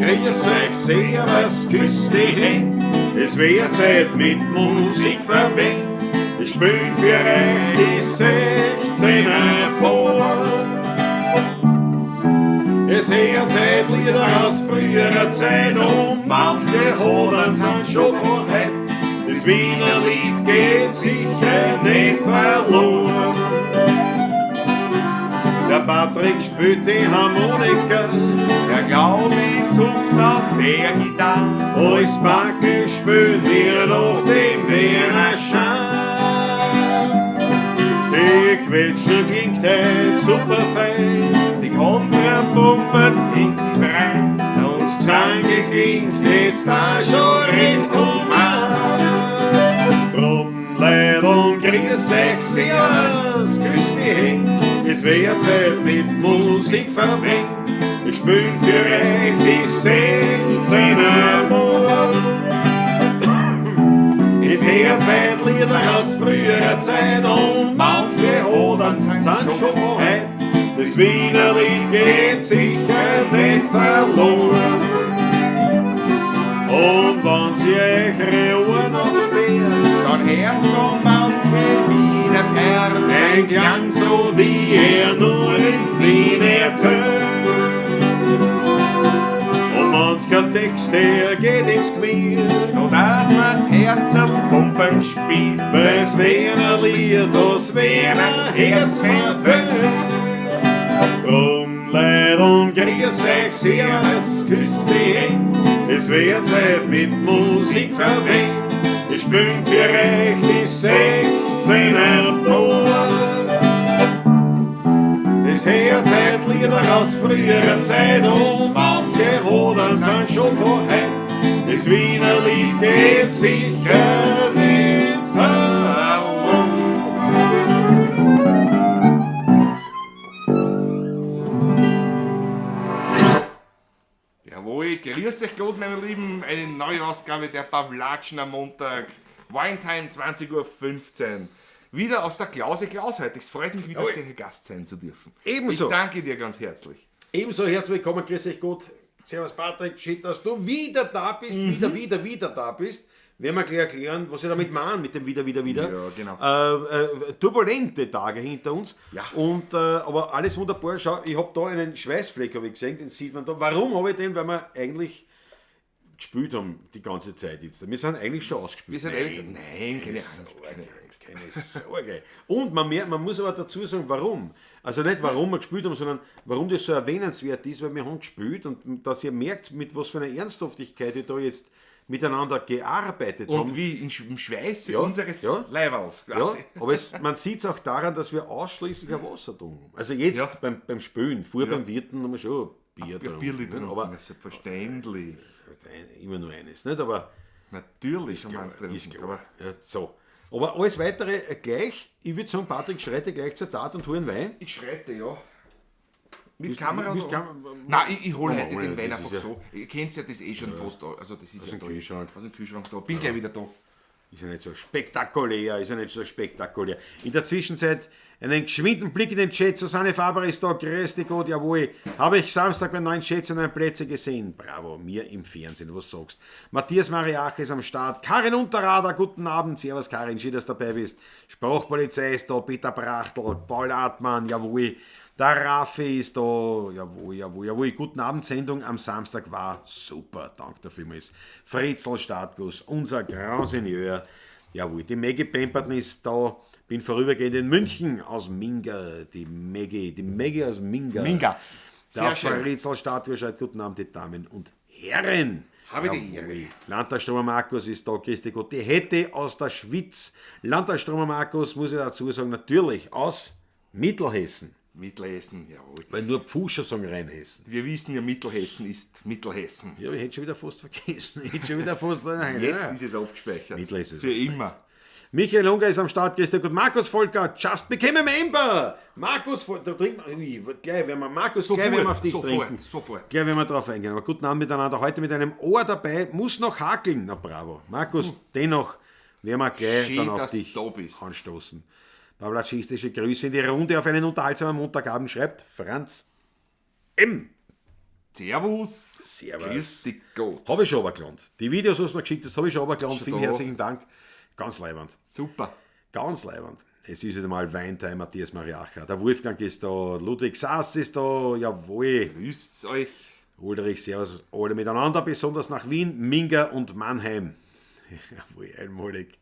Grüß euch, servus, küss die Händ. Es wär Zeit mit Musik verwendet. Wir spielen für euch die 16er Paar. Es hört Zeit Lieder aus früherer Zeit und manche holen sind schon von heut. Das Wiener Lied geht sicher nicht verloren. Der Patrick spielt die Harmonika, Der Klausi zupft auf der Gitarre. Alles Backe spielen wir noch dem Wiener Schein. Die Quetschen klingt heut super fein, Die Kontra pumpert hinten rein. und das Zange klingt jetzt auch schon recht um an. Drum, Leid und grüß euch, servus, grüß die Händ, es wär Zeit mit Musik verbringt. Wir spielen für euch die 16er Mal. Es hört Zeit Lieder aus früherer Zeit und manche Odern sind schon von heut. Das Wiener Lied geht sicher nicht verloren. Und wenn sie euch Ohren aufsperrt, Dann hört so manche Wiener Terz. ein Klang so wie er nur in Wien ertönt. Und mancher Text, der geht ins Gemüt. So dass man's Herzl pumpen spielt. Das Wiener Lied, das Wiener Herz verwöhnt. Drum, Leid und grüß euch, servus, küss die Händ. Es wird Zeit mit Musik verwendet. Wir spielen für euch die 16er Paar. Es hört Zeit Lieder aus früherer Zeit und manche Hodern sind schon von heut. Das Wiener Lied geht sicher nicht verloren. Jawohl, grüß euch Gott, meine Lieben. Eine neue Ausgabe der Pavlatschen am Montag. Winetime 20.15 Uhr. Wieder aus der Klause Klaus heute. Es freut mich wieder Jawohl. sehr, hier Gast sein zu dürfen. Ebenso. Ich danke dir ganz herzlich. Ebenso herzlich willkommen, grüß euch gut. Servus Patrick, schön, dass du wieder da bist, wieder, wieder, wieder da bist. Werden wir gleich erklären, was wir damit meinen, mit dem wieder, wieder, wieder. Ja, genau. Turbulente Tage hinter uns. Ja. Und, aber alles wunderbar. Schau, ich habe da einen Schweißfleck, habe ich gesehen, den sieht man da. Warum habe ich den? Weil wir eigentlich gespielt haben die ganze Zeit jetzt. Wir sind eigentlich schon ausgespielt. Wir sind eigentlich. Nein, keine Angst, Sorge, keine Angst. Keine Sorge. Und man muss aber dazu sagen, warum. Also nicht warum wir gespielt haben, sondern warum das so erwähnenswert ist, weil wir haben gespielt und dass ihr merkt, mit was für einer Ernsthaftigkeit wir da jetzt miteinander gearbeitet Und haben. wie im Schweiß Ja, unseres ja. Leiberls Ja, quasi. aber man sieht es auch daran, dass wir ausschließlich ein Wasser getrunken haben. Also jetzt Ja. beim Spülen, vorher beim Wirten haben wir schon Bier Ein getrunken. Bierli ne? getrunken, Aber na, selbstverständlich. immer nur eines, nicht? Aber Natürlich haben wir eins ist getrunken. klar. Aber Ja, so. Aber alles Weitere gleich. Ich würde sagen, Patrick, schreite gleich zur Tat und hol einen Wein. ich schreite, ja. Mit Kamera? Willst oder? Nein, Nein, ich hole Oh, heute hol den ich, Wein das einfach ist ja- so. Ihr kennt ja das eh schon fast da. Also das ist Aus ja dem da. Kühlschrank. Aus dem Kühlschrank da. Bin gleich wieder da. Ist ja nicht so spektakulär, ist ja nicht so spektakulär. In der Zwischenzeit einen geschwinden Blick in den Chat. Susanne Faber ist da, grüß dich Gott, jawohl. Habe ich Samstag bei neuen Chats und neuen Plätze gesehen. Bravo, mir im Fernsehen, was sagst. Matthias Mariache ist am Start. Karin Unterrader, guten Abend. Servus Karin, schön, dass du dabei bist. Sprachpolizei ist da, Peter Brachtl, Paul Hartmann, jawohl. Der Raffi ist da, jawohl, jawohl, jawohl. Guten Abend, Sendung am Samstag war super, danke dafür vielmals. Fritzl Startguss, unser Grand Seigneur. Jawohl, die Maggie Pemperton ist da, bin vorübergehend in München aus Minga, die Maggie aus Minga. Minga. Der Sehr schön. Fritzl Startguss schreibt, guten Abend, die Damen und Herren. Habe die Jawohl. Ehre. Landtagstromer Markus ist da, Christi Gott, die hätte aus der Schweiz. Landtagstromer Markus, muss ich dazu sagen, natürlich aus Mittelhessen. Mittelhessen, jawohl. Weil nur Pfuscher sagen Rheinhessen. Wir wissen ja, Mittelhessen ist Mittelhessen. Ja, aber ich hätte schon wieder fast vergessen. Ich hätte schon wieder fast. Nein, Jetzt nein. ist es abgespeichert. Mittelhessen ist Für immer. Michael Hunger ist am Start, Christian Gut. Markus Volker, just became a member. Markus Volker, da trinken wir, ui, gleich werden wir, Markus, Sofort, gleich werden wir auf dich sofort, trinken. sofort. Gleich werden wir drauf eingehen. Aber guten Abend miteinander. Heute mit einem Ohr dabei, muss noch hakeln. Na bravo. Markus, dennoch werden wir gleich Schön, dann auf dass dich du da bist. anstoßen. Pavlatschistische Grüße in die Runde auf einen unterhaltsamen Montagabend, schreibt Franz M. Servus. Servus. Grüß dich Gott. Habe ich schon runtergeladen. Die Videos, was du mir geschickt hast, habe ich schon runtergeladen. Schon Vielen da. herzlichen Dank. Ganz leibend. Super. Ganz leibend. Es ist wieder mal Weintime, Matthias Mariacher. Der Wolfgang ist da, Ludwig Sass ist da, jawohl. Grüßt euch. Ulrich, servus, alle miteinander, besonders nach Wien, Minga und Mannheim. Jawohl, einmalig.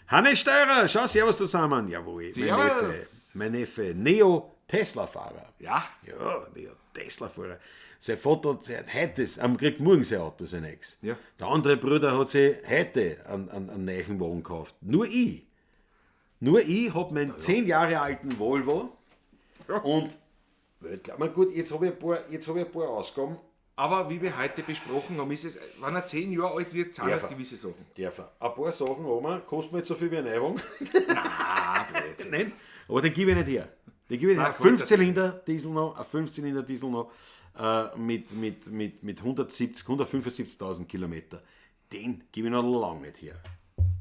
Hannes Steurer, schau, servus zusammen. Jawohl, Servus. mein Neffe, mein Neffe, Neo Tesla-Fahrer. Ja. Ja, Neo Tesla-Fahrer. Sein Vater hat sich heute, am kriegt morgen sein Auto, sein Ex. Ja. Der andere Bruder hat sich heute einen neuen Wagen gekauft. Nur ich. Nur ich habe meinen 10 Jahre alten Volvo Ja. und na gut, jetzt habe ich, ein paar- jetzt hab ich ein paar Ausgaben. Aber wie wir heute besprochen haben, ist es, wenn er 10 Jahre alt wird, sind Ja, halt gewisse Sachen. Darf er. Ein paar Sachen haben, kosten mir jetzt so viel wie ein Neuwagen. Ah, Blödsinn. Nein, aber den gebe ich nicht her. Den gebe ich nicht Nein, her. voll 5-Zylinder Diesel noch, ein 5-Zylinder Diesel noch mit 170, 175.000 Kilometer. Den gebe ich noch lange nicht her.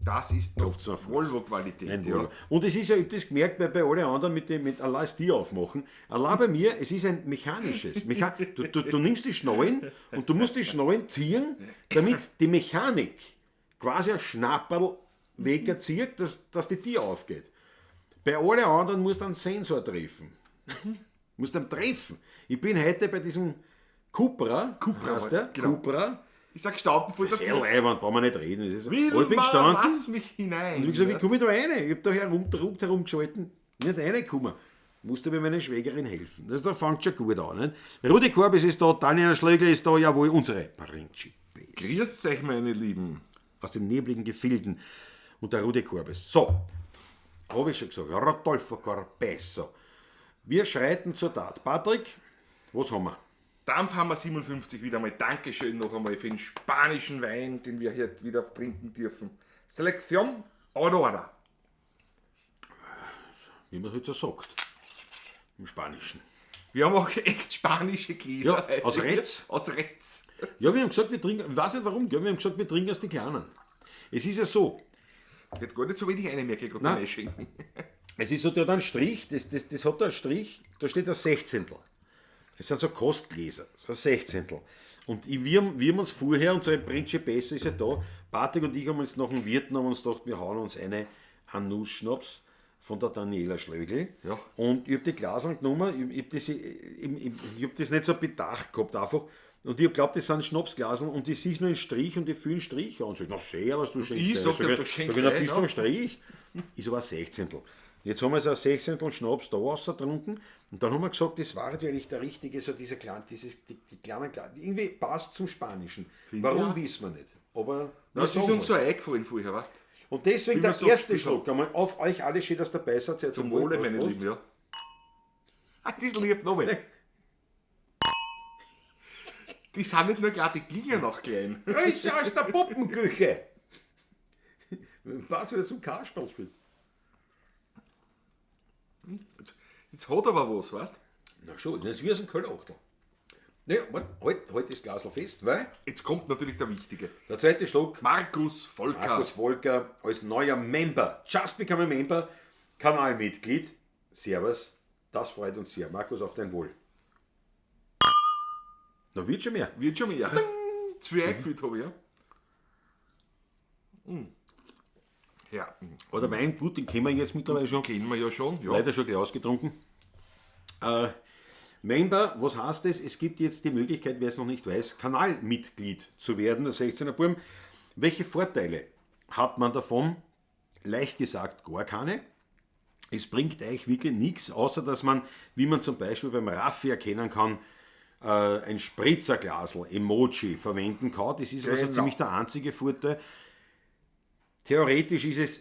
Das ist noch Klopft's auf Volvo-Qualität. Ein Ja. Volvo. Und es ist ja, ich habe das gemerkt, bei allen anderen mit dem mit allein das Tier aufmachen. Allein bei mir, es ist ein mechanisches. Du nimmst die Schnallen und du musst die Schnallen ziehen, damit die Mechanik quasi ein Schnapperl wegerzieht, dass die Tür aufgeht. Bei allen anderen musst du einen Sensor treffen. Musst du ihn treffen. Ich bin heute bei diesem Cupra, Cupra, heißt der? genau. Cupra. Ich sag gestanden vor der Sehr Tür. leibend, brauchen wir nicht reden. Das ist, ich bin Wilma, gestanden. lass mich hinein. Und ich hab gesagt, wie komme ich da rein? Ich hab da herumgedruckt, herumgeschalten, nicht reingekommen. Musste mir meine Schwägerin helfen. Das, da fängt schon gut an. Nicht? Rudi Korbis ist da, Daniel Schlögl ist da, jawohl, unsere Principessa. Grüß euch, meine Lieben. Aus den nebligen Gefilden. Und der Rudi Korbis. So, habe ich schon gesagt, Rodolfo Corbesso. Wir schreiten zur Tat. Patrick, was haben wir? Dampfhammer 57 wieder mal. Dankeschön noch einmal für den spanischen Wein, den wir hier wieder trinken dürfen. Selección Aurora. Wie man halt so sagt. Im Spanischen. Wir haben auch echt spanische Gläser. Ja, aus Retz. Aus Retz. Ja, wir haben gesagt, wir trinken, ich weiß nicht warum, gell, wir haben gesagt, wir trinken aus die Kleinen. Es ist ja so, Ich hätte gar nicht so wenig eine merke ich gerade Nein. einschenken. Es ist so, der hat einen Strich, das hat da einen Strich, da steht ein Sechzehntel. Das sind so Kostgläser, so ein Sechzehntel. Und wir haben uns vorher, unsere Principessa ist ja da, Patrick und ich haben uns nach dem Wirten haben uns gedacht, wir hauen uns eine Nussschnaps von der Daniela Schlögl. Ja. Und ich habe die Glas angenommen, ich hab das, ich hab das nicht so bedacht gehabt einfach. Und ich hab glaubt, das sind Schnapsglasen und ich sehe nur einen Strich und ich fühle einen Strich an. Und sag, na sehr, was du schenkst. Ich sag, Sag du schenkst sag ich, na, ein, bist du ja. ein Strich? Ist aber ein Sechzehntel. Jetzt haben wir so ein Sechzehntel Schnaps da rausgetrunken und dann haben wir gesagt, das war natürlich der richtige, so dieser kleine, dieses, die kleinen, irgendwie passt zum Spanischen. Warum ja. wissen wir nicht. Aber wir Das ist sagen uns so halt. eingefallen vorher, weißt du? Und deswegen Wie der wir so erste gespielt Schluck einmal auf euch alle, schön, dass dabei seid. Seid Zum wohl. Wohle, Prost, meine Prost. Lieben, ja. Ah, das liebt noch mal. Die sind nicht nur klein, die klingen auch klein. Grüße aus der Puppenküche. Passt wieder zum Kasperlspiel. Jetzt hat aber was, weißt du? Na schon, das ist wie aus dem Köllachtel. Ne, warte, halt das Glasl fest, weil Jetzt kommt natürlich der Wichtige. der zweite Schluck, Markus Volker. Markus Volker als neuer Member, just become a Member, Kanalmitglied. Servus, das freut uns sehr. Markus, auf dein Wohl. Na, wird schon mehr. Wird schon mehr. Zu viel eingefühlt habe ich, ja. Mm. Ja, Oder Wein, gut, den kennen wir jetzt mittlerweile schon. kennen wir ja schon. Ja. Leider schon gleich ausgetrunken. Member, was heißt das? Es gibt jetzt die Möglichkeit, wer es noch nicht weiß, Kanalmitglied zu werden, der 16er Burm. Welche Vorteile hat man davon? Leicht gesagt, gar keine. Es bringt eigentlich wirklich nichts, außer dass man, wie man zum Beispiel beim Raffi erkennen kann, ein Spritzerglasl, Emoji verwenden kann. Das ist also Genau. ziemlich der einzige Vorteil. Theoretisch ist es,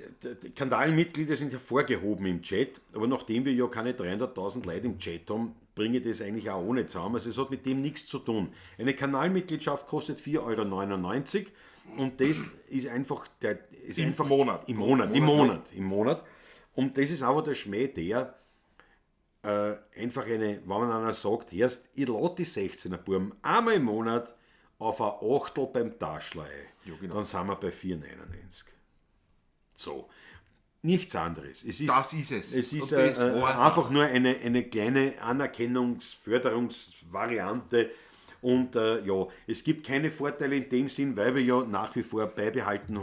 Kanalmitglieder sind hervorgehoben im Chat, aber nachdem wir ja keine 300.000 Leute im Chat haben, bringe ich das eigentlich auch ohne zusammen. Also es hat mit dem nichts zu tun. Eine Kanalmitgliedschaft kostet 4,99 € und das ist einfach, der, ist Im einfach Monat. Im Monat, im Monat, im Monat. Und das ist aber der Schmäh, der einfach eine, wenn man einer sagt, erst, ich lade die 16er Buben einmal im Monat auf ein Achtel beim Taschler ein. Ja, genau. Dann sind wir bei 4,99. So. Nichts anderes. Es ist, Das ist es. Es ist Und das war's einfach nur eine kleine Anerkennungsförderungsvariante. Und ja, es gibt keine Vorteile in dem Sinn, weil wir ja nach wie vor beibehalten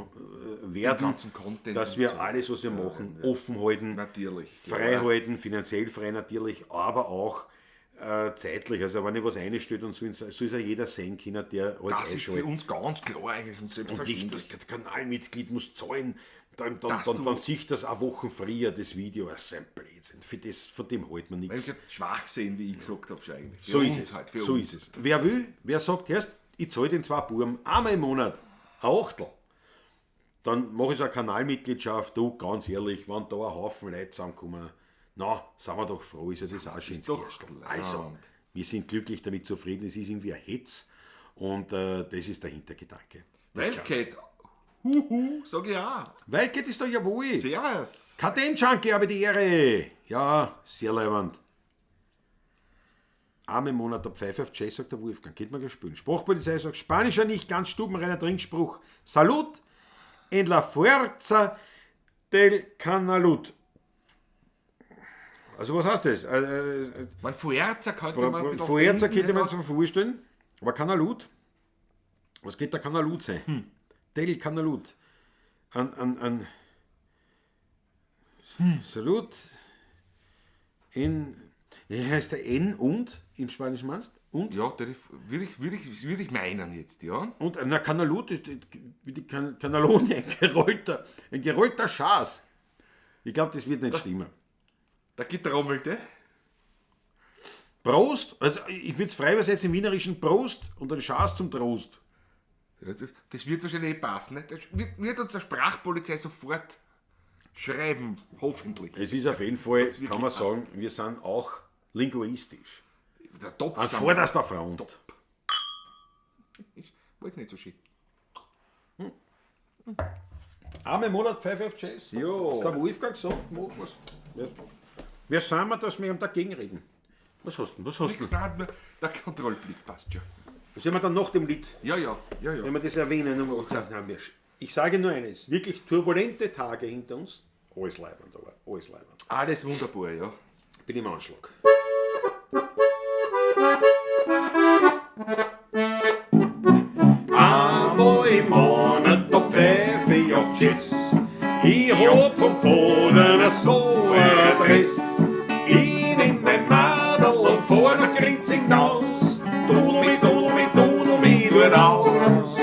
werden, ganzen Content dass und wir so. alles, was wir machen, offen halten, Natürlich. frei halten, finanziell frei natürlich, aber auch zeitlich. Also wenn ich was einstellt und so, so ist ja jeder sehen können, der halt Das ist für einschaltet. uns ganz klar eigentlich und Und nicht, selbstverständlich. das Kanalmitglied muss zahlen, dann, dann, Dass dann, du- dann sieht das auch Wochen früher, das Video. Das ist ein Blödsinn. Für das, von dem hält man Weil nichts. ich schwach sehen, wie ich gesagt habe, schon eigentlich. Für So uns ist es. halt, für so uns. ist es. Wer will, wer sagt, erst, ich zahle den zwei Buben einmal im Monat, ein Achtel, dann mache ich so eine Kanalmitgliedschaft. Du, ganz ehrlich, wenn da ein Haufen Leute zusammenkommen, na, sind wir doch froh, ist ja das auch schön. doch Also, leibend. wir sind glücklich damit zufrieden, es ist irgendwie ein Hetz und das ist der Hintergedanke. Das Ganze. Wildcat, huhu, sag ich auch. Wildcat ist da jawohl. Servus. KTM-Junkie, habe die Ehre. Ja, sehr leibend. Einmal im Monat der Pfeife auf Jazz, sagt der Wolfgang. Geht man gleich spielen. Sprachpolizei sagt, Spanischer nicht ganz stubenreiner Trinkspruch. Salut en la fuerza del Canalut. Also was heißt das? Man, Fuerza könnte man ein bisschen Fuerza denken, könnte man nicht? sich vorstellen, aber Canalut? Was geht der Canalut sein? Del Canalut. An Salut in, wie heißt der N und im Spanischen meinst? Und? Ja, das würde ich meinen jetzt, ja. Und, na, Canalut ist wie die Canalone, ein gerollter Schaß. Ich glaube, das wird nicht stimmen. Der Getrommelte. Prost, also ich würde es frei übersetzen im Wienerischen Prost und ein Schaß zum Trost. Das wird wahrscheinlich eh passen. Ne? Das wird uns der Sprachpolizei sofort schreiben, hoffentlich. Es ist auf jeden Fall, wirklich kann man passt. sagen, wir sind auch linguistisch. Der Top. An vorderster Front. Ich weiß nicht so schön. Einmal im Monat Pfeife auf Jazz. Jo. Ist der Wolfgang gesagt, mach was. Wer sind wir, dass wir ihm dagegen reden? Was hast du denn? Was hast du Nichts, denn? nein, nur der Kontrollblick passt schon. Sollen wir dann nach dem Lied, Ja, ja, ja, ja. wenn wir das erwähnen, nein, ich sage nur eines, wirklich turbulente Tage hinter uns. Alles leibend, aber alles leibend. Alles wunderbar, ja. Bin im Anschlag. Einmal im Monat, da pfeif ich auf Jazz. Ich hab vom Vater so eine Adress. Ich nehm mein Madel und fahr nach Grinzing hinaus. Dudel mi, dudel mi, dudel mi dort aus.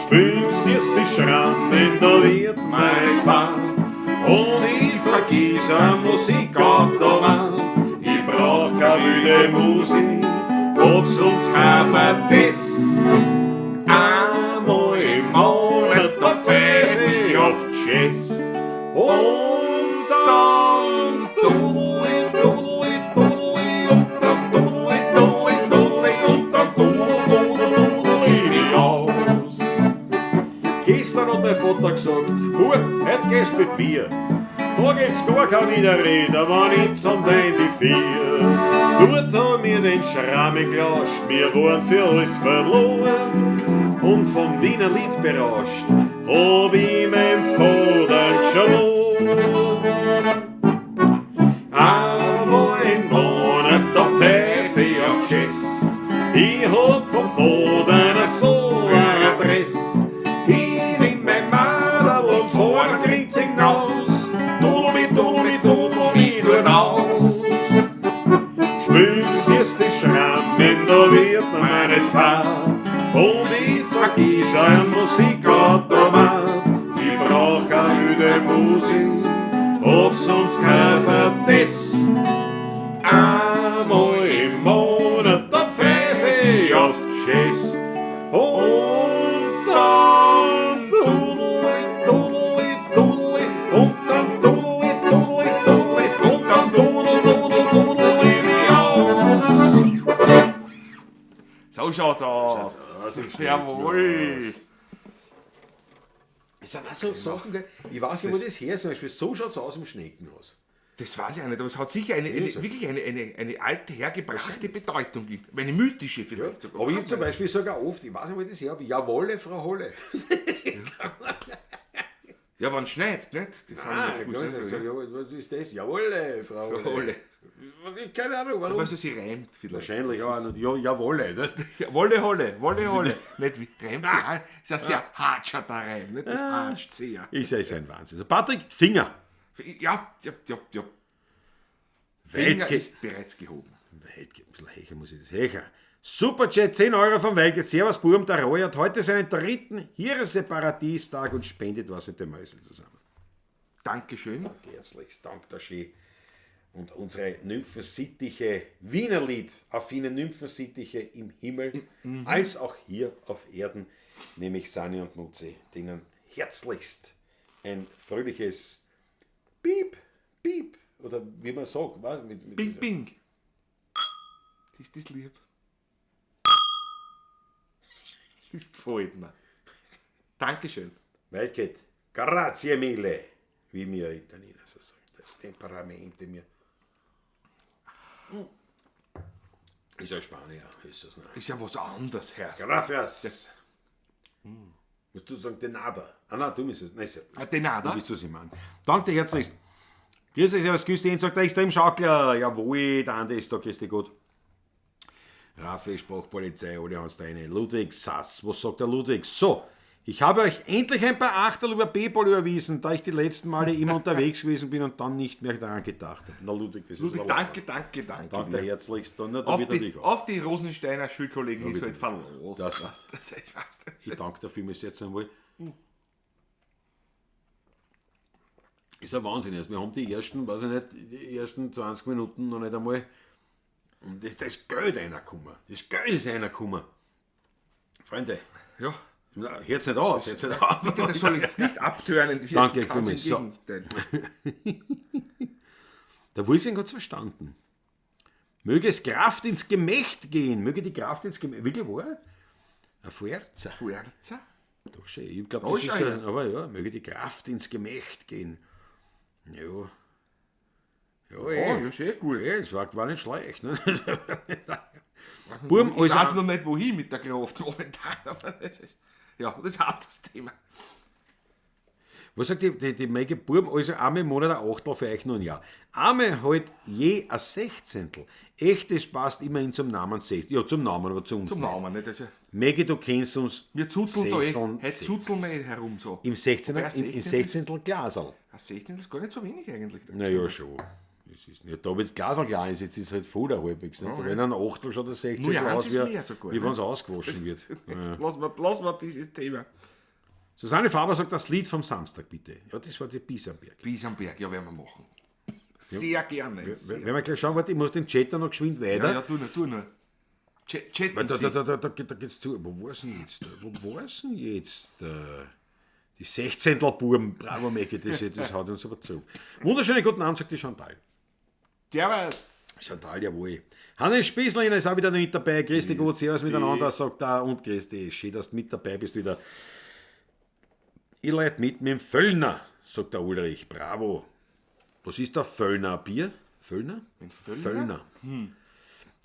Spül siehst die Schrammen, da wird meine Fahrt. Und ich vergiss am Musikautomat. Ich brauch keine wilde Musik, ob sonst kein Verdiss. Einmal im Monat, da pfeif ich auf Jazz. Und dann dudel ich, dudel ich, dudel ich, und dann dudel ich, dudel ich, dudel ich, und dann dudel, dudel, dudel ich mich aus. Gestern hat mein Vater gesagt, Hu, heute gehst mit mir. Da gibt's gar kein Widerrede, wenn ich zum Wein die vier. Dort haben wir den Schrammen gelauscht, wir waren für alles verloren. Und vom Wiener Lied berauscht, hab ich mein Vater geschworen. Einmal im Monat, da pfeif ich auf Schiss. Ich hab vom Vater so eine Adress. Ich nimm mein Madel und fahr nach Grinzing hinaus. Dudel mi, dudel mi, dudel mi dort aus. Spül siehst die Schrammen, da wird mir nicht fahr. Und ich vergiss ein Musikautomat. Ich brauch keine wilde Musik, ob sonst kein Verdiss. Einmal im Monat, da pfeife ich auf Jazz. Und dann dudel ich, dudel ich, dudel ich, und dann dudel ich, dudel ich, dudel ich, und dann dudel, dudel, dudel ich mich aus. So schaut's aus. Jawohl. Es sind auch so Sachen, gell? Ich weiß nicht, wo das her ist. Zum Beispiel, so schaut's aus im Schneckenhaus. Das weiß ich auch nicht, aber es hat sicher wirklich eine alte, hergebrachte Bedeutung. Eine mythische vielleicht sogar. Aber ich zum Beispiel sage auch oft, ich weiß nicht, wo ich das her habe, jawolle, Frau Holle. Ja, wenn es schneit, nicht? Das kann Ah, ich mir ich vorstellen. sag, ja, was ist das? Jawolle, Frau Holle. Holle. Was ich, keine Ahnung, warum. Weil es sich reimt vielleicht. Wahrscheinlich, ja, ja, jawolle. Ne? Ja, wolle, holle, wolle, holle. Nicht wie reimt sich auch. Ist ja sehr hatscher der Reim, nicht? Das hatscht sehr. Ist ja ein Wahnsinn. Also Patrick Finger. Ja, ja, ja, ja. Finger Weltke ist bereits gehoben. Weltke, ein bisschen hecher muss ich das. Hecher. Superchat, 10 Euro von Welke. Servus, Burm, der Roy hat heute seinen dritten Hirse-Paradiestag und spendet was mit dem Mäusel zusammen. Dankeschön. Herzlichst Dank, der Schee. Und unsere Nymphensittiche, Wienerlied, affine Nymphensittiche im Himmel, als auch hier auf Erden, nämlich Sani und Nutzi, denen herzlichst ein fröhliches Piep, Piep, oder wie man sagt, was? Mit Bing, bing. Das ist das lieb. Das gefällt mir. Dankeschön. Welket, grazie mille, wie mir Italiener so sagen. Das Temperament in mir. Ist ja Spanier, ist das nicht. Ist ja was anderes, Herr. Gracias. Musst du sagen, de nada. Ah, nein, du musst es. Nein, ist ja- Ah, de nada? Du bist was ich meine. Danke dir herzlichst. Grüß dich, servus, grüß dich, sagt der extrem Schaukler. Jawohl, der Andi ist da, grüß dich gut. Raffi, Sprachpolizei, alle Hans Deine. Ludwig Sass, was sagt der Ludwig? So, ich habe euch endlich ein paar Achterl über Paypal überwiesen, da ich die letzten Male immer unterwegs gewesen bin und dann nicht mehr daran gedacht habe. Na Ludwig, das Ludwig, ist danke, danke, danke. Danke dir. dir herzlichst. Dann, na, da Auf wird die, natürlich auch. auf die Rosensteiner Schulkollegen ist halt verlos. Das- Das, das, das, das, das. Ich danke dafür, mir jetzt einmal. Ist ein Wahnsinn. Also wir haben die ersten, weiß ich nicht, die ersten 20 Minuten noch nicht einmal. Und das, das Geld reingekommen. Das Geld ist reingekommen. Freunde, Ja. na, hört's nicht auf, hört's nicht auf. Bitte, das soll jetzt nicht abtören. Danke, Ganz im vielmals. So. Gegenteil. Der Wolfgang hat's verstanden. Möge es Kraft ins Gemächt gehen. Möge die Kraft ins Gemächt. Wirklich wahr? Ein Fuerza. Fuerza? Doch schon, ich glaube, Da das ist ist einer. ein, aber ja, möge die Kraft ins Gemächt gehen. Ja. Ja, Oh, eh. ja, sehr gut. Eh, es war nicht schlecht. Ne? Weiß nicht, Burm, ich also- weiß noch nicht, wohin mit der Kraft momentan. Aber das ist, ja, das hat das Thema. Was sagt die Maggie Burm? Also einmal im Monat ein Achtel für euch nun ja. Einmal halt je ein Sechzehntel. Echt, das passt immerhin zum Namen Sechzehntel. Ja, zum Namen, aber zu uns Zum nicht. Namen, nicht? Also, Maggie, du kennst uns. wir zuzeln da eh. 16, Heute zuzeln wir eh herum so. Im 16. Wobei ein Im Sechzehntel- 16. Glaserl. Ein Sechzehntel ist gar nicht so wenig eigentlich. Naja, schon. Das ist, ja, da wenn Glasl klein ist, jetzt ist halt voll der halbwegs. Nicht? Da wenn ein Achtel schon der 16. Nur ja, eins aus, ist wie, mehr sogar, wie ne? wenn es ausgewaschen wird. Ja. Lass mal, lass mal dieses Thema. Susanne Faber sagt, das Lied vom Samstag bitte. Ja, das war die Bisamberg. Biesenberg, ja, werden wir machen. Sehr gerne. Sehr. Wenn wir gleich schauen, warte, ich muss den Chat da noch geschwind weiter. Ja, ja, tu nur, tu nur. Chatten Weil da, Sie. da, da, da, da, da geht's zu. Wo war's denn jetzt? Wo war's denn jetzt? Die 16. Buben, bravo Mecki, das haut uns aber zu. Wunderschönen guten Abend, sagt die Chantal. Servus. Chantal, jawohl. Hannes Spießlehner ist auch wieder mit dabei. Grüß dich, gut, servus miteinander, sagt er. Und grüß dich, schön, dass du mit dabei bist wieder. Ich leite mit dem Völlner, sagt der Ulrich. Bravo. Was ist der Völlner? Bier? Völlner? Ein Völlner? Völlner.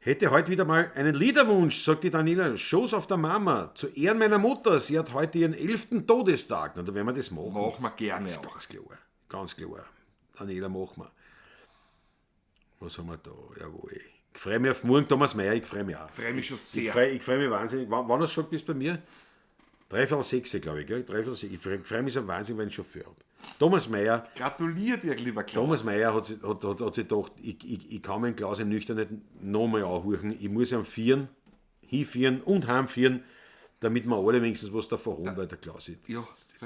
Hätte heute wieder mal einen Liederwunsch, sagt die Daniela. Schoß auf der Mama. Zu Ehren meiner Mutter. Sie hat heute ihren 11. Todestag. Na, da werden wir das machen. Machen wir gerne auch. Ganz klar. Ganz klar. Daniela, machen wir. Was haben wir da? Jawohl. Ich freue mich auf morgen, Thomas Mayer. Ich freue mich auch. Freue mich schon Ich sehr. freue mich wahnsinnig. Wann hast du gesagt, bist du bei mir? 5:45, glaube ich. Gell? 5:45. Ich freue mich so wahnsinnig, wenn ich einen Chauffeur habe. Thomas Mayer, Gratuliere dir, lieber Klaus. Thomas Mayer hat sich gedacht, ich kann meinen Klaus in nüchtern nicht nochmal anhören. Ich muss ihm führen, hinführen und heimführen, damit wir alle wenigstens was davon haben, weil der Klaus ist. Ja,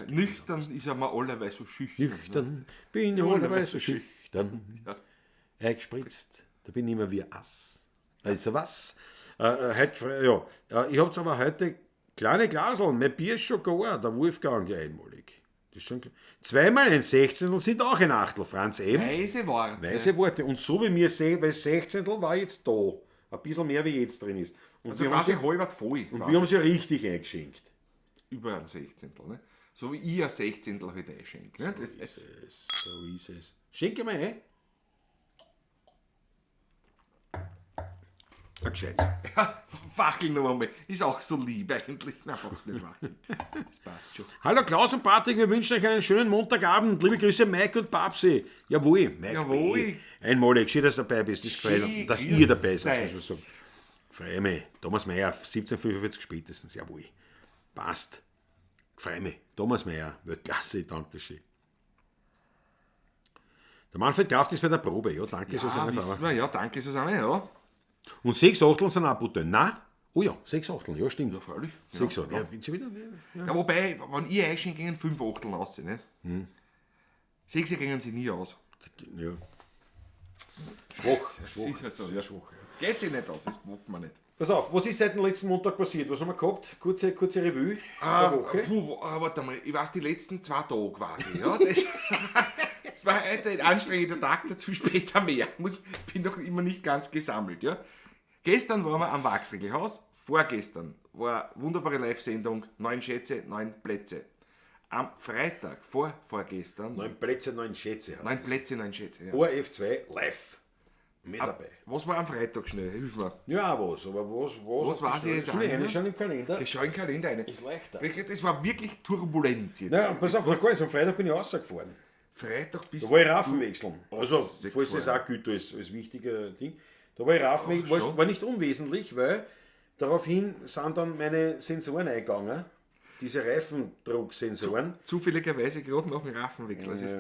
nüchtern ist er mal allerweil so schüchtern. Nüchtern bin ich allerweil so schüchtern. Ja. Eingespritzt, da bin ich immer wie ein Ass. Also was? Heute, ja. Ich hab's aber heute kleine Glaseln, mein Bier ist schon gar, der Wolfgang ja einmalig. Das ist schon, zweimal ein Sechzehntel sind auch ein Achtel, Franz M. Weise Worte. Weise Worte. Und so wie wir sehen, weil Sechzehntel war jetzt da. Ein bisschen mehr wie jetzt drin ist. Und Also wir haben quasi sie, halbert voll. und quasi. wir haben sie richtig eingeschenkt. Über ein Sechzehntel. Ne? So wie ich ein Sechzehntel heute einschenke. Ne? Das ist So ist es. Schenke mal ein. Ein gescheites. Ja, wackeln noch einmal. Ist auch so lieb eigentlich. Nein, brauchst nicht wackeln. Das passt schon. Hallo Klaus und Patrick, wir wünschen euch einen schönen Montagabend. Liebe Grüße, Mike und Babsi. Jawohl, Mike Jawohl. B. Einmalig, schön, dass du dabei bist. Das gefällt Schön, mir. Dass grüß ihr dabei seid, euch. muss man sagen. Freue mich. Thomas Mayer, 17.45 spätestens. Jawohl. Passt. Freue mich. Thomas Mayer, Weltklasse, danke schön. Der Manfred Kraft ist bei der Probe. Ja, danke, Ja, Susanne wissen Faber. wir. Ja, danke, Susanne. Ja. Und 6 Achteln sind auch Butter. Nein? Oh ja, 6 Achteln, ja, stimmt. Ja, freilich. 6 Ja, Achteln. Ja, bin schon wieder. Ja. Ja, wobei, wenn ich einschenke, gingen 5 Achteln aus, ne? 6 gingen sie nie aus. Ja. Schwach. Das ist ja so, ja. Schwach, ja. Das geht sich nicht aus, das mag man nicht. Pass auf, was ist seit dem letzten Montag passiert? Was haben wir gehabt? Kurze Revue der Woche. Puh, warte mal, ich weiß die letzten 2 Tage quasi. Ja, das, das war heute ein anstrengender Tag, dazu später mehr. Bin noch immer nicht ganz gesammelt. Ja. Gestern waren wir am Wachsriegelhaus, vorgestern war eine wunderbare Live-Sendung, 9 Schätze, 9 Plätze. Am Freitag, vorgestern, 9 Plätze, 9 Schätze. heißt 9 das. Plätze, 9 Schätze. Ja. ORF 2 live. Mit dabei. Was war am Freitag schnell? Hilf mir. Ja, auch was, aber was, Was weiß ich jetzt Soll ich auch nicht reinschauen im Kalender? Ich schau in den Kalender rein. Ist leichter. Wirklich, das war wirklich turbulent jetzt. Naja, und pass auf, noch gar nichts. Am Freitag bin ich rausgefahren. Freitag bist Da war ich Raffen wechseln. Also, falls das Rausgefahren. auch gilt als wichtiger Ding. Da war ich Raffen wechseln, schon. war nicht unwesentlich, weil daraufhin sind dann meine Sensoren eingegangen. Diese Reifendrucksensoren. Zufälligerweise gerade nach dem Raffenwechsel. Das ist,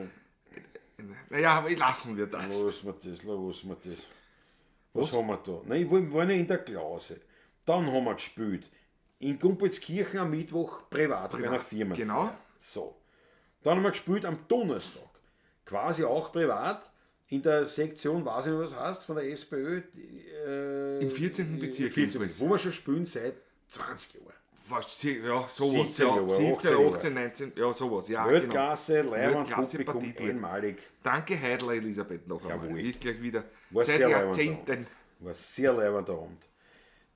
naja, aber lassen wir das. Lass mir das, lass mir das. Was haben wir da? Nein, ich war nicht in der Klause. Dann haben wir gespielt. In Gumpoldskirchen am Mittwoch privat, bei einer Firma. genau. So. Dann haben wir gespielt am Donnerstag. Quasi auch privat. In der Sektion, weiß ich nicht, was heißt, von der SPÖ. Im 14. Bezirk 14. jedenfalls. Wo wir schon spielen seit 20 Jahren. Fast, ja, sowas. 17 ja, Jahre, 17, 18 Jahre. 18, 19, ja, sowas. Ja, Weltklasse, genau. Leiwand, Weltklasse Publikum, Partie dort. einmalig. Danke, Heidler Elisabeth, noch einmal. Jawohl. Ich gleich wieder. War Seit sehr leiwand. Jahrzehnten. War sehr leibender Abend.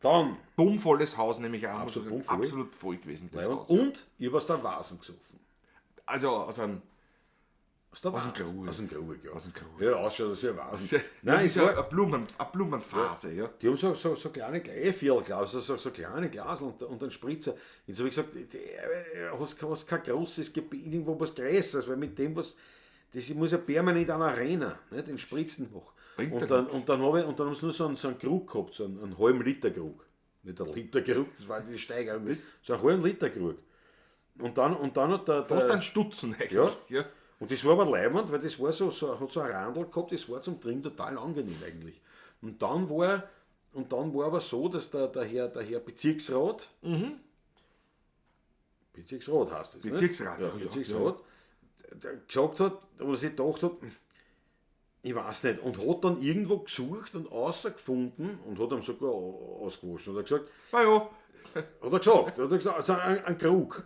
Dann Bummvolles Haus, nämlich auch. Absolut muss man sagen. bummvoll. Absolut voll gewesen, das Leiwand. Haus. Und ich habe aus der Vasen gesoffen. Also aus einem. Aus der Aus dem Vasen. Krug. Aus dem Krug, ja. Aus dem Krug. Ja, ausschaut als wie ein Vasen. Nein, Nein, ist es war, eine Blumenphase, ja. die haben so kleine, Viertelglas, so kleine Glas und einen Spritzer. Jetzt habe ich gesagt, hast kein großes Gebiet, irgendwo was Größeres, weil mit dem, was, das muss ja permanent an der Arena, ne, den spritzen noch. Bringt ja Und dann, nichts. und dann, habe ich, und dann haben sie nur so einen Krug gehabt, so einen halben Liter Krug. Nicht ein Liter Krug, das war die Steigerung. So einen halben Liter Krug. Und dann hat der Fast ein Stutzen eigentlich. Ja. Ja. Und das war aber leibend, weil das war hat so ein Randl gehabt, das war zum Trinken total angenehm eigentlich. Und dann war aber so, dass der Herr Bezirksrat, Bezirksrat heißt das, Bezirksrat, ne? ja, Ja, Bezirksrat, der gesagt hat, wo er sich gedacht hat, ich weiß nicht, und hat dann irgendwo gesucht und rausgefunden und hat ihm sogar ausgewaschen. Und hat gesagt, Na ja, hat er gesagt, also ein Krug.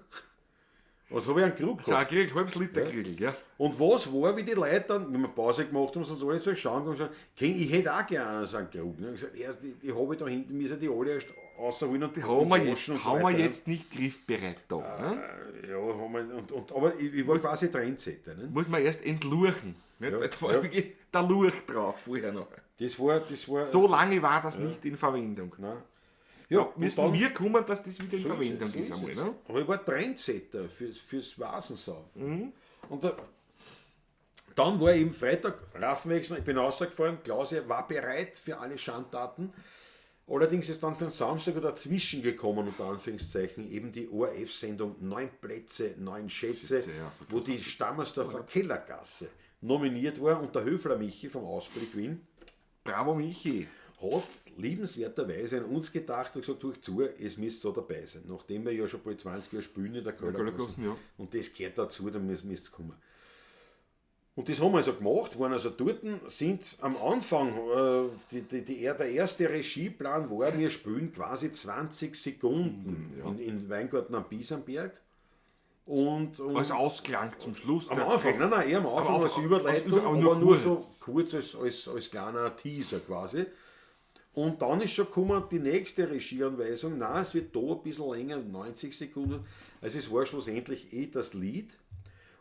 Und habe ich einen Krug so gehabt. ein Krieg, halbes Liter Kriegel, ja. Und was war, wie die Leute dann, wenn wir Pause gemacht haben, sind sie alle zu schauen gegangen und gesagt, "King, ich hätte auch gerne so einen Krug. Ne? Ich gesagt, erst, die habe ich da hinten, müssen die alle erst rausholen und Die haben wir und jetzt, waschen und so haben wir weiter. jetzt nicht griffbereit da. Ne? Ja, haben wir, aber ich war quasi Trendsetter. Ne? Muss man erst entlurchen. Nicht? Ja, Weil da war ja. wirklich der Lurch drauf vorher noch. Das war. So lange war das nicht in Verwendung. Nein. Ja, Ja, und müssen dann- wir kommen, dass das wieder in So ist Verwendung es, so ist einmal. es. Ne? Aber ich war Trendsetter fürs Vasensaufen. Und dann war eben Freitag, Raffenwechsel, ich bin rausgefahren, Klausi war bereit für alle Schandtaten. Allerdings ist dann für den Samstag dazwischen gekommen, unter Anführungszeichen, eben die ORF-Sendung 9 Plätze, 9 Schätze, Schätze, ja. wo die Stammersdorfer Kellergasse nominiert war und der Höfler Michi vom Ausblick Wien Bravo Michi. hat liebenswerterweise an uns gedacht und gesagt, durch zu, es müsst so dabei sein. Nachdem wir ja schon bald 20 Jahre spielen in der Kellergasse, Kellergasse. ja. Und das gehört dazu, dann müsst ihr kommen. Und das haben wir also gemacht, waren also dort, sind am Anfang, der erste Regieplan war, wir spielen quasi 20 Sekunden in Weingarten am Bisamberg. Und Als Ausklang zum Schluss. am der Anfang, Presse- nein, eher am Anfang Am als Überleitung, aber nur aber nur so kurz. kurz als kleiner Teaser quasi. Und dann ist schon gekommen die nächste Regieanweisung, na, es wird da ein bisschen länger, 90 Sekunden. Also es war schlussendlich eh das Lied.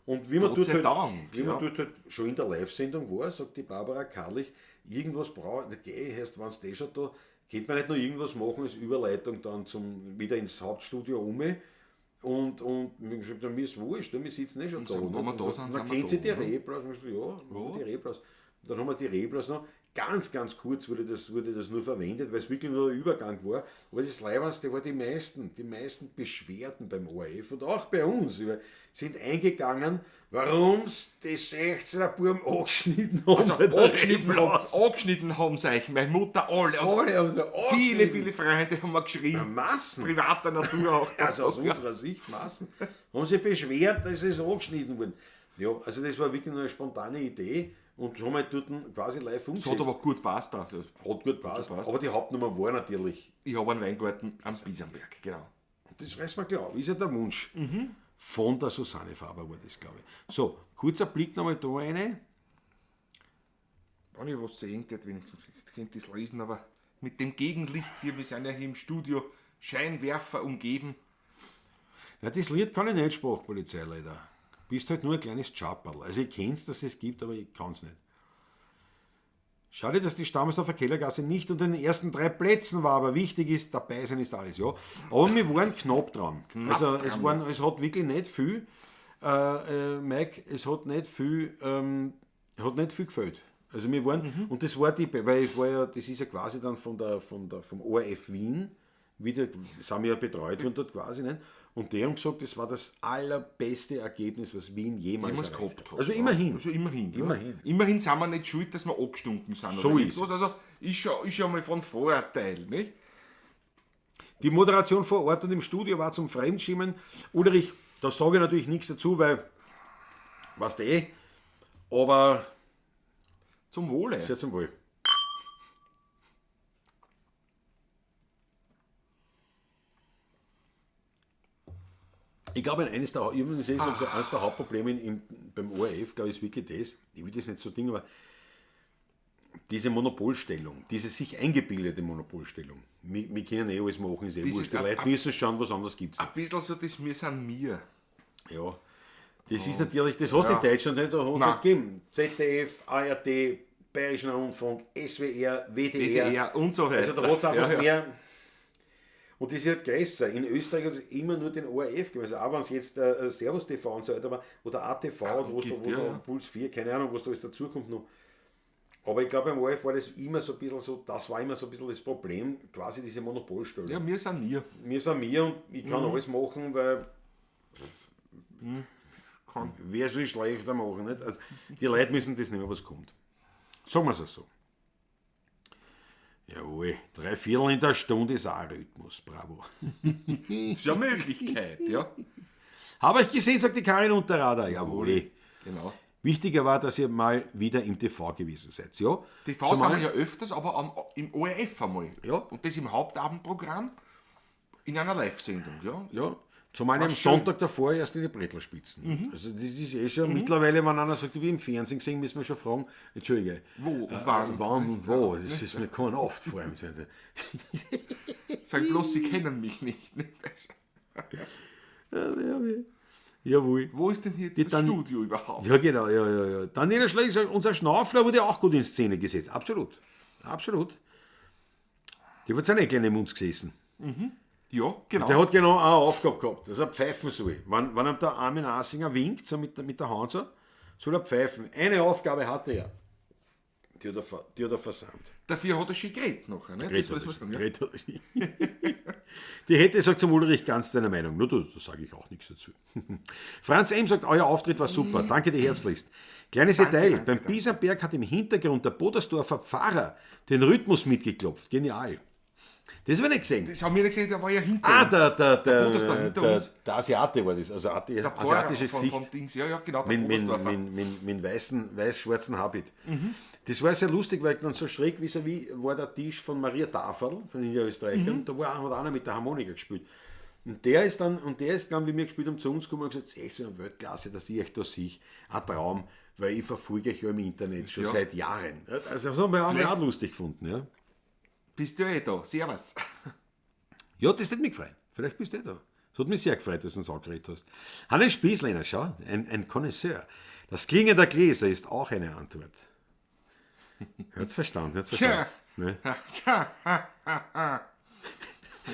Und wie man, Gott dort sei halt, Dank, wie man ja. dort halt schon in der Live-Sendung war, sagt die Barbara Karlich, irgendwas braucht, geh, heißt, wenn du eh schon da, Könnte man nicht noch irgendwas machen als Überleitung dann zum, wieder ins Hauptstudio um? Und wir haben gesagt, mir ist wurscht, wir sitzen eh schon da. Wenn wir da sind, dann sind wir kennt sie da, die ne? Reblaus. Und ich gesagt, ja, die Reblaus. Und dann haben wir die Reblaus noch. Ganz, ganz kurz wurde das nur verwendet, weil es wirklich nur ein Übergang war. Aber das Leiwandste war die meisten Beschwerden beim ORF und auch bei uns sind eingegangen, warum die 16er Buben angeschnitten haben. Also, bei der Reblaus. angeschnitten haben sie euch, meine Mutter, alle. Und Alle haben sie viele, angeschnitten. viele Freunde haben mir geschrieben. Massen. Privater Natur auch. Also aus unserer Sicht Massen. Haben sich beschwert, dass es angeschnitten wurde. Ja, also das war wirklich nur eine spontane Idee und haben halt dort quasi live Das umgesetzt. hat aber gut gepasst. Also, Hat gut gepasst. gepasst. Aber die Hauptnummer war natürlich, ich habe einen Weingarten am Bisamberg, genau. das reißt mir klar, ist ja der Wunsch. Von der Susanne Faber war das, glaube ich. So, kurzer Blick nochmal da rein. Wenn ich was sehen tät, wenigstens, ich könnte das lesen, aber mit dem Gegenlicht hier, wir sind ja hier im Studio, Scheinwerfer umgeben. Na, das Lied kann ich nicht, Sprachpolizei leider. Bist halt nur ein kleines Chapperl. Also ich kenn's, dass es gibt, aber ich kann's nicht. Schade, dass die Stammersdorfer Kellergasse nicht unter den ersten 3 Plätzen war, aber wichtig ist, dabei sein ist alles, ja. Aber wir waren knapp dran. Also es hat wirklich nicht viel, Mike, es hat nicht viel, gefehlt. Also wir waren, und das war die, weil es war ja, das ist ja quasi dann vom ORF Wien, wieder, sind wir ja betreut worden dort quasi, nicht? Und die haben gesagt, das war das allerbeste Ergebnis, was Wien jemals erreicht gehabt hat. Also immerhin. Also immerhin. Ja. Immerhin. Immerhin sind wir nicht schuld, dass wir angestunken sind. So oder ist irgendwas. Also ist schon mal von Vorteil, nicht? Die Moderation vor Ort und im Studio war zum Fremdschämen. Ulrich, da sage ich natürlich nichts dazu, weil, weißt du eh, aber Zum Wohle. sehr zum Wohl. Ich glaube, eines der, eines der Hauptprobleme beim ORF, glaube ich, ist wirklich das, ich will das nicht so dingen, aber diese Monopolstellung, diese sich eingebildete Monopolstellung. Wir können eh alles machen, ist eh Dieses- wurscht. Die Leute müssen schauen, was anderes gibt es. Ein bisschen so das Wir sind mir. Ja. Das ist natürlich, das hat es in Deutschland nicht, da hat es Nein. halt gegeben. ZDF, ARD, Bayerischen Rundfunk, SWR, WDR. WDR und so weiter. Also da hat es einfach Ja, ja. mehr. Und das ist halt größer. In Österreich hat es immer nur den ORF gegeben. Also auch wenn es jetzt Servus TV und so weiter war, oder ATV und was gibt, da, ja, da ja. Puls 4, keine Ahnung, was da alles dazukommt noch. Aber ich glaube, beim ORF war das immer so ein bisschen so, das war immer so ein bisschen das Problem, quasi diese Monopolstellung. Ja, wir sind mir. Mir sind mir und ich kann alles machen, weil Kann. wer soll schlechter machen? Nicht? Also, die Leute müssen das nehmen, was kommt. Sagen wir es so. Jawohl, 3/4 in der Stunde ist auch ein Rhythmus, bravo. Ist ja eine Möglichkeit, ja. Habe ich gesehen, sagt die Karin Unterrader. Jawohl. Genau. Wichtiger war, dass ihr mal wieder im TV gewesen seid. Ja? TV Zumal- sind wir ja öfters, aber im ORF einmal. Ja. Und das im Hauptabendprogramm in einer Live-Sendung, ja. Ja, zumal am schön. Sonntag davor erst in die Brettlerspitzen. Also das ist eh schon mittlerweile, wenn einer sagt, wie im Fernsehen gesehen, müssen wir schon fragen, Entschuldige. Wo und wann? Wann und wo? Das ist mir kann oft vor allem. Sag bloß, sie kennen mich nicht. Jawohl. Wo ist denn hier jetzt Die das dann- Studio überhaupt? Ja, genau, ja. Daniela Schläger sagt, unser Schnaufler wurde auch gut in Szene gesetzt. Absolut. Absolut. Die hat seine kleine Mund gesessen. Ja, genau. Der hat genau eine Aufgabe gehabt, dass er pfeifen soll. Wenn ihm der Armin Asinger winkt, so mit der Hand so, soll er pfeifen. Eine Aufgabe hatte er. Die hat er versandt. Dafür hat er schon geredet nachher, ne? Geredet Das hat muss er man schon. sagen, ja. Geredet hat er schon. Die hätte, sagt zum Ulrich, ganz deiner Meinung. Nur, da sage ich auch nichts dazu. Franz M. sagt, euer Auftritt war super. Danke dir herzlichst. Kleines Detail, danke, beim danke. Bisamberg hat im Hintergrund der Bodersdorfer Pfarrer den Rhythmus mitgeklopft. Genial. Das habe ich nicht gesehen. Das haben wir nicht gesehen, der war ja hinter Ah, uns. der Bodersdorfer hinter uns. der Asiate war das, also Der Pfarrer asiatisches Gesicht. von Dings, ja, ja, genau, der Mit Bodersdorfer. mit weiß-schwarzen Habit. Das war sehr lustig, weil dann so schräg vis-à-vis war der Tisch von Maria Taferl, von den Niederösterreichern. Da hat einer mit der Harmonika gespielt. Und der ist dann, wie wir gespielt haben, zu uns gekommen und gesagt, es ist so eine Weltklasse, dass ich euch da sehe. Ein Traum, weil ich verfolge euch ja im Internet schon Ja. seit Jahren. Also das haben wir auch lustig gefunden. Ja. Bist du ja eh da. Servus. Ja, das hätte mich gefreut. Vielleicht bist du eh da. Das hat mich sehr gefreut, dass du uns angeredet hast. Hannes Spießlehner, schau, ein Connoisseur. Das Klingen der Gläser ist auch eine Antwort. Hat's verstanden, hat's verstanden. Tja, Ne?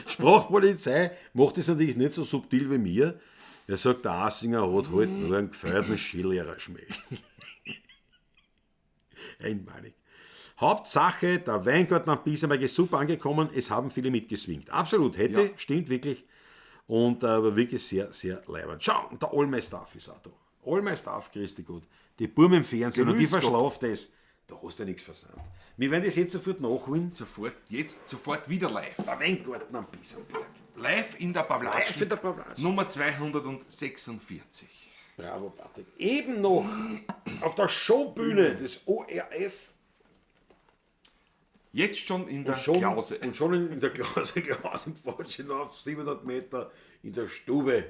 Sprachpolizei macht das natürlich nicht so subtil wie mir. Er sagt, der Asinger hat halt nur einen gefeierten Skilehrer-Schmäh. Einmalig. Hauptsache, der Weingarten am Bisamberg ist super angekommen. Es haben viele mitgeswingt. Absolut, hätte, Ja. stimmt wirklich. Und war wirklich sehr, sehr leibend. Schau, und der All My Stuff ist auch da. All My Stuff, Christi Gott. Die Burm im Fernsehen und die Grüß Gott. verschlaft das. Da hast du ja nichts versandt. Wir werden das jetzt sofort nachholen. Sofort, jetzt, sofort wieder live. Der Weingarten am Bisamberg. Live in der Pawlatschen. Live in der Pawlatschen. Nummer 246. Bravo, Patrick. Eben noch auf der Showbühne des ORF. Jetzt schon in der Und schon, Klause. Und schon in der Klause, Klausenpfortchen auf 700 Meter in der Stube.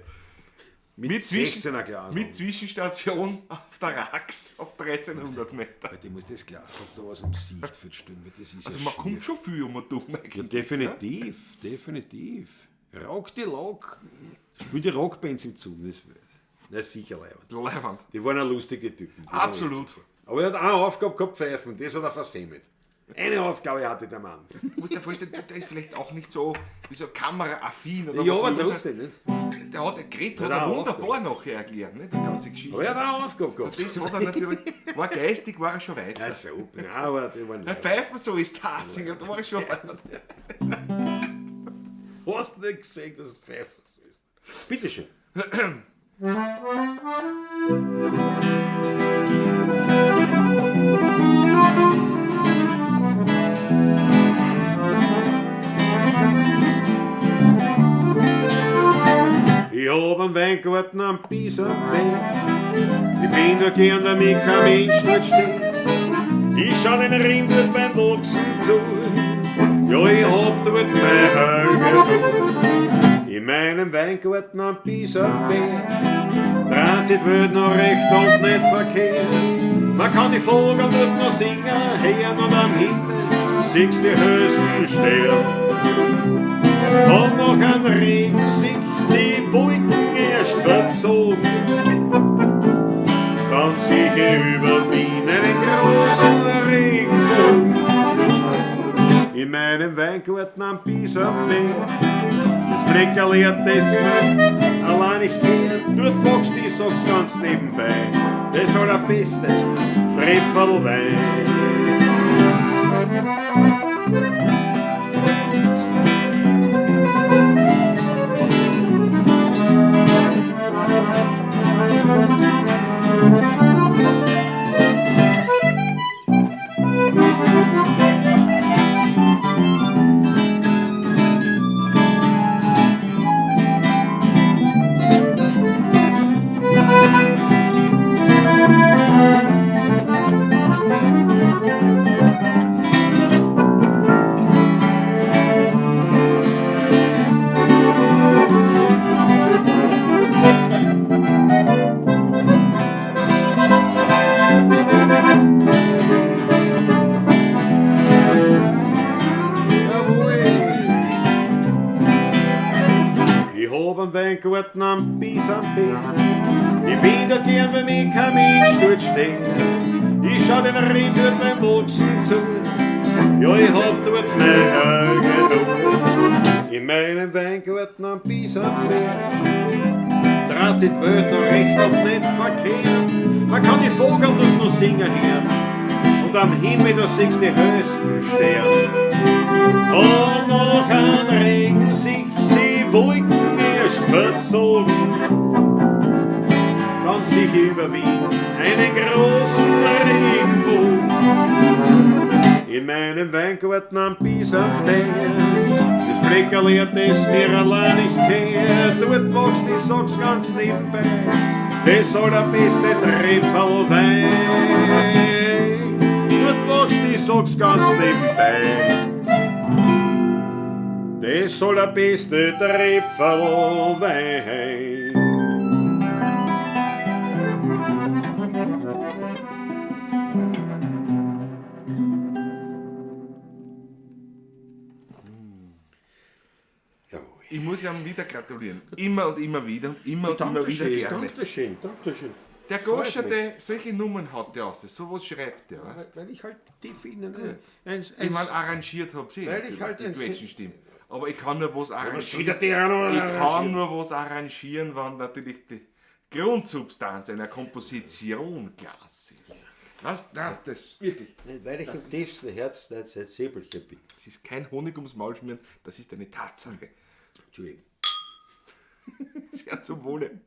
Mit 16er Glas. Mit Zwischenstation auf der Rax auf 1300 Meter. Alter, ich muss das Glas hab da was im Sichtfeld stehen, weil das ist Also ja man schier. kommt schon viel um und dumm eigentlich. Ja, definitiv, definitiv. Rock die Lok. Spiel die Rockbands im Zug, das ist sicher leibend. Leiwand. Die waren ja lustig, die Typen. Die waren Absolut. echt super. Aber er hat eine Aufgabe gehabt, pfeifen, das hat er versemmelt. Eine Aufgabe hatte der Mann. Du musst dir vorstellen, der ist vielleicht auch nicht so, wie so kameraaffin oder Ja, was aber wir uns- trotzdem, nicht? Der hat, Gret hat hat er auch wunderbar nachher erklärt, ne, die ganze Geschichte. Aber er hat auch eine Aufgabe gehabt. Das hat er natürlich, war geistig, war er schon weiter. Ja, super. Nein, aber die waren Der leibend. Pfeifen so ist das, da war er schon weiter. Hast du nicht gesehen, dass du pfeifen sollst? Bitteschön. Ich hab einen Weingarten am Bisamberg. Ich bin da gern, damit kein Mensch dort steht. Ich schau den Rindern beim Wachsen zu. Ja, ich hab dort mein Heil. In meinem Weingarten am Bisamberg dreht sich die Welt noch recht und nicht verkehrt. Man kann die Vogel dort noch singen hören und am Himmel siehst die höchsten Sterne. Und noch ein Regen sich die Wolken erst verzogen. Dann sieh ich über Wien einen großen Regenbogen. In meinem Weingarten am Bisamberg, das Fleckerl hat das mir allein nicht gehört. Dort wächst, ich sag's ganz nebenbei, das allerbeste Tröpferl Wein. Jawohl. Ich hab einen Weingarten am Bisamberg. Ich bin dort gern, wenn mich kein Mensch dort steht. Ich schau den Rind dort beim Wachsen zu. Ja, ich hab dort mein Auge da. In meinem Weingarten am Bisamberg dreht sich die Welt noch recht und nicht verkehrt. Man kann die Vogel dort noch singen hören. Und am Himmel, da siehst du die höchsten Sterne. Und noch ein Regen sich die Wolken erst verzogen. Dann sich über Wien einen großen Regenbogen. In meinem Weingarten am Bisamberg, das Fleckerl hat das mir allein nicht gehört. Dort wächst, ich sag's ganz nebenbei, das allerbeste Tröpferl Wein. Dort wächst, ich sag's ganz nebenbei, das allerbeste Tröpferl Wein. Jawohl. Ich muss ihm wieder gratulieren. Immer und immer wieder und immer und immer wieder gerne. Dankeschön, Dankeschön. Der Freut Goscher, solche Nummern hat der aus. Sowas schreibt der, weißt Weil ich halt tief in ein, Ich meine, arrangiert hab sie. Weil ich halt die ein- Quetschenstimme. Aber ich kann nur was arrangieren. wieder der noch Ich kann nur was arrangieren, wenn natürlich die Grundsubstanz einer Komposition klasse ist. Was? Nein, das wirklich. Weil ich im tiefsten Herzen ein Säbelchen bin. Das ist kein Honig ums Maul schmieren, das ist eine Tatsache. Entschuldigung. Sehr zum Wohle.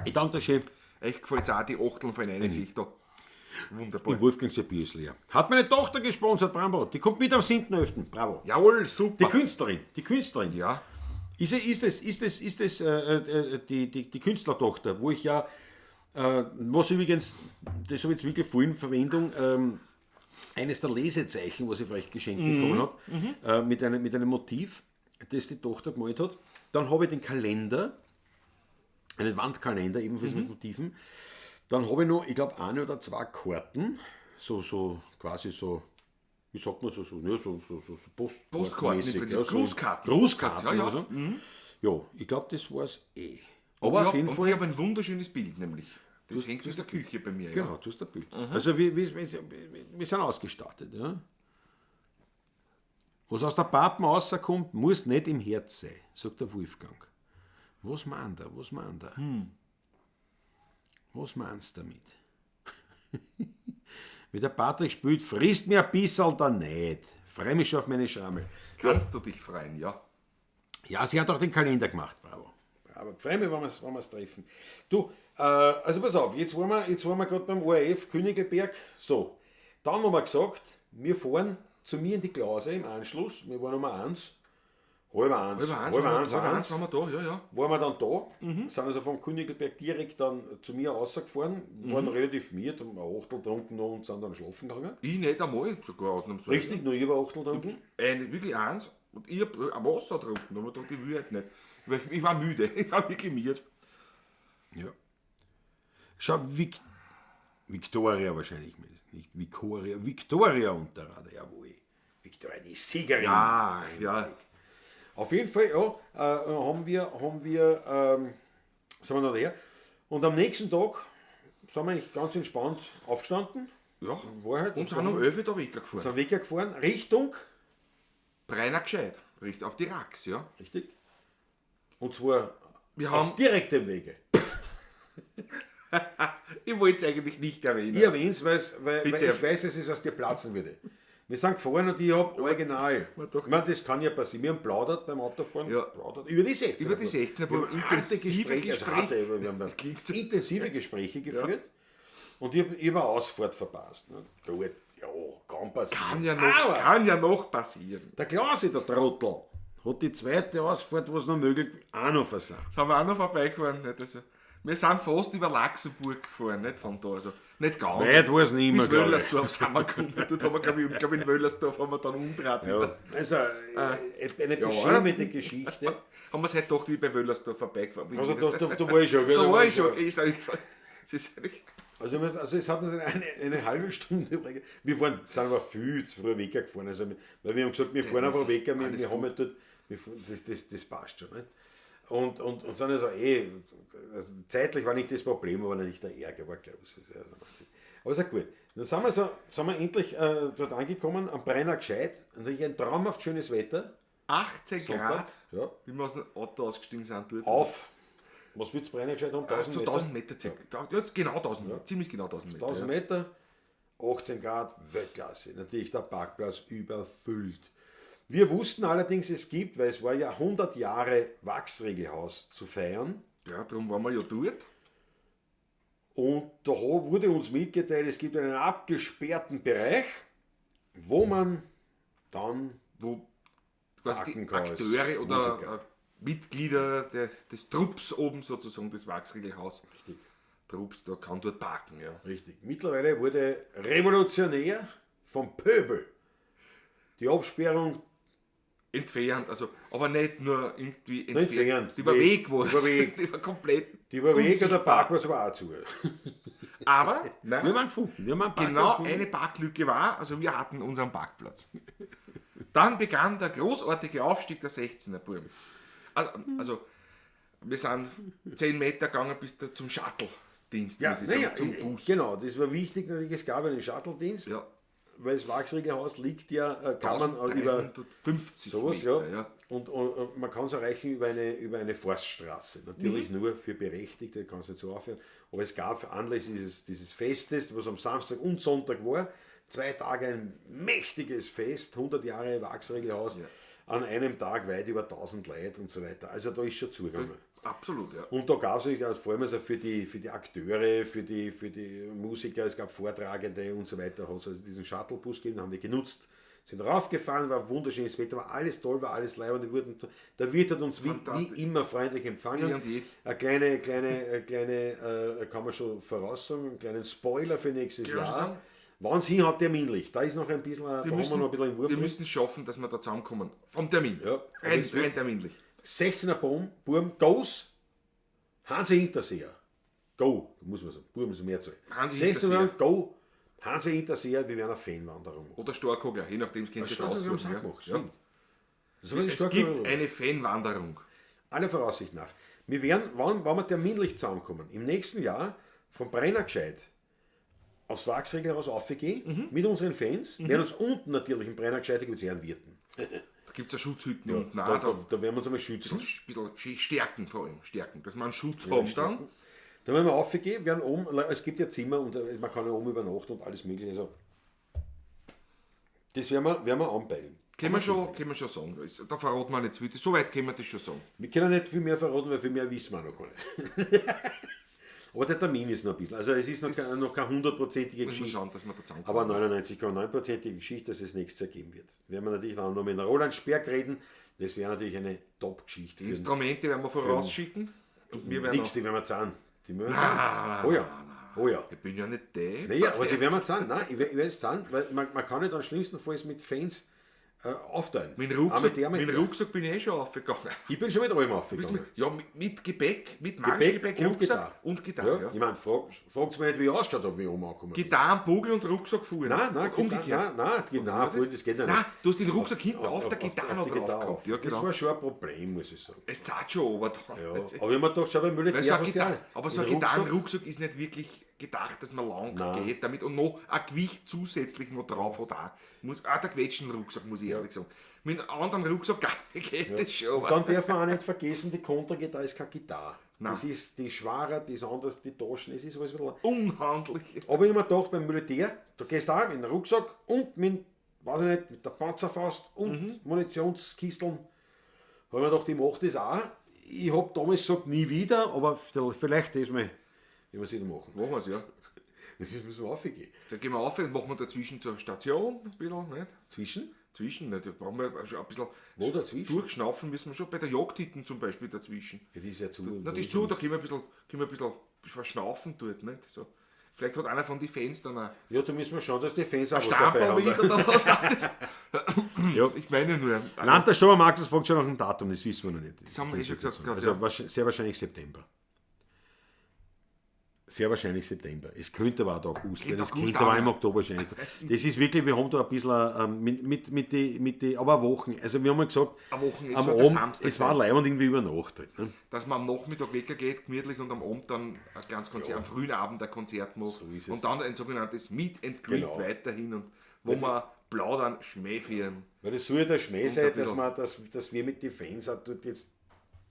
Ich danke dir schön. Echt gefällt auch die Achteln von einer Sicht da. Wunderbar. Im Wolfgang sein Bier ist leer. Hat meine Tochter gesponsert, Bravo. Die kommt mit am 7.11. Bravo. Jawohl, super. Die Künstlerin, die Künstlerin. Ja. Ist es die Künstlertochter, wo ich ja, was übrigens, das habe ich jetzt wirklich vorhin Verwendung, eines der Lesezeichen, was ich vielleicht geschenkt bekommen habe, mit einem Motiv, das die Tochter gemalt hat. Dann habe ich den Kalender, einen Wandkalender ebenfalls mit Motiven. Dann habe ich noch, ich glaube, eine oder zwei Karten, so quasi so, wie sagt man so, so Postkarten im Prinzip. ja, so Grußkarten. Grußkarten Ja, ja. oder so. Ja, ich glaube, das war es eh. Aber auf jeden und Fall. Ich habe ein wunderschönes Bild nämlich. Das hängt aus der Küche bei mir. Genau, du hast ein Bild. Also wir sind ausgestattet. Ja. Was aus der Pappen rauskommt, muss nicht im Herz sein, sagt der Wolfgang. Was meint er? Was meint er? Was meinst du damit? Wie der Patrick spielt, frisst mir ein bisschen da nicht. Freu mich schon auf meine Schrammel. Ja. Kannst du dich freuen, ja. Ja, sie hat auch den Kalender gemacht, bravo. Bravo. Freue mich, wenn wir es treffen. Du, also pass auf, jetzt waren wir gerade beim ORF, Königelberg. So, dann haben wir gesagt, wir fahren zu mir in die Klause im Anschluss. Wir waren um 1. 12:30. Halb eins waren wir da, ja, ja. Waren wir dann da, sind also vom Königelberg direkt dann zu mir rausgefahren, waren relativ miert, haben ein Achtel getrunken noch und sind dann schlafen gegangen. Ich nicht einmal, sogar ausnahmsweise. Richtig, nur ich habe ein Achtel getrunken. Wirklich eins. Und ich hab ein Wasser getrunken, aber ich dachte, ich will halt nicht. Weil ich war müde, ich war wirklich miert. Ja. Schau, Victoria wahrscheinlich, nicht Victoria, Victoria Unterrader, jawohl. Victoria, die Siegerin. Ah, ja. Auf jeden Fall, ja, sind wir noch daher. Und am nächsten Tag sind wir eigentlich ganz entspannt aufgestanden. Ja. War halt, Und sind um 11 Uhr da weggefahren. Sind weggefahren, Richtung, Breiner gescheit. Richtig auf die Rax, ja. richtig, und zwar Wir auf haben, direktem Wege. ich wollte es eigentlich nicht erwähnen. Ich erwähne es, weil Bitte. ich weiß, dass es aus dir platzen würde. Wir sind gefahren und ich habe original. Doch. Ich meine, das kann ja passieren. Wir haben plaudert beim Autofahren. Ja. Plaudert. Über die 16. Über die 16er, Wir haben intensive harte Gespräche, also Gespräche. harte, wir haben klingt so- intensive Gespräche geführt. Und ich habe eine Ausfahrt verpasst. Ne? Gut, ja, kann passieren. Kann ja noch passieren. Der Klausi, der Trottel, hat die zweite Ausfahrt, was noch möglich, auch noch versandt. Das haben wir auch noch vorbeigefahren. Nicht? Also, wir sind fast über Laxenburg gefahren, nicht von da. Also, nicht ganz. Weit war es nicht mehr, Bis glaub ich. Wöllersdorf sind wir gekommen. Dort haben wir, glaube ich, in Wöllersdorf haben wir dann umgedreht. Ja. Also, eine beschämende Geschichte. Haben wir es heute gedacht, wie ich bei Wöllersdorf vorbeigefahren bin. Also, da war ich schon, gell? da war ich schon. Ist eigentlich, es ist eigentlich, Also es hat uns eine halbe Stunde übrig. Wir sind aber viel zu früh weggefahren. Also, weil wir haben gesagt, wir fahren einfach weg, wir haben halt dort, das passt schon. Nicht? Und sind also also zeitlich war nicht das Problem, aber natürlich der Ärger war groß. Aber ist ja gut. Dann sind wir endlich dort angekommen, am Breiner Gescheit. Natürlich ein traumhaft schönes Wetter. 18 Grad, Ja. wie wir aus dem Auto ausgestiegen sind. Dort. Auf, was wird's Breiner Gescheit haben? 1000 So Meter? 1000 Meter circa. Ja, genau 1000, ja. Ziemlich genau 1000 Meter. 1000 ja. Meter, 18 Grad, Weltklasse. Natürlich der Parkplatz überfüllt. Wir wussten allerdings, es gibt, weil es war ja 100 Jahre Wachsriegelhaus zu feiern. Ja, darum waren wir ja dort. Und da wurde uns mitgeteilt, es gibt einen abgesperrten Bereich, wo man dann Wo quasi die Parken kann als Akteure oder Musiker. Mitglieder des Trupps oben sozusagen, des Wachsriegelhaus. Richtig. Trupps, da kann dort parken, ja. Richtig. Mittlerweile wurde revolutionär vom Pöbel die Absperrung Entfernt, also, aber nicht nur irgendwie entfernt. Entfernt. Die war weg, war Die war weg. Die war komplett. Die war weg und der unsichtbar. Parkplatz war auch zu. Aber, nein, Wir haben einen gefunden. Wir haben einen Parkplatz genau gefunden. eine Parklücke war, also wir hatten unseren Parkplatz. Dann begann der großartige Aufstieg der 16er Burm. Also Wir sind 10 Meter gegangen bis da zum Shuttle-Dienst, muss ich sagen, zum Bus. Genau, das war wichtig natürlich, es gab einen Shuttle-Dienst, Ja. weil das Wachsriegelhaus liegt ja, kann man über 1350 sowas, Meter, ja. ja. Und man kann es erreichen über eine Forststraße. Natürlich nur für Berechtigte, kann es nicht so aufhören. Aber es gab anlässlich dieses Festes, was am Samstag und Sonntag war, 2 Tage ein mächtiges Fest, 100 Jahre Wachsriegelhaus, an einem Tag weit über 1000 Leute und so weiter. Also da ist schon zugegangen. Absolut, ja. Und da gab es natürlich auch, vor allem also für die Akteure, für die Musiker, es gab Vortragende und so weiter, hat es also diesen Shuttlebus gegeben, haben wir genutzt, sind raufgefahren, war wunderschönes Wetter, war alles toll, war alles leibend, der Wirt hat uns wie immer freundlich empfangen. Eh und je. Eine kleine, kann man schon voraussagen, einen kleinen Spoiler für nächstes Kann man schon Jahr. sagen. Wenn's hin hat, terminlich. Da ist noch ein bisschen, da haben wir noch ein bisschen einen Wurm wir drin. müssen schaffen, dass wir da zusammenkommen. Vom Termin. Ja, aber es wird Rein terminlich. 16er Burm, goes, Hansi Hinterseer. Go, muss man sagen. Burm ist Mehrzahl. Hansi 16er Hinterseer. Go, Hansi Hinterseer, wir werden eine Fanwanderung machen. Oder Storkogler, je nachdem, es könnt ihr Storkogler aussuchen. haben's auch Ja. gemacht, Ja. stimmt. Das haben die Es Storkogler gibt eine Fanwanderung. Aller Voraussicht nach. Wir werden, wann wir terminlich zusammenkommen, im nächsten Jahr vom Brenner gescheit aufs Wachsriegelhaus aufgehen, mit unseren Fans, werden uns unten natürlich im Brenner gescheit, da gibt es eher einen Wirten. Da gibt es ja Schutzhütten unten. Da, auch, da, da werden wir uns einmal schützen. ein bisschen stärken vor allem, stärken, dass wir einen Schutz haben dann. Da werden wir aufgehen, werden oben, es gibt ja Zimmer und man kann ja oben übernachten und alles mögliche. Also, das werden wir anpeilen. Können wir schon sagen. Da verraten wir nicht zu viel. So weit können wir das schon sagen. Wir können nicht viel mehr verraten, weil viel mehr wissen wir noch gar nicht. Aber der Termin ist noch ein bisschen. Also es ist noch keine hundertprozentige Müssen wir Geschichte. schauen, dass wir da zusammenkommen. Aber 99,9%ige Geschichte, dass es nächstes Jahr geben wird. Werden wir natürlich dann noch mit Roland Sperg reden. Das wäre natürlich eine Top-Geschichte. Die Instrumente werden wir vorausschicken. Und wir werden Nix, die werden wir zahlen. Die werden wir Nein, zahlen. nein, Oh ja. Oh ja. Ich bin ja nicht der. Naja, aber die werden wir zahlen. Nein, ich werde es zahlen, weil man kann nicht am schlimmstenfalls mit Fans aufteilen. Mit dem Auch Rucksack, mit der, mit mit dem der. Rucksack bin ich eh schon aufgegangen. Ich bin schon mit allem aufgegangen. Ja, mit Gepäck, mit Gepäck Marschgepäck, und Rucksack Gitarre. und Gitarre. Ja, Ja. Ich meine, fragt mich nicht, wie ich ausschaut, ob ich oben angekommen bin. Gitarren, Bugel und Rucksack voll. Nein, nein, umgekehrt. Gitarre, nein, nein, Gitarre voll, das geht ja nicht. Nein, du hast den Rucksack hinten auf, der Gitarre auf die noch drauf Gitarre gehabt. auf. Ja, Das genau. war schon ein Problem, muss ich sagen. Es zahlt schon, aber da. Ja, aber ich hab mir gedacht, schau, beim Weil Militär so ein hast du ja Gitarren, aber so ein den Rucksack. Gitarrenrucksack ist nicht wirklich gedacht, dass man lang Nein. geht damit und noch ein Gewicht zusätzlich noch drauf hat. Auch. Muss, auch der Quetschenrucksack, muss ich ehrlich sagen. Mit einem anderen Rucksack gar nicht geht das schon. Und dann darf man auch nicht vergessen, die Kontragitarre ist keine Gitarre. Nein. Das ist die schwerer, die ist anders, die Taschen, es ist alles ein bisschen. Unhandlich. Aber ich hab mir gedacht, beim Militär, da gehst du auch mit dem Rucksack und mit, weiß ich nicht, mit der Panzerfaust und Munitionskisteln. Hab ich mir gedacht, ich mach das auch. Ich hab damals gesagt, nie wieder, aber vielleicht das mal, wie wir es wieder machen. Machen wir's, ja. Das müssen wir aufgehen. Dann gehen wir auf und machen wir dazwischen zur Station ein bisschen, nicht? Zwischen? Zwischen, nicht? Da brauchen wir schon ein bisschen. Wo dazwischen? Durchschnaufen müssen wir schon, bei der Jagdhütten zum Beispiel dazwischen. Ja, die ist ja zu. Na, das ist zu, da können wir ein bisschen verschnaufen dort, nicht? So. Vielleicht hat einer von den Fans dann ein Ja, da müssen wir schauen, dass die Fans auch was dabei Stamperl haben. wieder oder was weiß ich. Ja. Ich meine nur. Land der Sturm Markus fragt schon nach dem Datum, das wissen wir noch nicht. Das haben wir eh schon gesagt gerade, Also ja. sehr wahrscheinlich September. Sehr wahrscheinlich September. Es könnte aber auch der August werden. Es August könnte aber auch auch im Oktober wahrscheinlich. Das ist wirklich, wir haben da ein bisschen mit die, aber Wochen. Also wir haben mal gesagt, Eine Woche, es am soll der Abend, Samstag es war sein. leibend irgendwie über Nacht halt, ne? Dass man am Nachmittag weggeht, gemütlich und am Abend dann ein kleines Konzert, am frühen Abend ein Konzert macht. So ist es. Und dann ein sogenanntes Meet and Greet Genau. weiterhin und wo wir plaudern, Schmäh führen, Weil das soll ja der Schmäh sein, ein bisschen- dass wir mit den Fans auch dort jetzt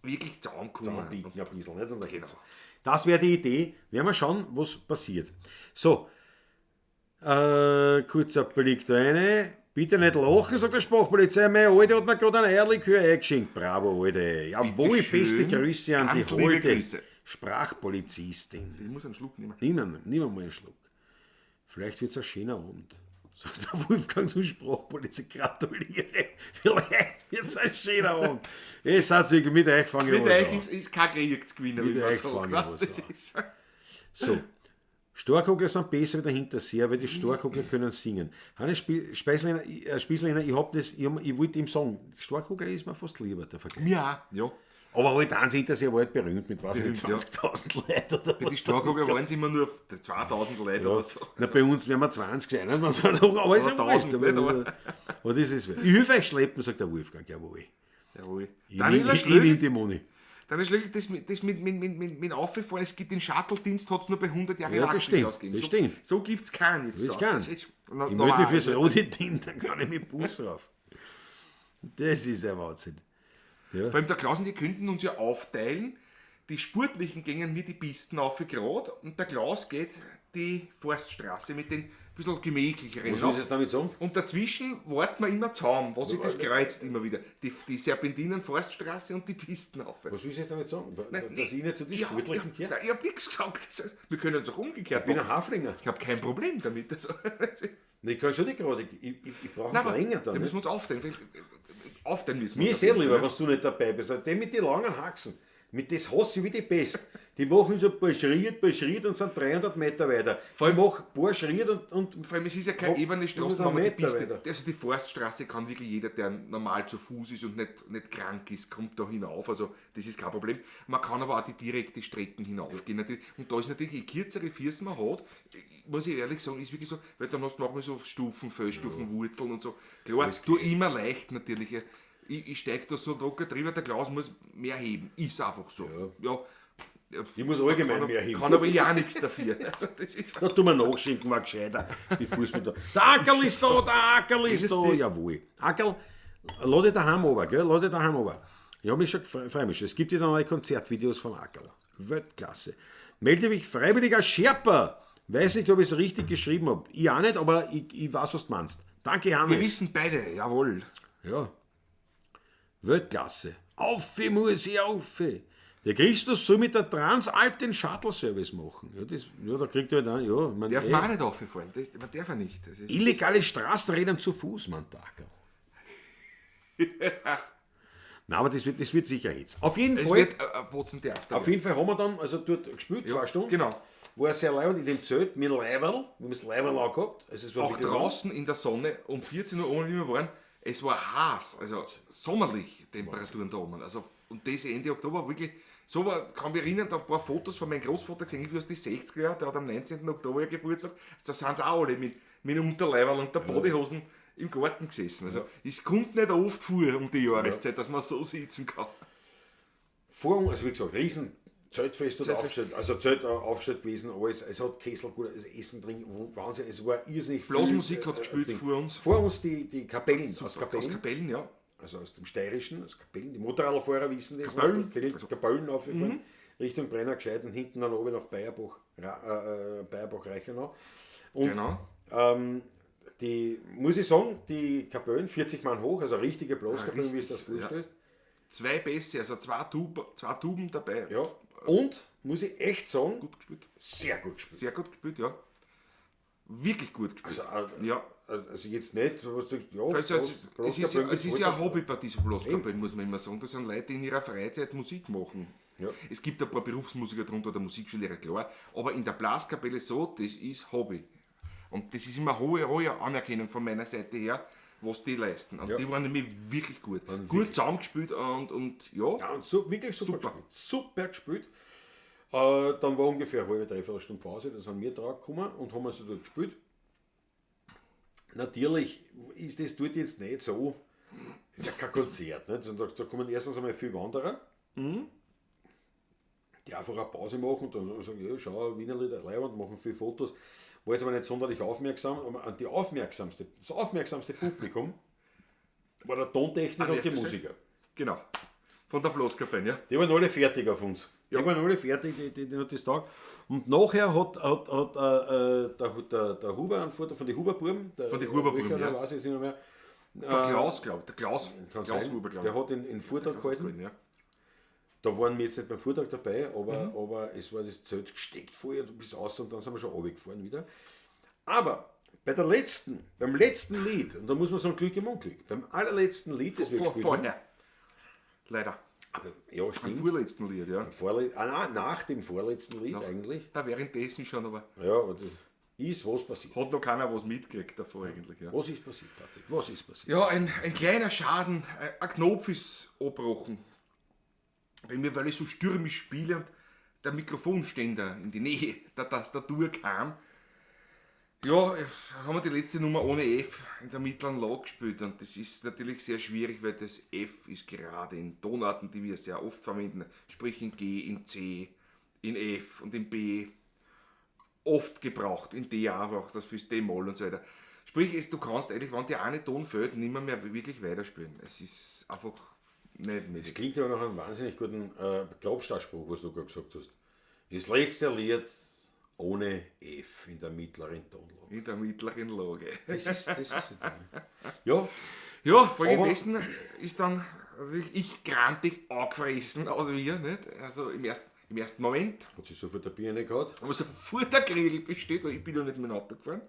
wirklich zusammenkommen. zusammenbieten ein bisschen. Nicht? Und da Genau. geht's. Das wäre die Idee. Werden wir schauen, was passiert. So, kurzer Blick da rein. Bitte nicht lachen, sagt der Sprachpolizei. Meine Alte hat mir gerade ein Eierlikör eingeschenkt. Bravo, Alte. Jawohl, schön. beste Grüße an Ganz die liebe Holde Grüße. Sprachpolizistin. Ich muss einen Schluck nehmen. Nimm einmal einen Schluck. Vielleicht wird es ein schöner Abend. Sagt der Wolfgang zum Sprachpolizei, gratuliere. Vielleicht wird es ein schöner Abend. Ihr seid wirklich mit euch fange ich Mit was euch an. ist kein Krieg zu gewinnen, Mit wie man euch sagt. fange ich Weißt, was das an. ist, So. Storkogler sind besser wie der Hinterseher, weil die Storkogler können singen. Hannes Speislehner, ich hab das, ich, hab, ich wollte ihm sagen, Storkogler ist mir fast lieber, der Vergleich. ja, ja. Aber halt Hans Hinterseher war halt berühmt mit, weiß ich nicht, Berühmt, ja. 20.000 Leuten oder Bei den Storkogler waren es immer nur 2000 Leute Ja. oder so. Na, bei uns werden wir 20 sein, ne? Aber ist ja Oder wurscht. 1000, Aber, nicht, aber- aber das ist, ich helfe euch schleppen, sagt der Wolfgang, jawohl. Jawohl. Ich Daniela nehm Schlögl, die Moni. Dann ist wirklich das, das mit Auffahren, es gibt den Shuttle-Dienst, hat es nur bei 100 Jahren Ja, das Wachslicht stimmt, ausgegeben. das So, stimmt. so gibt es keinen jetzt. Das da. kann. Das ist Ich melde mich normal. fürs rote Team, dann kann ich mit Bus drauf. Das ist ein Wahnsinn. Vor allem der Klaus und die könnten uns ja aufteilen. Die Sportlichen gingen mir die Pisten auf gerade und der Klaus geht die Forststraße mit den bisschen gemächlicheren. Was willst du jetzt damit sagen? Und dazwischen warten wir immer zusammen, was sich das kreuzt immer wieder. Die Serpentinen Forststraße und die Pisten auf. Was willst du jetzt damit sagen? Dass ich nicht zu den Sportlichen ja, gehöre? nein, ich habe nichts gesagt. Wir können uns auch umgekehrt Ich bin machen. ein Haflinger. Ich habe kein Problem damit. Also, Ich kann schon nicht gerade. Ich brauche Nein, aber länger da dann. müssen Nicht? wir uns aufteilen. Vielleicht, Aufteilen müssen wir Mir uns ist eh auf jeden lieber, Fall, wenn du nicht dabei bist. Weil die mit den langen Haxen, mit das hasse ich wie die Pest. Die machen so ein paar Schritt und sind 300 Meter weiter. Vor allem mach ein paar Schritt und Vor allem, es ist ja keine Hopp, ebene Straße, nur aber die einen Meter Piste, weiter. also die Forststraße kann wirklich jeder, der normal zu Fuß ist und nicht krank ist, kommt da hinauf. Also das ist kein Problem. Man kann aber auch die direkte Strecken hinaufgehen. Natürlich. Und da ist natürlich, je kürzere Füße man hat, muss ich ehrlich sagen, ist wirklich so, weil dann hast du manchmal so Stufen, Felsstufen, Wurzeln und so. Klar, du immer leicht natürlich. Ich steige da so locker drüber, der Klaus muss mehr heben. Ist einfach so. Ja. Ja. Ich muss allgemein Kann, mehr heben. kann aber ich auch nichts dafür. Also das ist Da tun wir nachschenken, war gescheiter. Die Fuß mit da. Der Ackerl ist da, der Ackerl ist da. Jawohl. Ackerl, lad dich daheim runter, gell? Lad dich daheim runter. Ich hab mich schon freu mich schon. Es gibt wieder neue Konzertvideos von Ackerl. Weltklasse. Melde mich freiwillig als Sherpa. Weiß nicht, ob ich es richtig geschrieben habe. Ich auch nicht, aber ich weiß, was du meinst. Danke, Hannes. Wir wissen beide, jawohl. Ja. Weltklasse. Auf muss ich, auf. Der Christus soll mit der Transalp den Shuttle-Service machen. Ja, das, ja, da kriegt er halt auch, ja, ich mein, Darf eh, man auch nicht auffahren. Das, man darf ja nicht. Das ist, Illegale Straßenräder zu Fuß, man Tacker. Nein, aber das wird sicher jetzt. Auf jeden es Fall, wird ein Potzentheater. auf jeden Fall haben wir dann, also dort gespielt, 2 Stunden. genau. War sehr leibend in dem Zelt mit dem Leiberl. Wir haben das Leiberl auch gehabt. Also es war Auch wirklich draußen in der Sonne um 14 Uhr, ohne wie wir waren, es war heiß, also sommerlich Temperaturen da oben. Also, und das Ende Oktober wirklich, so war, kann mich erinnern, da ein paar Fotos von meinem Großvater gesehen, irgendwie aus den 60er Jahren, der hat am 19. Oktober Geburtstag, da sind sie auch alle mit Unterleiberl und der Bodyhosen im Garten gesessen. Also es kommt nicht oft vor um die Jahreszeit, dass man so sitzen kann. Vor uns, also wie gesagt, riesen Zeltfest oder Zeltfest. aufgestellt, also Zelt aufgestellt gewesen, alles, es hat Kessel, gut, das Essen drin, Wahnsinn, es war irrsinnig viel, Blasmusik hat gespielt Ding. vor uns. Vor uns die Kapellen, Super, aus Kapellen, Aus Kapellen, ja. also aus dem Steirischen, aus Kapellen, die Motorradfahrer wissen das, Kapellen. was da Kapellen aufgefahren, Richtung Brenner gescheit und hinten dann oben nach Bayerbach, Bayerbach Reichenau. Und Genau. Die, muss ich sagen, die Kapellen, 40 Mann hoch, also richtige Blaskapellen, wie es das vorstellst. 2 Bässe, also 2 Tuben dabei. Ja. Und, muss ich echt sagen, Gut gespielt. sehr gut gespielt. Sehr gut gespielt, ja. Wirklich gut gespielt. Also, ja. Also jetzt nicht, was du, ja, Also, es ist ja, es ist ja ein Hobby. Hobby bei diesen Blaskapellen, muss man immer sagen. Das sind Leute, die in ihrer Freizeit Musik machen. Ja. Es gibt ein paar Berufsmusiker drunter oder Musikschullehrer, klar. Aber in der Blaskapelle so, das ist Hobby. Und das ist immer hohe, hohe Anerkennung von meiner Seite her, was die leisten. Und Ja. die waren nämlich wirklich gut. Gut zusammengespielt und ja. Ja, und so, wirklich super, Super. gespielt. Super gespielt. Dann war ungefähr eine halbe, dreiviertel Stunde Pause, dann sind wir drauf gekommen und haben also dort gespielt. Natürlich ist das dort jetzt nicht so, ist ja kein Konzert, nicht? Sondern da kommen erstens einmal viele Wanderer, die einfach eine Pause machen und dann sagen, ja, schau, Wienerlieder, Leiband, machen viele Fotos. War jetzt aber nicht sonderlich aufmerksam, aber an die aufmerksamste, das aufmerksamste Publikum war der Tontechniker An und die erster Stelle. Musiker. Genau. Von der Blaskapelle, ja. Die waren alle fertig auf uns. Die waren alle fertig, die hat das Tag. Und nachher hat der Huber einen Vortrag von den Huberbuben, der, Von den Huberbuben, welcher, ja. weiß ich nicht mehr. Der Klaus, glaube ich. Der Klaus, Kann Klaus sein, Huber, glaube ich. Der hat in Vortrag Klaus hat's gehalten. gehalten, ja. Da waren wir jetzt nicht beim Vortrag dabei, aber es war das Zelt gesteckt vorher und bis außen und dann sind wir schon runtergefahren wieder. Aber beim letzten Lied, und da muss man sagen, Glück im Unglück, beim allerletzten Lied, das wir gespielt haben, Vorher. Leider. aber, ja, Am stimmt. vorletzten Lied, ja. Nach dem vorletzten Lied eigentlich. Da währenddessen schon, aber Ja, aber das ist was passiert. hat noch keiner was mitgekriegt davor eigentlich. Ja, Was ist passiert, Patrick? Was ist passiert? ja ein kleiner Schaden, ein Knopf ist abgebrochen. Bei mir, weil ich so stürmisch spiele und der Mikrofonständer in die Nähe der Tastatur kam, Ja, haben wir die letzte Nummer ohne F in der mittleren Lage gespielt und das ist natürlich sehr schwierig, weil das F ist gerade in Tonarten, die wir sehr oft verwenden, sprich in G, in C, in F und in B oft gebraucht, in D auch, das fürs D-Moll und so weiter. Sprich, du kannst eigentlich, wenn dir eine Ton fehlt, nicht mehr wirklich weiterspielen. Es ist einfach nicht möglich. Das klingt aber nach einem wahnsinnig guten Grobstarspruch, was du gerade gesagt hast. Das letzte Lied ohne F in der mittleren Tonlage. In der mittleren Lage. Das ist ja. Ja, folgendessen ist dann, also ich grantig angefressen aus mir, nicht? Also im ersten Moment. Hat sich sofort der Bier reingehauen? Aber sofort der Grill besteht, weil ich bin ja nicht mit dem Auto gefahren.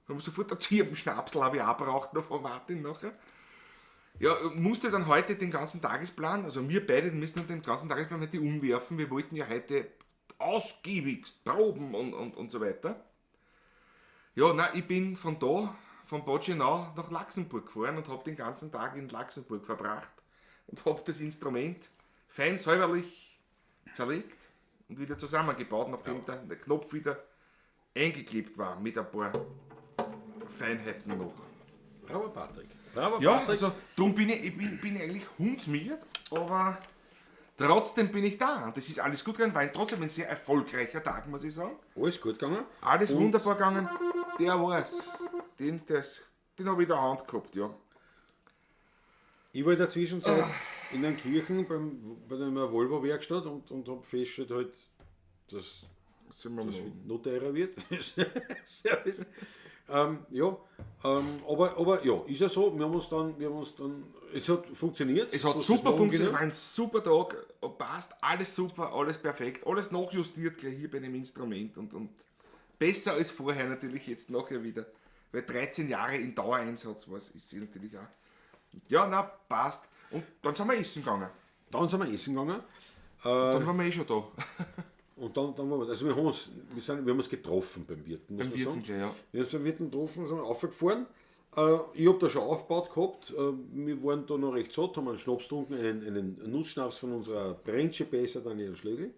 Haben wir sofort einen Zirbenschnapsel habe ich auch braucht noch von Martin nachher. Ja, musste dann heute den ganzen Tagesplan, also wir beide müssen den ganzen Tagesplan heute umwerfen. Wir wollten ja heute ausgiebigst proben und so weiter. Ja, nein, ich bin von da, von Bad Schenau nach Laxenburg gefahren und habe den ganzen Tag in Laxenburg verbracht und habe das Instrument fein säuberlich zerlegt und wieder zusammengebaut, nachdem der Knopf wieder eingeklebt war mit ein paar Feinheiten noch. Bravo Patrick. Bravo, ja, Patrick. Also darum bin ich bin eigentlich hundsmiert, aber trotzdem bin ich da. Und das ist alles gut gegangen, war trotzdem ein sehr erfolgreicher Tag, muss ich sagen. Alles gut gegangen? Alles wunderbar gegangen. Der war's. Den habe ich in der Hand gehabt, ja. Ich war in der Zwischenzeit in einer Kirche bei einer Volvo-Werkstatt und habe festgestellt, halt, dass das noch teurer wird. Service. Aber ja, ist ja so, wir haben uns dann, es hat funktioniert. Es hat super funktioniert, war ein super Tag, passt, alles super, alles perfekt, alles nachjustiert gleich hier bei dem Instrument und besser als vorher natürlich jetzt nachher wieder, weil 13 Jahre in Dauereinsatz war, ist sie natürlich auch. Ja, na, passt. Und dann sind wir essen gegangen. Dann Dann waren wir eh schon da. Und dann waren wir, also wir haben uns getroffen beim Wirten. Beim Wirten, gleich, ja. Wir haben uns beim Wirten getroffen, sind aufgefahren. Ich habe da schon aufgebaut gehabt. Wir waren da noch recht satt, haben einen Schnaps getrunken, einen Nussschnaps von unserer Brennschebesser Daniela Schlögl.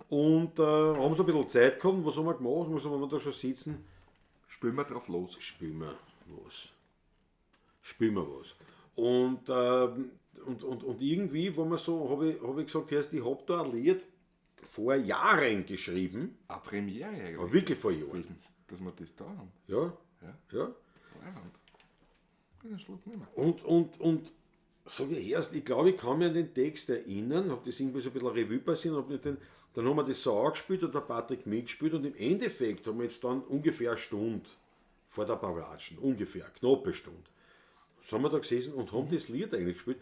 Und haben so ein bisschen Zeit gehabt. Was haben wir gemacht? Was haben wir da schon sitzen? Spülen wir drauf los. Spülen wir was. Und irgendwie war man so, hab ich gesagt, ich habe da ein Lied vor Jahren geschrieben. Eine Premiere eigentlich. Aber wirklich vor Jahren. Gewesen, dass wir das da haben. Ja. Ja. Das ist ein Schluck nicht mehr. Und sag ich erst, ich glaube, ich kann mich an den Text erinnern, habe das irgendwie so ein bisschen Revue passiert, dann haben wir das so angespielt und der Patrick mitgespielt und im Endeffekt haben wir jetzt dann ungefähr eine Stunde vor der Pavlatschen, ungefähr, knappe Stunde, sind wir da gesessen und haben das Lied eigentlich gespielt.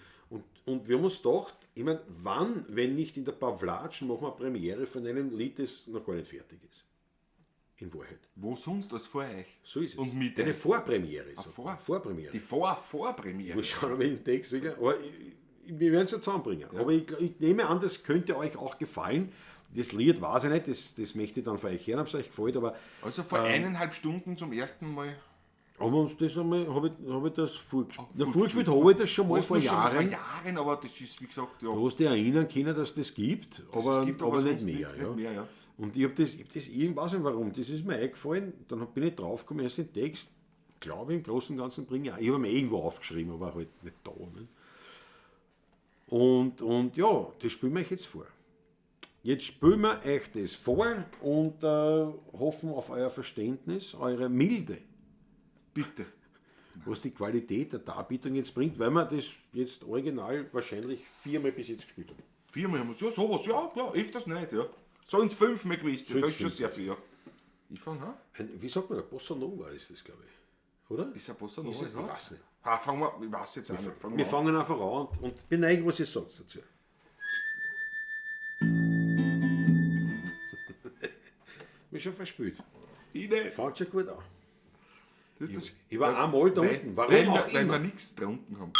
Und wir haben uns gedacht, ich meine, wann, wenn nicht in der Pavlatschen, machen wir eine Premiere von einem Lied, das noch gar nicht fertig ist. In Wahrheit. Wo sonst als vor euch? So ist es. Und mit eine Vorpremiere. Vorpremiere. Die Vorpremiere. Ich muss schauen, ob ich den Text wirklich, aber wir werden es ja zusammenbringen. Ja. Aber ich nehme an, das könnte euch auch gefallen. Das Lied weiß ich nicht, das möchte ich dann von euch hören, ob es euch gefällt. Aber, also vor 1,5 Stunden zum ersten Mal. Haben wir uns das einmal, hab ich das vorgespielt? Na, vorgespielt habe ich das schon mal vor Jahren. Vor Jahren, aber das ist, wie gesagt, ja. Du hast dich erinnern können, dass das gibt, aber nicht mehr. Ja. Nicht mehr, ja. Und ich habe das irgendwas, nicht warum, das ist mir eingefallen, dann bin ich draufgekommen, erst den Text, glaube ich, im Großen und Ganzen bringe ich auch. Ich habe mir irgendwo aufgeschrieben, aber halt nicht da. Ne? Und ja, das spielen wir euch jetzt vor. Jetzt spielen wir euch das vor und hoffen auf euer Verständnis, eure Milde. Bitte. Was die Qualität der Darbietung jetzt bringt, weil wir das jetzt original wahrscheinlich 4-mal bis jetzt gespielt haben. 4-mal haben wir es, ja, sowas, ja, öfters nicht, ja. So ins 5-mal gewesen, ja, das ist schon sehr viel, ja. Ich fange an. Wie sagt man da? Bossa Nova ist das, glaube ich. Oder? Ist ein Bossa Nova? Ich weiß nicht. Fangen wir, ich weiß jetzt auch nicht. Wir fangen einfach an und bin eigentlich, was ihr sagt dazu. Bin schon verspielt. Ich nicht. Fängt schon gut an. Ich war einmal da unten. Warum auch immer? Weil wir nichts getrunken haben.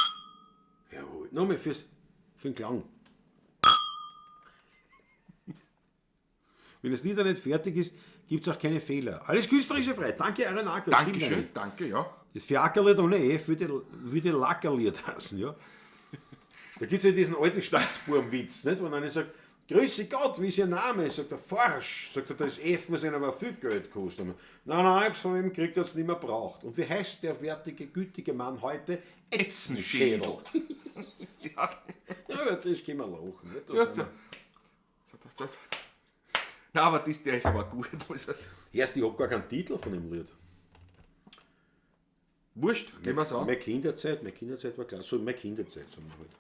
Jawohl. Nochmal für den Klang. Wenn das Lied nicht fertig ist, gibt es auch keine Fehler. Alles künstlerische frei. Danke, Arenaka. Dankeschön, danke, ja. Das Fiakerlied ohne F würde Lackerlied heißen, ja. Da gibt es ja diesen alten Staatsburmwitz, nicht? Wo einer sagt, Grüße Gott, wie ist Ihr Name? Sagt er, Forsch. Sagt er, das F muss Ihnen aber viel Geld kosten. Nein, nein, ich hab's von ihm gekriegt, hab's nicht mehr braucht. Und wie heißt der wertige, gütige Mann heute? Etzenschädel. Ja. Ja, aber das können wir lachen. Nicht? Das Ja, sind so. wir- Das. Nein, aber das, der ist aber gut, muss ich sagen. Erst, ich hab gar keinen Titel von dem Lied. Wurscht, gehen wir's an. Meine Kinderzeit war klar. So, meine Kinderzeit, sagen wir halt.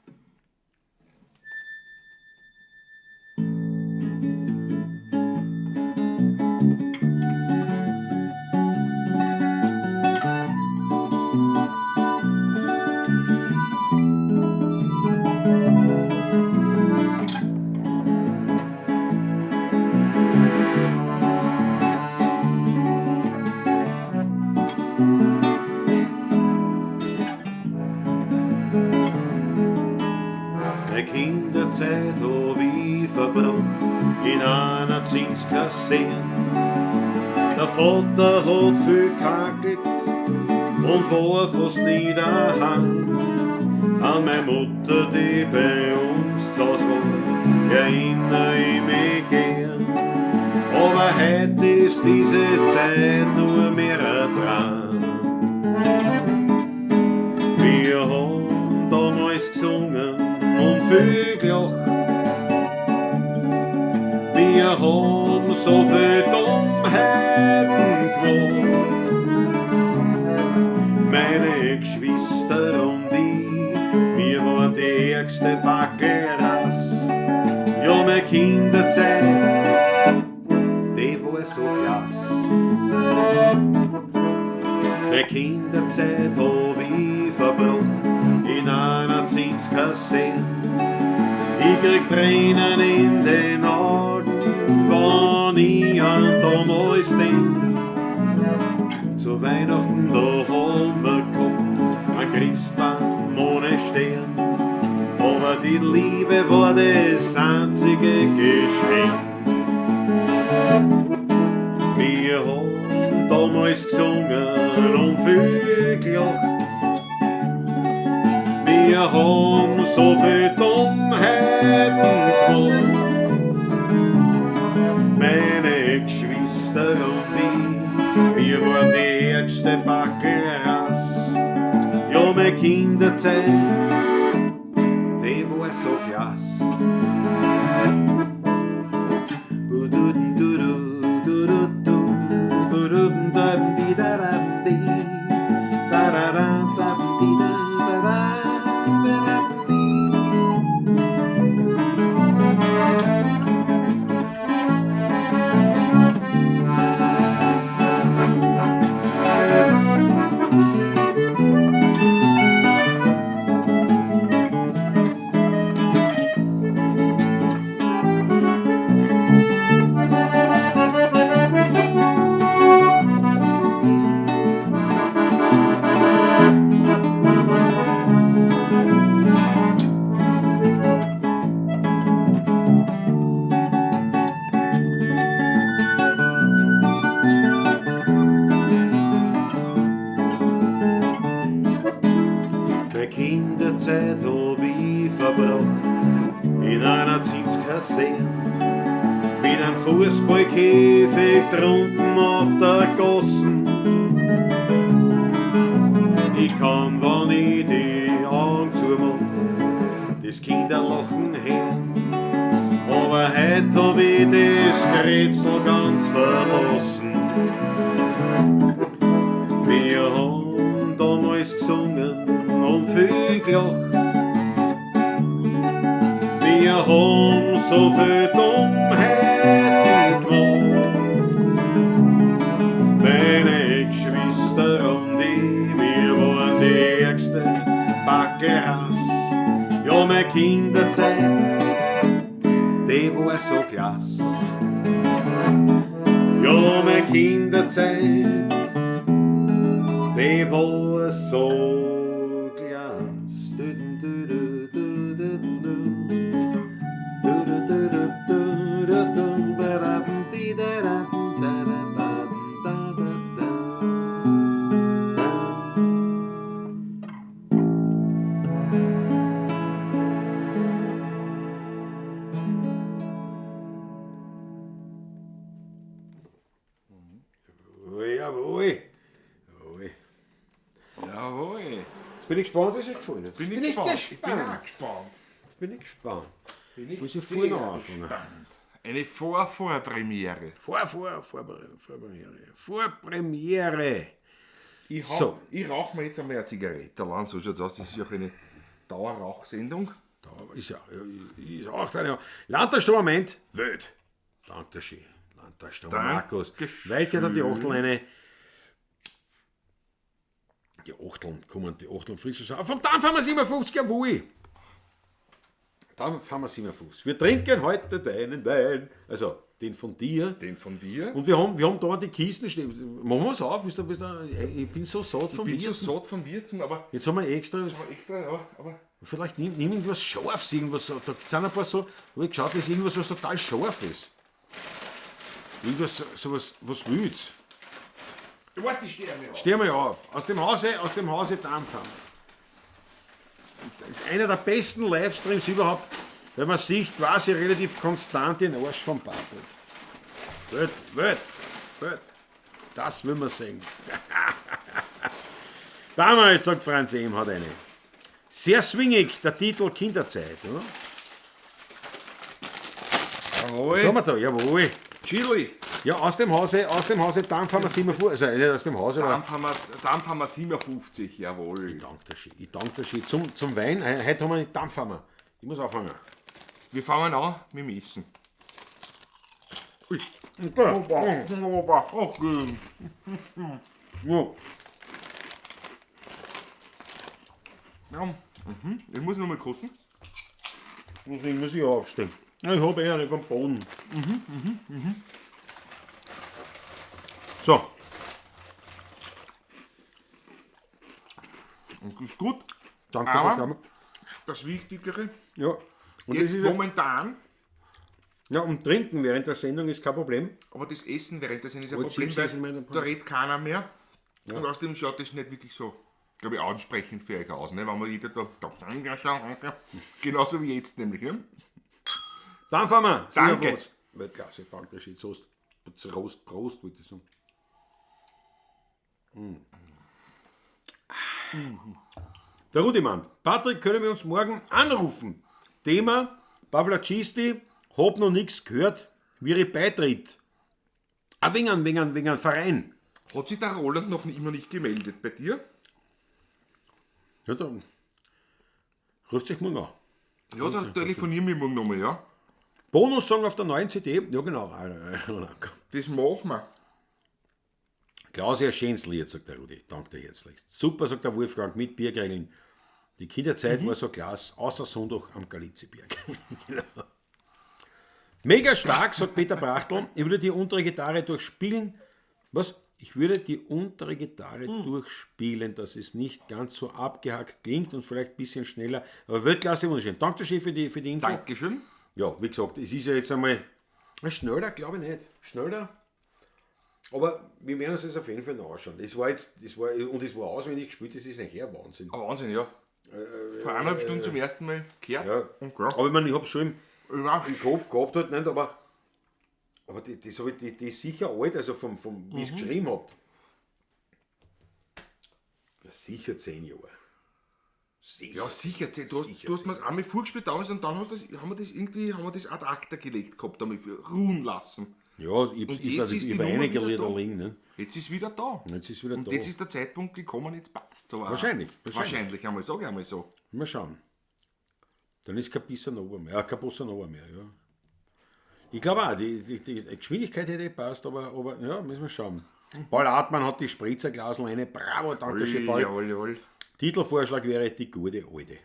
Meine Kinderzeit hab ich verbracht in einer Zinskaserne. Der Vater hat viel gehackelt und war fast nie daheim. An meine Mutter, die bei uns zu Hause war, erinnere ich mich gern. Aber heute ist diese Zeit nur mehr ein Traum. Wir haben damals gesungen und viel gelacht. Wir haben so viel Dummheiten gemacht. Meine Geschwister und ich, wir waren die ärgste Backelrass. Ja, meine Kinderzeit, die war so klasse. Meine Kinderzeit hab ich verbracht in einer Zinskaserne. Ich krieg Tränen in den Augen, wenn ich an damals denk. Zu Weihnachten, da haben wir gehabt ein Christbaum ohne Stern. Aber die Liebe war das einzige Geschenk. Wir haben damals gesungen und viel gelacht. Wir haben so viel Dummheiten gemacht. Meine Geschwister und ich, wir waren die ärgste Backelrass. Ja, meine Kinderzeit, die war so klasse. Meine Kinderzeit hab ich verbracht in einer Zinskaserne. Mit einem Fußballkäfig drunten auf der Gossen. Ich kann, wenn ich die Augen zumach, das Kinderlachen hören. Aber heut hab ich das Grätzl ganz verlassen. Wir haben damals gesungen und viel gelacht. Wir haben so viel Dummheiten gemacht. Meine Geschwister und ich, wir waren die ärgste Backelrass. Ja, meine Kinderzeit, die war so klasse. Ja, meine Kinderzeit, die war so klasse. Du, du, du, du, du, du. Du, du, du, du, du, du, du. Ba, da, di, da, da, da, da, ba, da, da, da. Da. Bin ich gespannt, wie es euch gefallen hat. Bin ich gespannt. Ich bin auch gespannt. Jetzt bin ich gespannt. Bin ich Muss ich sehr vorne anfangen? gespannt. Eine Vor-Vorpremiere. Vorpremiere. Vorpremiere. Ich, So. ich rauche mir jetzt einmal eine Zigarette an, so schaut's aus. Das ist ja auch eine Dauerrauchsendung. Da ist ja ist auch eine. Landtagsstrom meint, Welt. Dankeschön. Landtagsstrom, Markus. Dankeschön. Weit geht die Achtel eine. Die Achteln kommen, die Achteln frisch. Vom Dampfhammer 57, jawohl. Dampfhammer 57. Wir trinken heute deinen Wein. Also, den von dir. Den von dir. Und wir haben da die Kisten stehen. Machen wir es auf? Ich bin so satt vom Ich bin so Wirten. satt vom Wirten, aber Jetzt haben wir extra. aber extra, ja, aber Vielleicht nimm irgendwas Scharfes, irgendwas, so- da sind ein paar so, wo ich geschaut habe, ist irgendwas, was total scharf ist. Irgendwas, so was, was Wildes. Warte, ich stehe mir auf. Steh mal auf. Aus dem Hause Dampfer. Das ist einer der besten Livestreams überhaupt, weil man sieht quasi relativ konstant den Arsch vom Patrick. Welt, Welt, Welt. Das will man sehen. Damals, sagt Franz M., hat eine. Sehr swingig, der Titel Kinderzeit, oder? Was haben wir da? Jawohl. Chili. Ja, aus dem Hause Dampfhammer 57, also nicht aus dem Hause, aber Dampfhammer 57, jawohl. Ich danke dir schön. Ich danke dir schön. Zum Wein, heute haben wir nicht Dampfhammer. Ich muss anfangen. Wir fangen an mit dem Essen. Ui. Okay. Ja. Ja. Mhm. Ich muss noch mal kosten. Deswegen muss ich aufstehen. Ja, ich habe eh eine vom Boden. So, Und ist gut. danke Aber- fürs Klammer. Das Wichtigere, Ja. Und das jetzt ist ja, momentan, ja, und trinken während der Sendung ist kein Problem. aber das Essen während der Sendung ist ein Aber Problem, Chips weil essen wir dann- da redet keiner mehr. Und außerdem schaut das nicht wirklich so, glaube ich, ansprechend für euch aus, ne? Wenn man jeder da, genauso wie jetzt nämlich. Ja? Dampfhammer. Danke. 57. Weltklasse, danke schön. Prost, Prost, Prost, wollte ich sagen. Mm. Der Rudimann. Patrick, können wir uns morgen anrufen? Thema: Pavlacisti, hab noch nichts gehört, wie ihr beitritt. Ah, wegen einem Verein. Hat sich der Roland noch immer nicht gemeldet bei dir? Ja, dann ruft sich morgen an. Ja, da telefonieren wir morgen nochmal, ja? Bonussong auf der neuen CD? Ja, genau. Das machen wir. Klausi, ein schönes Lied, sagt der Rudi. Danke dir herzlichst. Super, sagt der Wolfgang, mit Biergrillen. Die Kinderzeit war so klasse, außer Sonntag am Galiziberg. Genau. Mega stark, sagt Peter Brachtl. Ich würde die untere Gitarre durchspielen. Was? Ich würde die untere Gitarre durchspielen, dass es nicht ganz so abgehackt klingt und vielleicht ein bisschen schneller. Aber Weltklasse, wunderschön. Danke schön für die Info. Dankeschön. Ja, wie gesagt, es ist ja jetzt einmal. Schneller, glaube ich nicht. Schneller. Aber wir werden uns das auf jeden Fall noch anschauen. Das war jetzt, das war, und es war auswendig gespielt, das ist eigentlich eher Wahnsinn. Aber Wahnsinn, ja. Vor eineinhalb Stunden zum ersten Mal gehört. Ja. Und klar. Aber ich meine, ich habe schon im Ja, Kopf gehabt halt nicht, aber die, das hab ich, die ist sicher alt, also vom wie ich es geschrieben habe. Ja, sicher 10 Jahre. Sicher. Ja, sicher. Du hast, Sicher, du hast mir's einmal vorgespielt damals und dann hast das, haben wir das irgendwie, haben wir das ad acta gelegt gehabt, damit ruhen lassen. Ja, ich Und habe jetzt ist die hab Nummer einige wieder Lieder da. liegen. Ne? Jetzt ist wieder da. Jetzt ist wieder Und da. jetzt ist der Zeitpunkt gekommen, jetzt passt so. Wahrscheinlich, wahrscheinlich. Wahrscheinlich einmal, sag ich einmal so. Mal schauen. Dann ist kein Bossa Nova mehr. Ja, kein Bossa Nova mehr, ja. Ich glaube auch, die Geschwindigkeit hätte gepasst, aber ja, müssen wir schauen. Paul Hartmann hat die Spritzerglasel eine. Bravo, danke schön, Paul. Jawohl, jawohl. Titelvorschlag wäre die gute alte.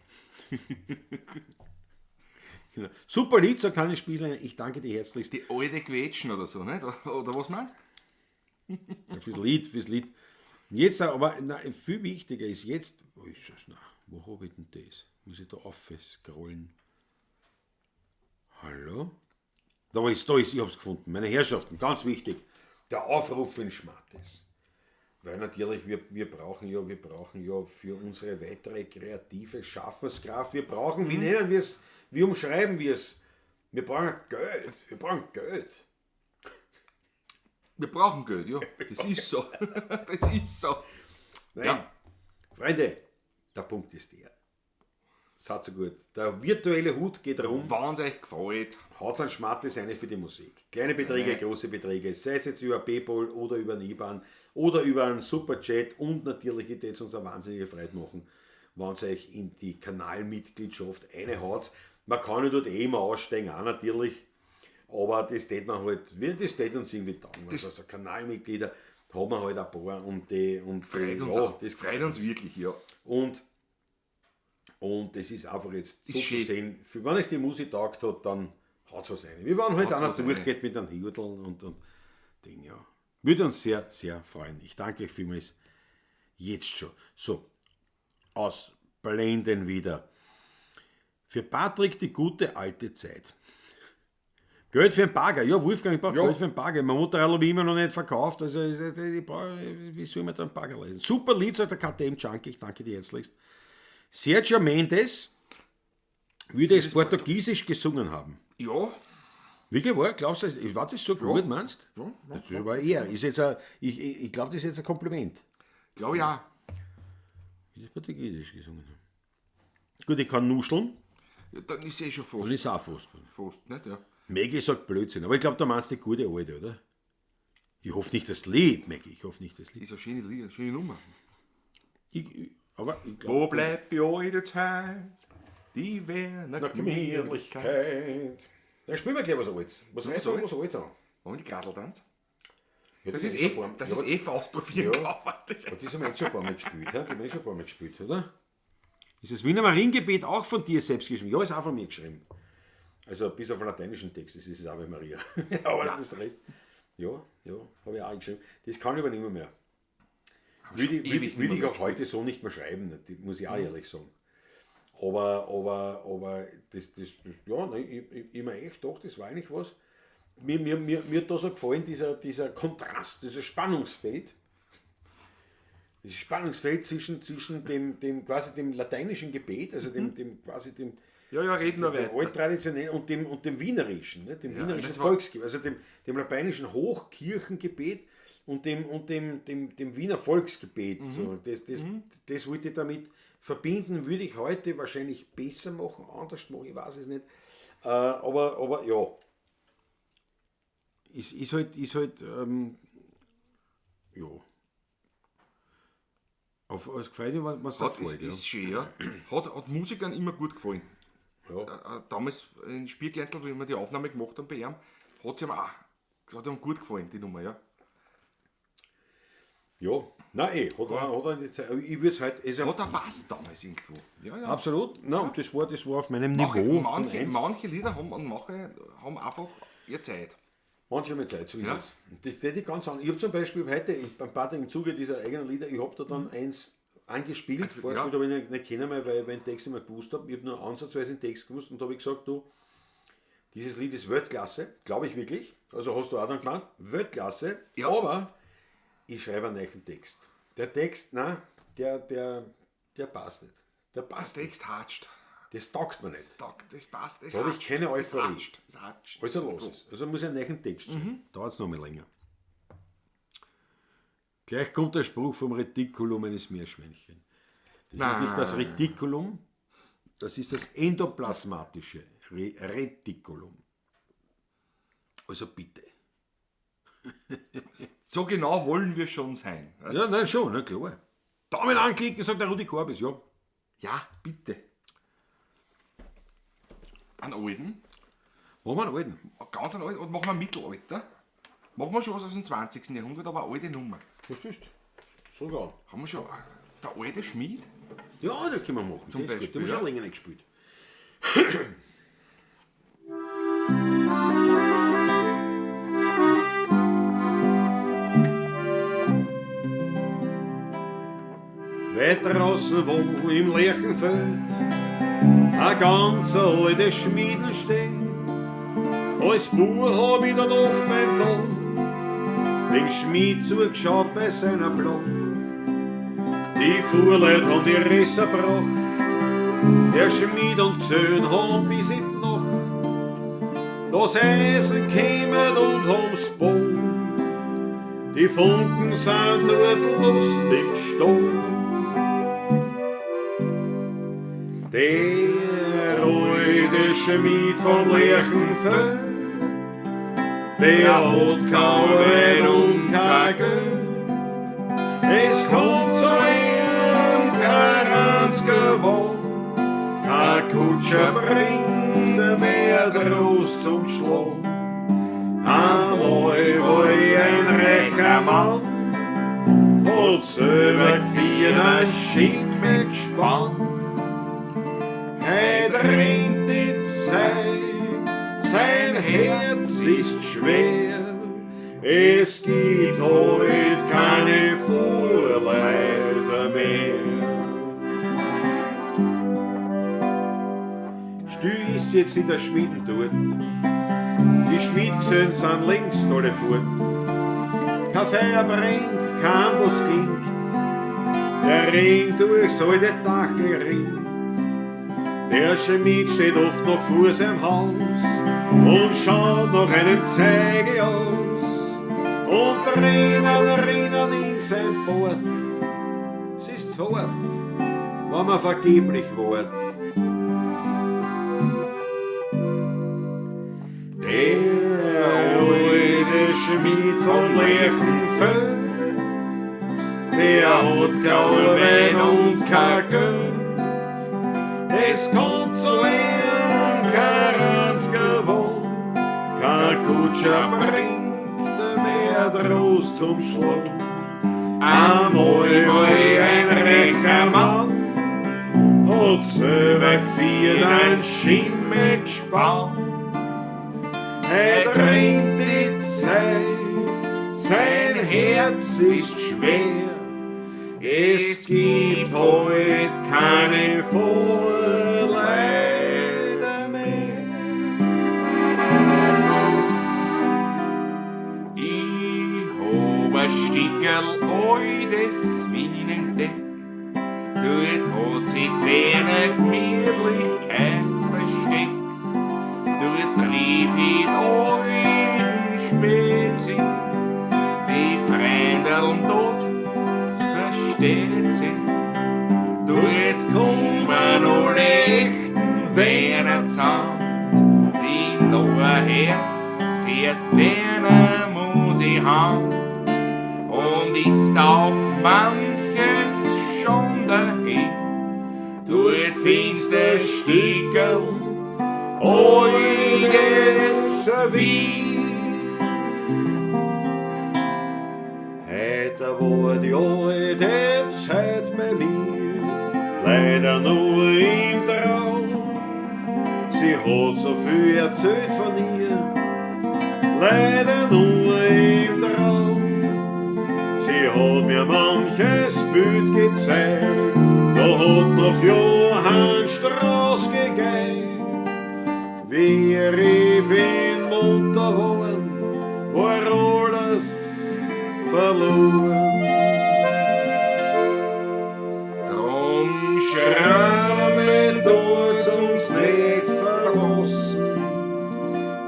Genau. Super Lied, sagt Hannes Spieslein. Ich danke dir herzlichst. Die alte Quetschen oder so, nicht? Oder was meinst Ja, fürs Lied, fürs Lied. Jetzt aber na, viel wichtiger ist jetzt, wo ist das? Na, wo habe ich denn das? Muss ich da aufscrollen? Hallo? Da ist, ich hab's gefunden. Meine Herrschaften, ganz wichtig. Der Aufruf in Schmattes. Weil natürlich, wir brauchen ja für unsere weitere kreative Schaffenskraft, wir brauchen, wie nennen wir es, wie umschreiben wir es? Wir brauchen Geld, wir brauchen Geld. Wir brauchen Geld, ja. Das ist so. Das ist so. Nein. Ja. Freunde, Der Punkt ist der. Seid so gut. Der virtuelle Hut geht rum. Wenn es euch gefällt, Haut's einen Schmattes eine für die Musik. Kleine Beträge, große Beträge, sei es jetzt über PayPal oder über einen IBAN oder über einen Superchat und natürlich wird es uns eine wahnsinnige Freude machen, wenn es euch in die Kanalmitgliedschaft reinhaut. Man kann ja dort eh immer aussteigen, auch natürlich, aber das tät man halt, das tät uns irgendwie taugen. Also Kanalmitglieder haben wir halt ein paar und die und freut die, uns, ja, auch. das freut uns wirklich, ja. Und das ist einfach jetzt so Ist zu schön. sehen, für, wenn euch die Musik taugt hat, dann haut's was rein. Wir waren halt Haut's einer was rein. durchgeht mit einem Hütl und Ding, ja. Würde uns sehr, sehr freuen. Ich danke euch vielmals jetzt schon. So, ausblenden wieder. Für Patrick die gute alte Zeit. Geld für den Bagger. Ja, Wolfgang, ich brauche Ja. Geld für den Bagger. Mein Motorrad habe ich immer noch nicht verkauft. Also, ich brauche, wie soll man da einen Bagger lesen? Super Lied, sagt der KTM Junkie. Ich danke dir herzlichst. Sergio Mendes würde es Portugiesisch gesungen haben. Ja, Wirklich wahr? Glaubst du, war das so gut, meinst Ja, du? Das ist aber eher. Ist jetzt ein, ich glaube, das ist jetzt ein Kompliment. glaube ich auch. Würde es Portugiesisch gesungen haben. Gut, ich kann nuscheln. Ja, dann ist eh schon Dann fast. ist auch fast. Fast, nicht? Ja. Maggie sagt Blödsinn, aber ich glaube, da meinst du die gute alte, oder? Ich hoffe nicht das Lied, Maggie. Ich hoffe nicht das Lied. Ist eine schöne, Lied, eine schöne Nummer. Aber ich glaube. Wo bleibt die alte Zeit? Die Werner Gemütlichkeit. Dann spielen wir gleich was Altes. Was, was, Altes? was Altes an. Wollen wir die Graseltanz? Ja, Das haben ist wir eh, schon ein paar- das ja, ist eh ausprobieren. Ja. Aber das Aber das haben wir jetzt schon ein paar Mal gespielt, hä? Die haben wir schon ein paar Mal gespielt, oder? Ist das Wiener Mariengebet auch von dir selbst geschrieben? Ja, ist auch von mir geschrieben. Also bis auf den lateinischen Text, das ist das Ave Maria. Aber das Rest, ja, ja, habe ich auch geschrieben. Das kann ich aber nicht mehr. mehr. Würde, ewig würde, nicht würde mehr ich auch heute so nicht mehr schreiben, ne? Das muss ich auch ehrlich sagen. Aber das ja, nein, ich mir echt doch, das war eigentlich was. Mir hat da so gefallen, dieser Kontrast, dieses Spannungsfeld. Dieses Spannungsfeld zwischen dem quasi dem lateinischen Gebet, also dem quasi dem, Ja, ja, reden wir dem weiter. alttraditionellen und dem wienerischen, ne? Dem wienerischen das war- Volksgebet, also dem lateinischen Hochkirchengebet und dem Wiener Volksgebet. So, das wollte ich damit verbinden, würde ich heute wahrscheinlich besser machen, anders machen, ich weiß es nicht. Aber ja, ist halt, ja. Auf, es gefällt mir, was da Hat, ist, gefällt. Ja. ist schön, ja. Hat Musikern immer gut gefallen. Ja. Damals in Spiergänzel, wie wir die Aufnahme gemacht haben bei ihm, hat ihm auch hat ihm gut gefallen, die Nummer, ja. Ja, nein, eh, hat er die Zeit, aber ich würde es halt, ist ja, Hat er passt damals irgendwo. Ja, ja. absolut, nein, und das war auf meinem Manche, Niveau. von manche, einst. manche Lieder haben, und manche haben einfach ihre Zeit. Manche haben Zeit, so ist Ja. es. Und das hätte ich ganz an. Ich habe zum Beispiel heute, beim Pater im Zuge dieser eigenen Lieder, ich habe da dann eins angespielt, vorgespielt habe ich nicht kennen mehr, weil ich den Text nicht mehr gewusst habe. Ich habe nur ansatzweise den Text gewusst und da habe ich gesagt, du, dieses Lied ist Weltklasse, glaube ich wirklich. Also hast du auch dann gemeint, Weltklasse, Ja. aber ich schreibe einen neuen Text. Der Text, nein, der passt nicht. Der passt Der nicht. Text hatscht. Das taugt mir nicht. Das passt. Das Da habe ich hatscht. keine Das Euphorie. hatscht. Das hatscht. Also los es. Also muss ich einen neuen Text schreiben. Dauert es noch mal länger. Gleich kommt der Spruch vom Retikulum eines Meerschweinchen. Das ist nicht das Retikulum, das ist das endoplasmatische Retikulum. Also bitte. So genau wollen wir schon sein. Weißt? Ja, nein, schon, na klar. Daumen anklicken, sagt der Rudi Korbis, ja. Ja, bitte. Einen alten? Machen wir einen alten. Ganz einen alten. Und machen wir Mittelalter? Machen wir schon was aus dem 20. Jahrhundert, aber eine alte Nummer. Was bist du? Sogar. Haben wir schon. Der alte Schmied? Ja, das können wir machen. Zum das ist gut. Beispiel, Den haben wir ja. schon länger nicht gespielt. Weit draußen, wo im Lerchenfeld a ganz alte Schmieden steht, als Bub hab ich dort oft mein Tag dem Schmied zugeschaut bei seiner Block. Die Fuhrleut haben die Risse gebracht, der Schmied und Söhn haben bis in die Nacht das Eisen kämen und haben's Bogen. Die Funken sind dort lustig gestohlen. Der alte Schmied von Lerchenfeld, der hat kein Wein und kein Geld. Es kommt zu ihm kein einziger Wagen, kein Kutscher bringt er mehr Trost zum Schlag. Einmal war ich ein reicher Mann, hat selber geführt ein Schimmel gespannt. Heut rennt die Zeit, sein Herz ist schwer, es gibt heut keine Fuhrleute mehr. Still ist jetzt in der Schmieden dort, die Schmiedgesellen sind längst alle fort. Kein Feuer brennt, kein Amboss klingt, der Regen durchs alte Dachl rinnt. Der Schmied steht oft noch vor seinem Haus und schaut nach einem Zeige aus. Und Tränen rinnen in sein Bart. Es ist hart, wenn man vergeblich wart. Der alte Schmied von Lerchenfeld, der hat kein Wein und kein Geld. Es kommt zu ihm kein einziger Wagen, kein Kutscher bringt mehr Trost zum Schlag. Einmal war ich ein reicher Mann, hat selber geführt ein Schimmel gespannt. Heut rennt die Zeit, sein Herz ist schwer, es gibt heut keine Vorleute mehr. Ich hab ein Stickerl altes Wien entdeckt, dort hat sich die Wiener Gemütlichkeit versteckt. Dort triff ich die alten Spätzle, die Freundeln, das versteht sich. Dort kommen alle echten Wiener zusammen, die noch ein Herz für die Wiener Musik haben. Und ist auch manches schon dahin, dort findest du Stickerl altes Wien. Heut war die alte Zeit bei mir leider nur im Traum. Sie hat so viel erzählt von ihr, leider nur im Traum. Sie hat mir manches Bild gezeigt, da hat noch Johann Strauss gegeigt. Wie ich bin munter worden, war alles verloren. Drum Schrammen tut's uns nicht verlassen,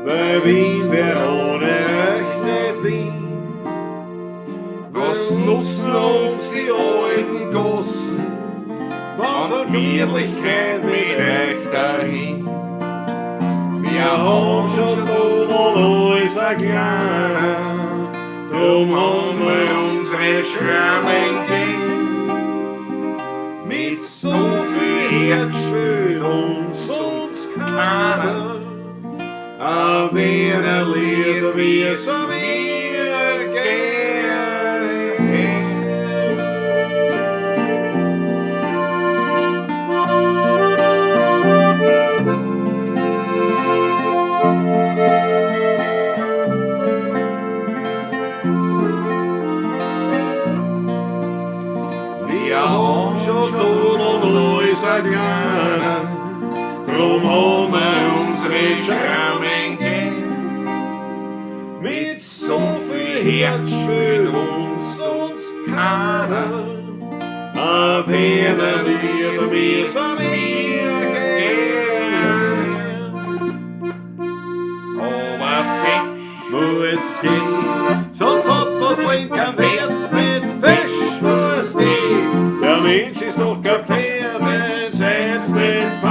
weil Wien wär ohne euch nicht Wien. Was nutzen uns die alten Gossen, Wann und die Gemütlichkeit mit euch dahin? Wir haben schon da noch alles erklärt, drum haben wir unsere Schrammen gehen. Mit so viel Herz spürt uns sonst keiner, ein Wiener Lied, wie es mir gerne hätt. Wir haben schon da noch alles erklärt, drum haben wir unsere Schrammen gern. Mit so viel Herz spürt uns sonst keiner, ein Wiener Lied, wie es mir gern. Aber Fisch muss gehen, sonst hat das Leben keinen Wert. Mit Fisch muss gehen, der Mensch ist doch kein Pferd, seid's nicht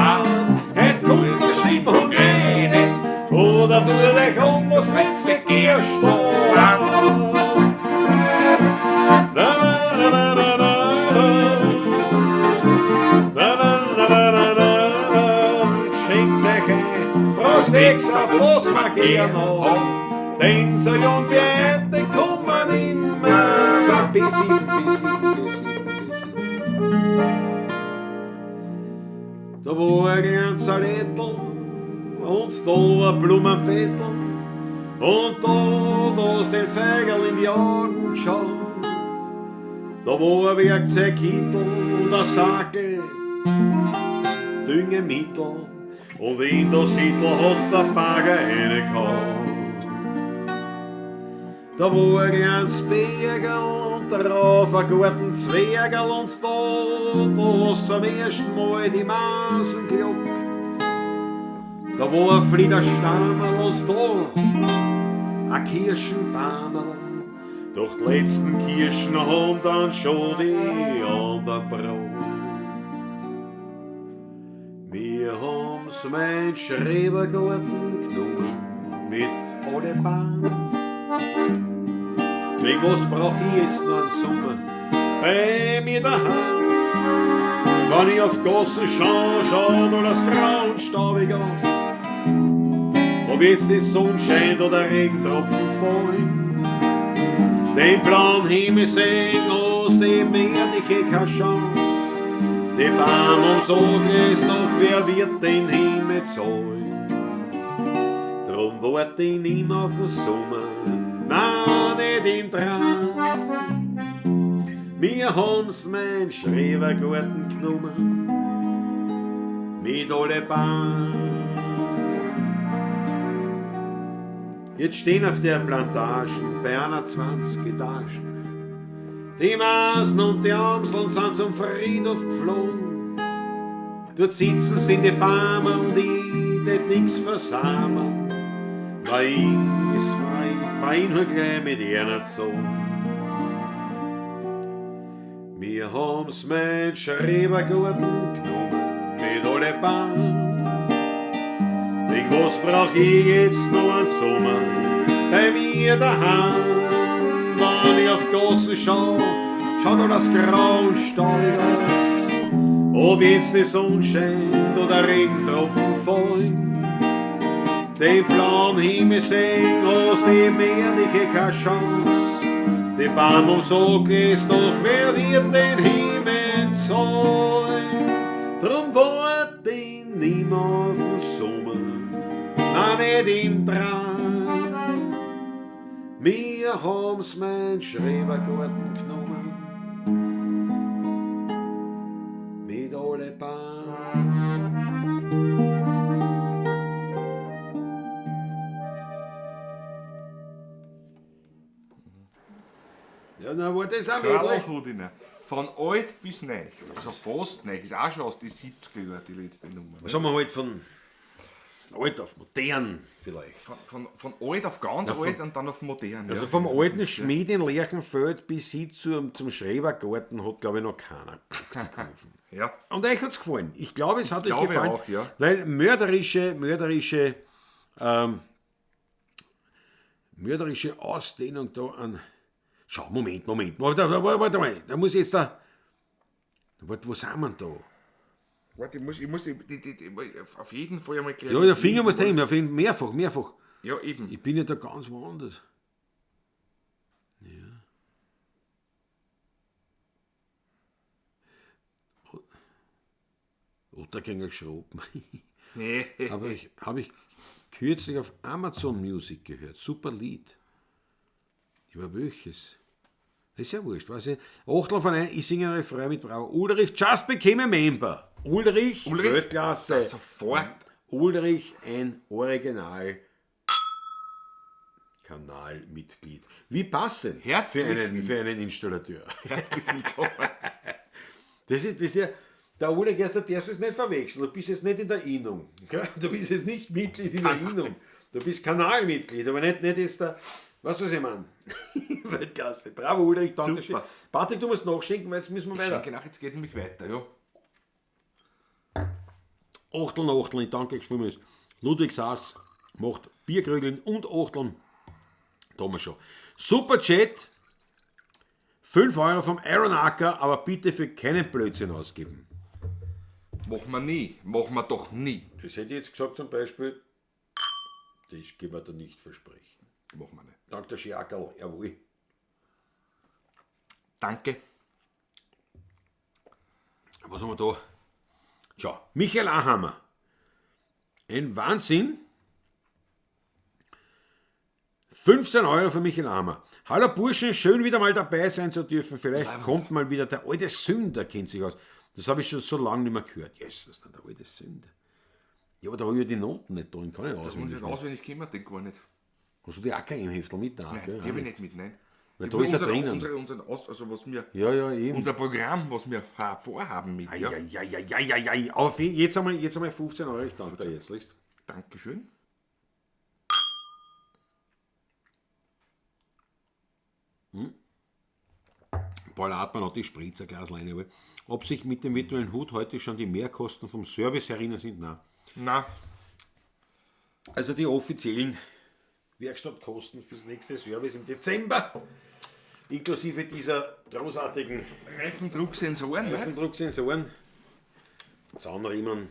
Leiche, brauchst nix auf was wir gern haben. Denn so jung wie heute kommen immer so B7, B7, B7, B7. Da war ein kleines Saletl und da ein Blumenbettel und da hast den Feigl in die Augen geschaut. Da war ein Werkzeugkittel und ein Sackel, Düngemittel und in der Sittel hat der Bagger eine gehabt. Da war ein kleines Bergerl und darauf ein guten Zwergerl und da hast zum ersten Mal die Masen gelockt. Da war ein Fliederstammerl und da ein Kirschenbaumerl. Doch die letzten Kirschen haben dann schon die anderen gebracht. Wir haben's mein Schrebergarten genommen mit alle Bahn. Wegen was brauch ich jetzt noch einen Sommer bei mir daheim? Wenn ich auf die Gassen schau, schaut alles grau und staubig aus. Ob jetzt die Sonne scheint oder Regentropfen fallen, den blauen Himmel sehen, aus dem werd ich eh keine Chance. Die Baum und so ist doch, wer wird den Himmel zahlen? Drum wart ich nimmer auf den Sommer, nein, nicht im Traum. Wir haben's mein Schrebergarten genommen, mit alle Bahn. Jetzt stehen auf der Plantagen bei 21 Etagen. Die Masen und die Amseln sind zum Friedhof geflohen. Dort sitzen sie in die Bäume und ich tät nix versamen. Weil ich es mein halt gleich mit einer Zone. Wir haben's mein Schrebergarten genommen mit alle Bahn. Wegen was brauch ich jetzt noch einen Sommer bei mir daheim? Wenn ich auf die Gassen schau, schaut alles grau und staubig aus. Ob jetzt die Sonne scheint oder Regentropfen fallen, den blauen Himmel sehen, hast dem Meer keine Chance. Die Bahn ums Auge ist doch, wer wird den Himmel zahlen? Drum wart ich nimmer auf den Sommer, nein, nicht im Traum. Wir haben's mein Schrebergarten genommen, mit alle Bahn. Ja, na war das auch möglich. Von alt bis neu. Also fast neu. Ist auch schon aus den 70er Jahren die letzte Nummer. Was haben wir halt von alt auf modern vielleicht? Von alt auf ganz alt und dann auf modern. Also ja. Vom alten Schmied in Lerchenfeld bis hin zum Schrebergarten hat, glaube ich, noch keiner gerufen. Ja. Und euch hat's gefallen. Ich glaube, es hat euch gefallen. Auch, ja. Weil mörderische Ausdehnung da an. Schau, Moment, warte mal, da muss ich jetzt da. Warte, wo sind wir denn da? Warte, ich muss auf jeden Fall einmal klären. Ja, der Finger muss da hin, mehrfach. Ja, eben. Ich bin ja da ganz woanders. Ja. Otterkringer geschroben. Nee. Aber habe ich kürzlich auf Amazon Music gehört. Super Lied. Über welches? Das ist ja wurscht, weiß ich. Achtel von ein, ich singe einen Refrain mit Bravo. Ulrich just became a member. Ulrich Weltklasse. Sofort. Ulrich, ein Original Kanalmitglied. Wie passend für einen Installateur. Herzlich willkommen. Das ist ja, der Ulrich, du darfst es nicht verwechseln. Du bist jetzt nicht in der Innung. Du bist jetzt nicht Mitglied in der Innung. Du bist Kanalmitglied, aber nicht ist der. Weißt du, was ich meine? Weltklasse. Bravo, Ulrich, danke schön. Patrick, du musst nachschenken, weil jetzt müssen wir weiter. Schenke nach, jetzt geht nämlich weiter, ja. Achteln, ich danke euch vielmals. Ludwig Sass macht Bierkrügeln und Achteln. Da haben wir schon. Super Chat. 5 Euro vom Aaron Acker, aber bitte für keinen Blödsinn ausgeben. Machen wir nie. Machen wir doch nie. Das hätte ich jetzt gesagt zum Beispiel, das können wir dir nicht versprechen. Machen wir nicht. Dank der Schiakerl, jawohl. Danke. Was haben wir da? Schau, Michael Ahammer. Ein Wahnsinn. 15 Euro für Michael Ahammer. Hallo Burschen, schön wieder mal dabei sein zu dürfen. Vielleicht kommt mal wieder der alte Sünder, kennt sich aus. Das habe ich schon so lange nicht mehr gehört. Jesus, der alte Sünder. Ja, aber da habe ich ja die Noten nicht drin, kann ich Das muss ich auswendig. nicht auswendig kommen, den gar nicht. Hast du die AKM-Heftel mit da? Nein, gell? die habe ich nicht mit, nein. Weil Ich da hab ist er unsere, drinnen. Also was wir, Ja, ja, eben. unser Programm, was wir vorhaben mit. Ja. Eieieiei. Auf, jetzt einmal 15 Euro, ich danke dir jetzt. Liest. Dankeschön. Paul Hartmann hat die Spritzerglas rein. aber Ob sich mit dem virtuellen Hut heute schon die Mehrkosten vom Service erinnern sind? Nein. Na, Also die offiziellen Werkstattkosten fürs nächste Service im Dezember, inklusive dieser großartigen Reifendrucksensoren, ne? Reifendrucksensoren, Zahnriemen,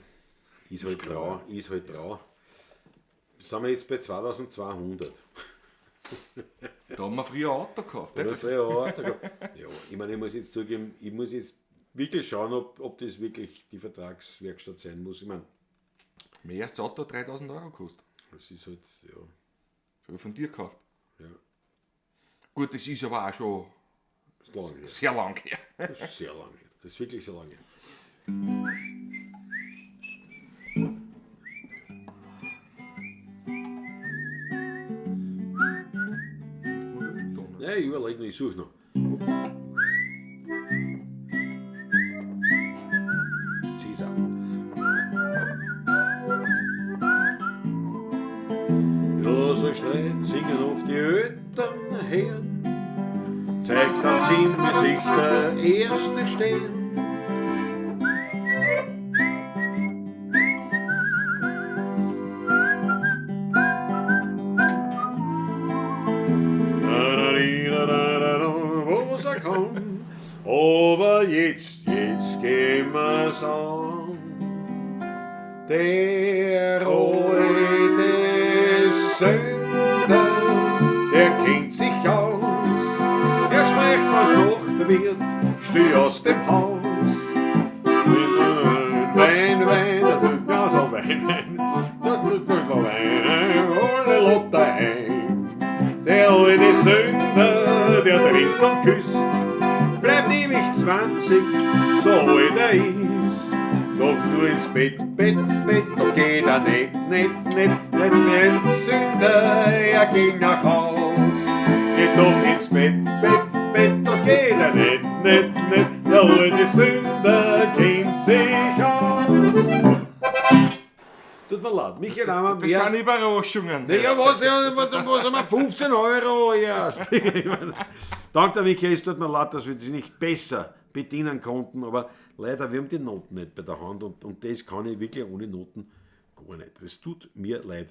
ist halt grau, ist halt grau. Sind wir jetzt bei 2200. Da haben wir früher ein Auto gekauft. Oder Nicht? so, ja, ja, ich meine, ich muss jetzt zugeben, ich muss jetzt wirklich schauen, ob das wirklich die Vertragswerkstatt sein muss. Ich meine, Mein erstes Auto hat 3000 Euro gekostet. das ist halt, ja, Das habe ich von dir gekauft. ja, Gut, das ist aber auch schon ist lange her. sehr lang her. Das ist sehr lange her. Das ist wirklich sehr lange her. Ja, ich überlege noch, ich suche noch. Cäsar. Ja, so schreit, singen auf die Eltern her, zeigt ans im Gesicht der erste Stern. Was er kann, aber jetzt gehen wir's an. Der alte Sünder, der kennt sich aus. Er streicht, was Nacht wird, steh aus dem Haus. Wein, Wein, da so Wein, Wein, da tut noch Wein, alle Lotte ein. Der alte Sünder, der trinkt und küsst, bleibt ewig 20, so alt er ist. Doch nur ins Bett, Bett, Bett, da geht er nicht, nicht, nicht, nicht mehr ein Sünder, er ging nach Haus. Geht doch ins Bett, Bett, Bett, da geht er nicht, nicht, nicht, der alte Sünder kennt sich aus. Tut mir leid, Michael Hammer, Das sind Überraschungen. ja, was, ja, was haben wir? 15 Euro erst. Danke, Michael, es tut mir leid, dass wir das nicht besser bedienen konnten, aber leider, wir haben die Noten nicht bei der Hand und das kann ich wirklich ohne Noten gar nicht. Das tut mir leid.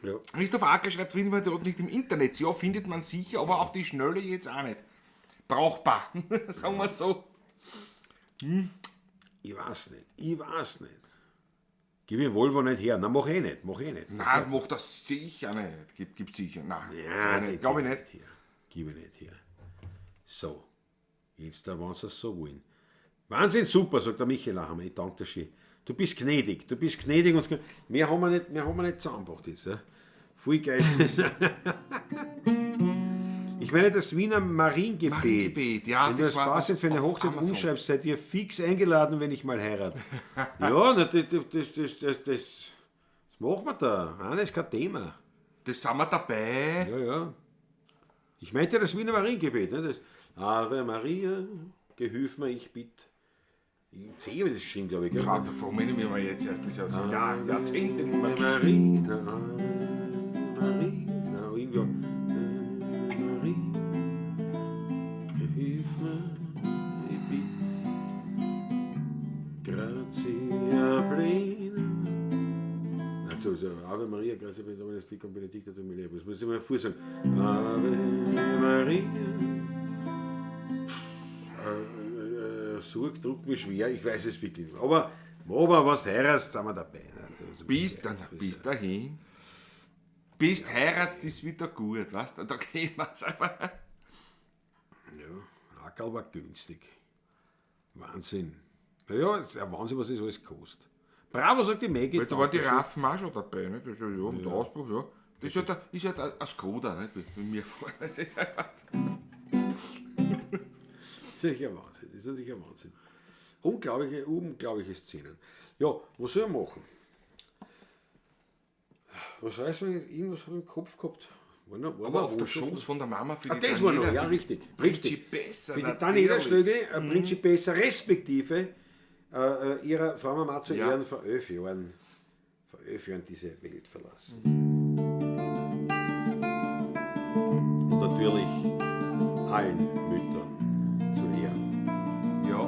Ja. Christoph Acker schreibt, findet man dort nicht im Internet. Ja, findet man sicher, aber auf die Schnelle jetzt auch nicht. Brauchbar, sagen wir so. Ich weiß nicht, Gib ich Volvo nicht her. Nein, mach eh nicht, Nein, mach das sicher nicht. Gibt sicher. Nein, Ja, glaube ich nicht. Her. Gib ich nicht her. So, jetzt da, wenn sie es so wollen. Wahnsinn, super, sagt der Michael Achammer. Ich danke dir schön. Du bist gnädig, und mehr haben wir nicht, zusammengebracht jetzt. Ja? Voll geil. Ich meine, das Wiener Mariengebet. Mariengebet, ja, Wenn du das das war passend für eine auf Hochzeit Amazon. umschreibst, seid ihr fix eingeladen, wenn ich mal heirate. Ja, na, das machen wir da. Nein, das ist kein Thema. Das sind wir dabei. Ja, ja. Ich meinte das Wiener Mariengebet. Ne? Das Ave Maria, gehilf mir, ich bitt. In C habe ich das geschrieben, glaube ich. Gell? Ja, da frage ich mich aber jetzt erst. Das ist ja Jahrzehnte nicht mehr. Ave Maria, Ave Maria, na, irgendwie. Ave Maria, gehilf mir, ich bitt. Gratia plena. Nein, so, Ave Maria, Gratia plena, Dominus tecum, benedicta tu in mulieribus. Das muss ich mal vorsagen. Ave Maria. Sorg druckt mir schwer, ich weiß es wirklich nicht. Aber Aber was du heiratst, sind wir dabei. Also, Bis dann, bis dahin. Bis du heiratst, ist wieder gut, weißt du? Da gehen wir's einfach. Ja, Ackerl war günstig. Wahnsinn. Naja, es ist ein Wahnsinn, was das alles kostet. Bravo, sagt die Maggie. Weil da war die Dankeschön. Raffen auch schon dabei, ne? Das ist ja, ja, mit Ausbruch, ja. Das ist halt ein Skoda, nicht? Wie mir vor. Das ist einfach- Sicher Wahnsinn, das ist natürlich ein Wahnsinn. Unglaubliche, unglaubliche Szenen. Ja, was soll ich machen? Was weiß man jetzt? Irgendwas habe ich im Kopf gehabt. War Aber noch auf der Wohlstand? Schoß von der Mama für Ah, die das war noch, Daniela, ja, für die richtig. Richtig. Principessa, Für die natürlich. Daniela Schlögl, Principessa, respektive ihrer Frau Mama zu Ja. Ehren vor 11 Jahren, vor 11 Jahren diese Welt verlassen. Und natürlich allen Müttern zu Ehren. Ja.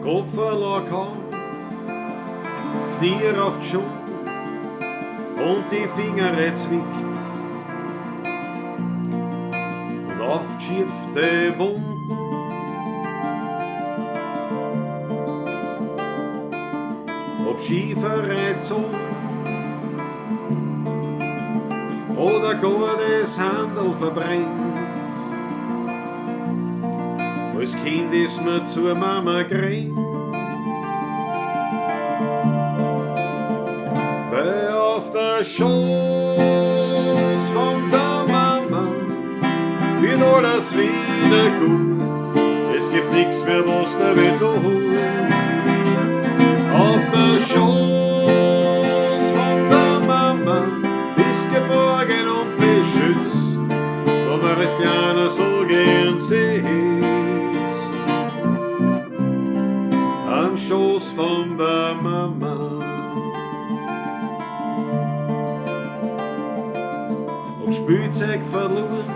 Kopf verlag Hand, Knie raufgeschoben und die Finger zwickt. Und aufgeschiffte Wunden. Ob schieferer Zunge oder gar das Handel verbrennt. Als Kind ist mir zur Mama gerannt. Weil auf der Schoß von der Mama wird alles wieder gut. Es gibt nichts mehr, was der weh tut. Auf der Schoß von der Mama bist geborgen und beschützt, wo man als Kleiner so gern sitzt. Am Schoß von der Mama. Ob Spielzeug verloren,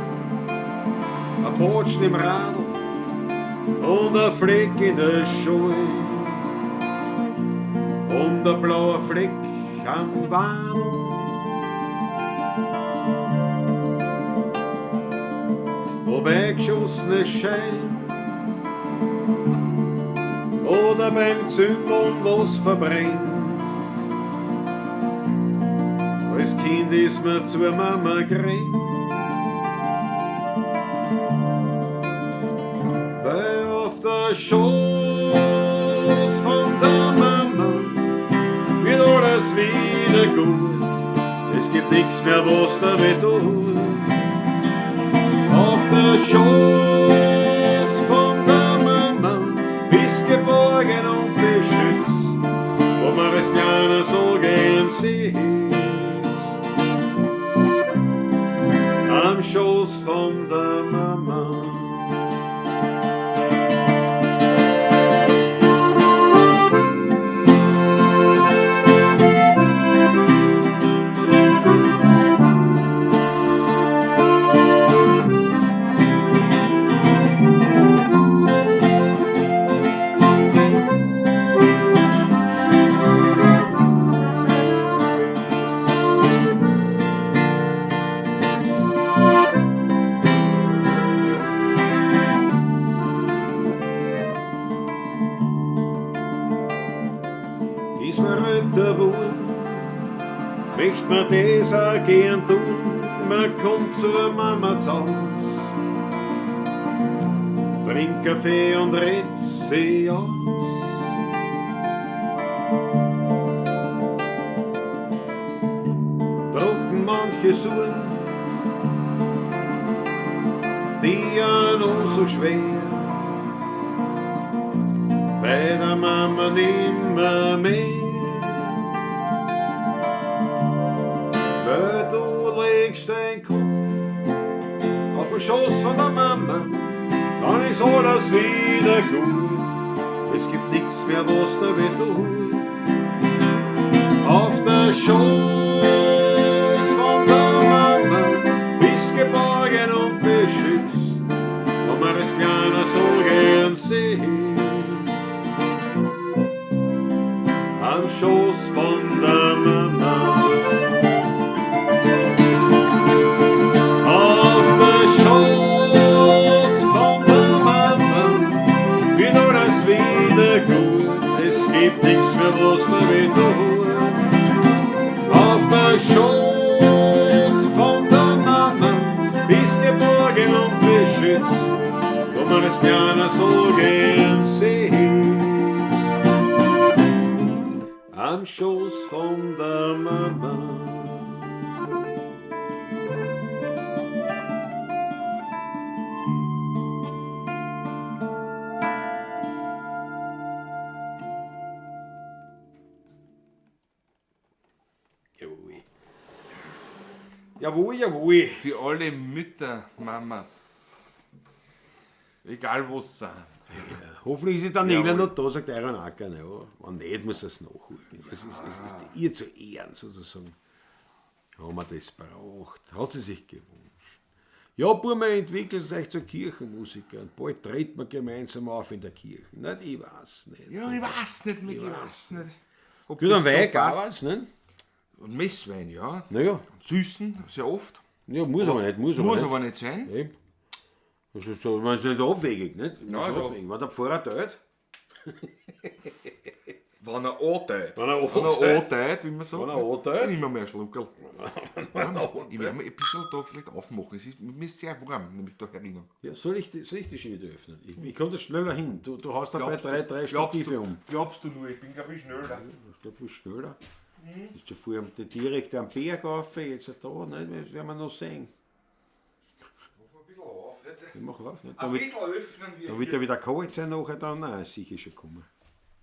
ein Botschen im Radl und ein Fleck in der Schuhe und ein blauer Fleck am Wadl. Ob eingeschossene Schein oder beim Zündeln was verbrennt. Als Kind ist mir zur Mama gerannt. Weil auf der Schoß von der Mama wird alles wieder gut. Es gibt nichts mehr, was da weh tut. Auf der Schoß von der Mama bist geborgen und beschützt, wo man als Kleiner so gern sitzt. Am Schoß von der Mama. Ist mir älter geworden, möcht man das auch gern tun, man kommt zur Mama zu Haus, trinkt Kaffee und redet sie aus. Drucken manche Suren, die ja noch so schwer, bei der Mama nimmer mehr. Weil du legst deinen Kopf auf den Schoß von der Mama, dann ist alles wieder gut. Es gibt nichts mehr, was da weh tut. Auf der Schoß von der Mama bist geborgen und beschützt, wo man als Kleiner so gern sitzt. Am Schoß von der Mama. mir was damit tun. Auf der Schoß von der Mama bist geborgen und beschützt, wo man es gerne so gern sieht. Am Schoß von der Mama. Jawohl. Jawohl, jawohl. Für alle Mütter, Mamas. Egal wo sie sind. Hoffentlich ist es dann Nela Jawohl. noch da, sagt Iron Acker. Ja, wenn nicht, muss er es nachholen. Es ist ihr zu Ehren sozusagen. Haben wir das braucht. Hat sie sich gewünscht. Ja, Burme, entwickelt sich zur Kirchenmusiker und bald treten wir gemeinsam auf in der Kirche. Nicht, ich weiß nicht. Ja, ich weiß nicht, Micky, ich weiß nicht. Ob Gut, das am Wein so passt. auch was, ne? Und Messwein, ja. Naja, Und Süßen, sehr oft. ja, muss aber nicht, muss aber Muss nicht. aber nicht sein. Eben. Das ist so, man ist nicht abwegig, nicht? Man Ja, ist ja. abwegig. Wenn der Pfarrer teilt, Wenn er anteilt. Wenn er Wenn er anteilt. anteilt, wie man sagt. Wenn er anteilt. Immer mehr Schluckerl. Ja, ich werde mir ein bisschen da vielleicht aufmachen. Es ist, mir ist sehr warm, nämlich da herinnen. Ja, soll ich die schon wieder öffnen? Ich komme da schneller hin. Du haust dabei drei glaubst Stative du, um. Glaubst du nur, ich bin glaube ich schneller. Ich glaube, du bist schneller. Ist ja vorher direkt am Berg auf, jetzt da, ne? Das werden wir noch sehen. Ein bisschen auf, nicht? Ich mach auf. Ne? Ein Da wird, bisschen öffnen wir. da wird er wieder kalt sein nachher dann. Nein, ist sicher schon gekommen.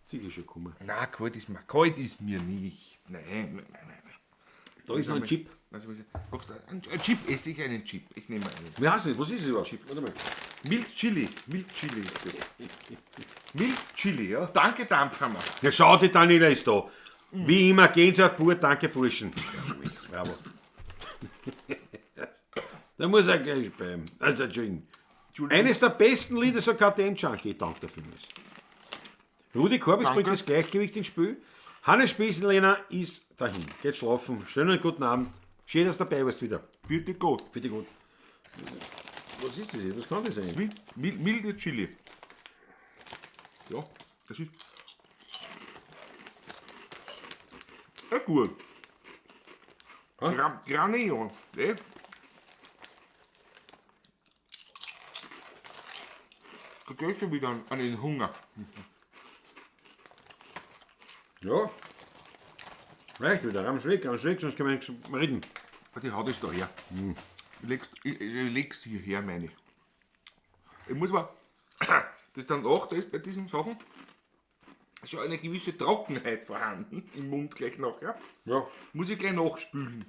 Sicher schon gekommen. Nein, kalt ist mir nicht. Nein, nein, nein, nein. Da ist noch ein Chip. Also, was- magst du ein Chip? Esse ich einen Chip. Ich nehme einen. Wie heißt das? Was ist das überhaupt? Chip. Warte mal. Mild Chili. Mild Chili ist das. Mild Chili, ja. Danke, Dampfhammer. Ja, schau, die Daniela ist da. Wie immer, Gänsehaut pur, danke Burschen. Jawohl, bravo. Da muss er gleich bleiben. Also, Entschuldigung. Eines der besten Lieder, so KTM Junkie. Danke dafür. Rudi Korbis Danke. bringt das Gleichgewicht ins Spiel. Hannes Spießenlehner ist dahin. Geht schlafen. Schönen guten Abend. Schön, dass du dabei warst wieder. Vierte Gott. Bitte gut. Was ist das jetzt? Was kann das sein? Milde Chili. Ja, das ist. Ja, gut. Graneo. Eh? Da gehst du wieder an den Hunger. Ja. Reicht wieder. Am Schwick, am Schwick, sonst können wir nichts reden. Die haut es da her. Ich leg's hierher, meine ich. Ich muss aber, das dann auch, da ist bei diesen Sachen schon eine gewisse Trockenheit vorhanden im Mund gleich nachher. Ja. Muss ich gleich nachspülen.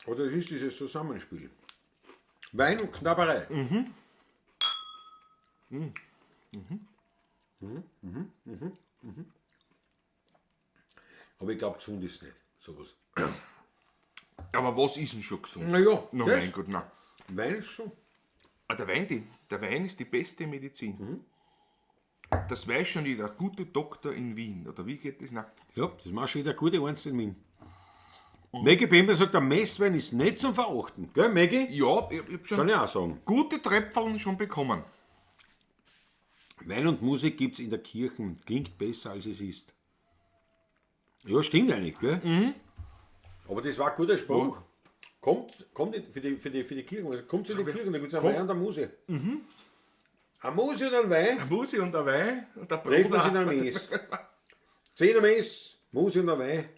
Oder es ist dieses Zusammenspiel. Wein und Knabberei. Aber ich glaube, gesund ist nicht, sowas. Aber was ist denn schon gesund? Na ja, Na das. mein Gott, nein. Wein ist schon. Ah, der Wein, der Wein ist die beste Medizin. Das weiß schon jeder gute Doktor in Wien. Oder wie geht das? Nein. Ja, das macht schon jeder gute Eins in Wien. Maggie Bember sagt, der Messwein ist nicht zum Verachten. Gell, Maggie? Ja, ich hab schon Kann ich auch sagen. gute Tröpfeln schon bekommen. Wein und Musik gibt's in der Kirche. Klingt besser, als es ist. Ja, stimmt eigentlich, gell? Aber das war ein guter Spruch. Ja. Kommt für die Kirche. Also kommt zu den Kirchen, da gibt's einen Wein und eine Muse. Eine Muse und ein Wein. Eine Muse und ein Wein und der Treffen Bruder. sich in der Mess. 10 Uhr Mess, Muse und ein Wein,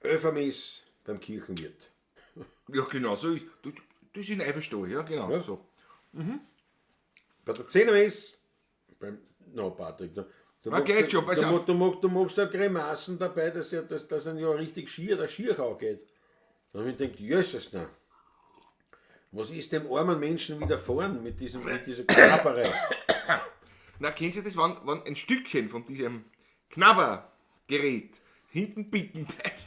11 Uhr Mess beim Kirchenwirt. Ja, genau, so ist, das ist in Eiferstuhl, ja, genau. Ja. So. Bei der 10 Uhr Mess, beim, no, Patrick, da, du, Na, magst, geht schon, pass auf. du magst da Grimassen dabei, dass ja, dass, dass einem ja richtig schier, der Schierchau geht. Da hab ich gedacht, Jesus, na, was ist dem armen Menschen widerfahren mit dieser Knabberei? Na, kennen Sie das, wenn ein Stückchen von diesem Knabbergerät hinten bieten bleibt?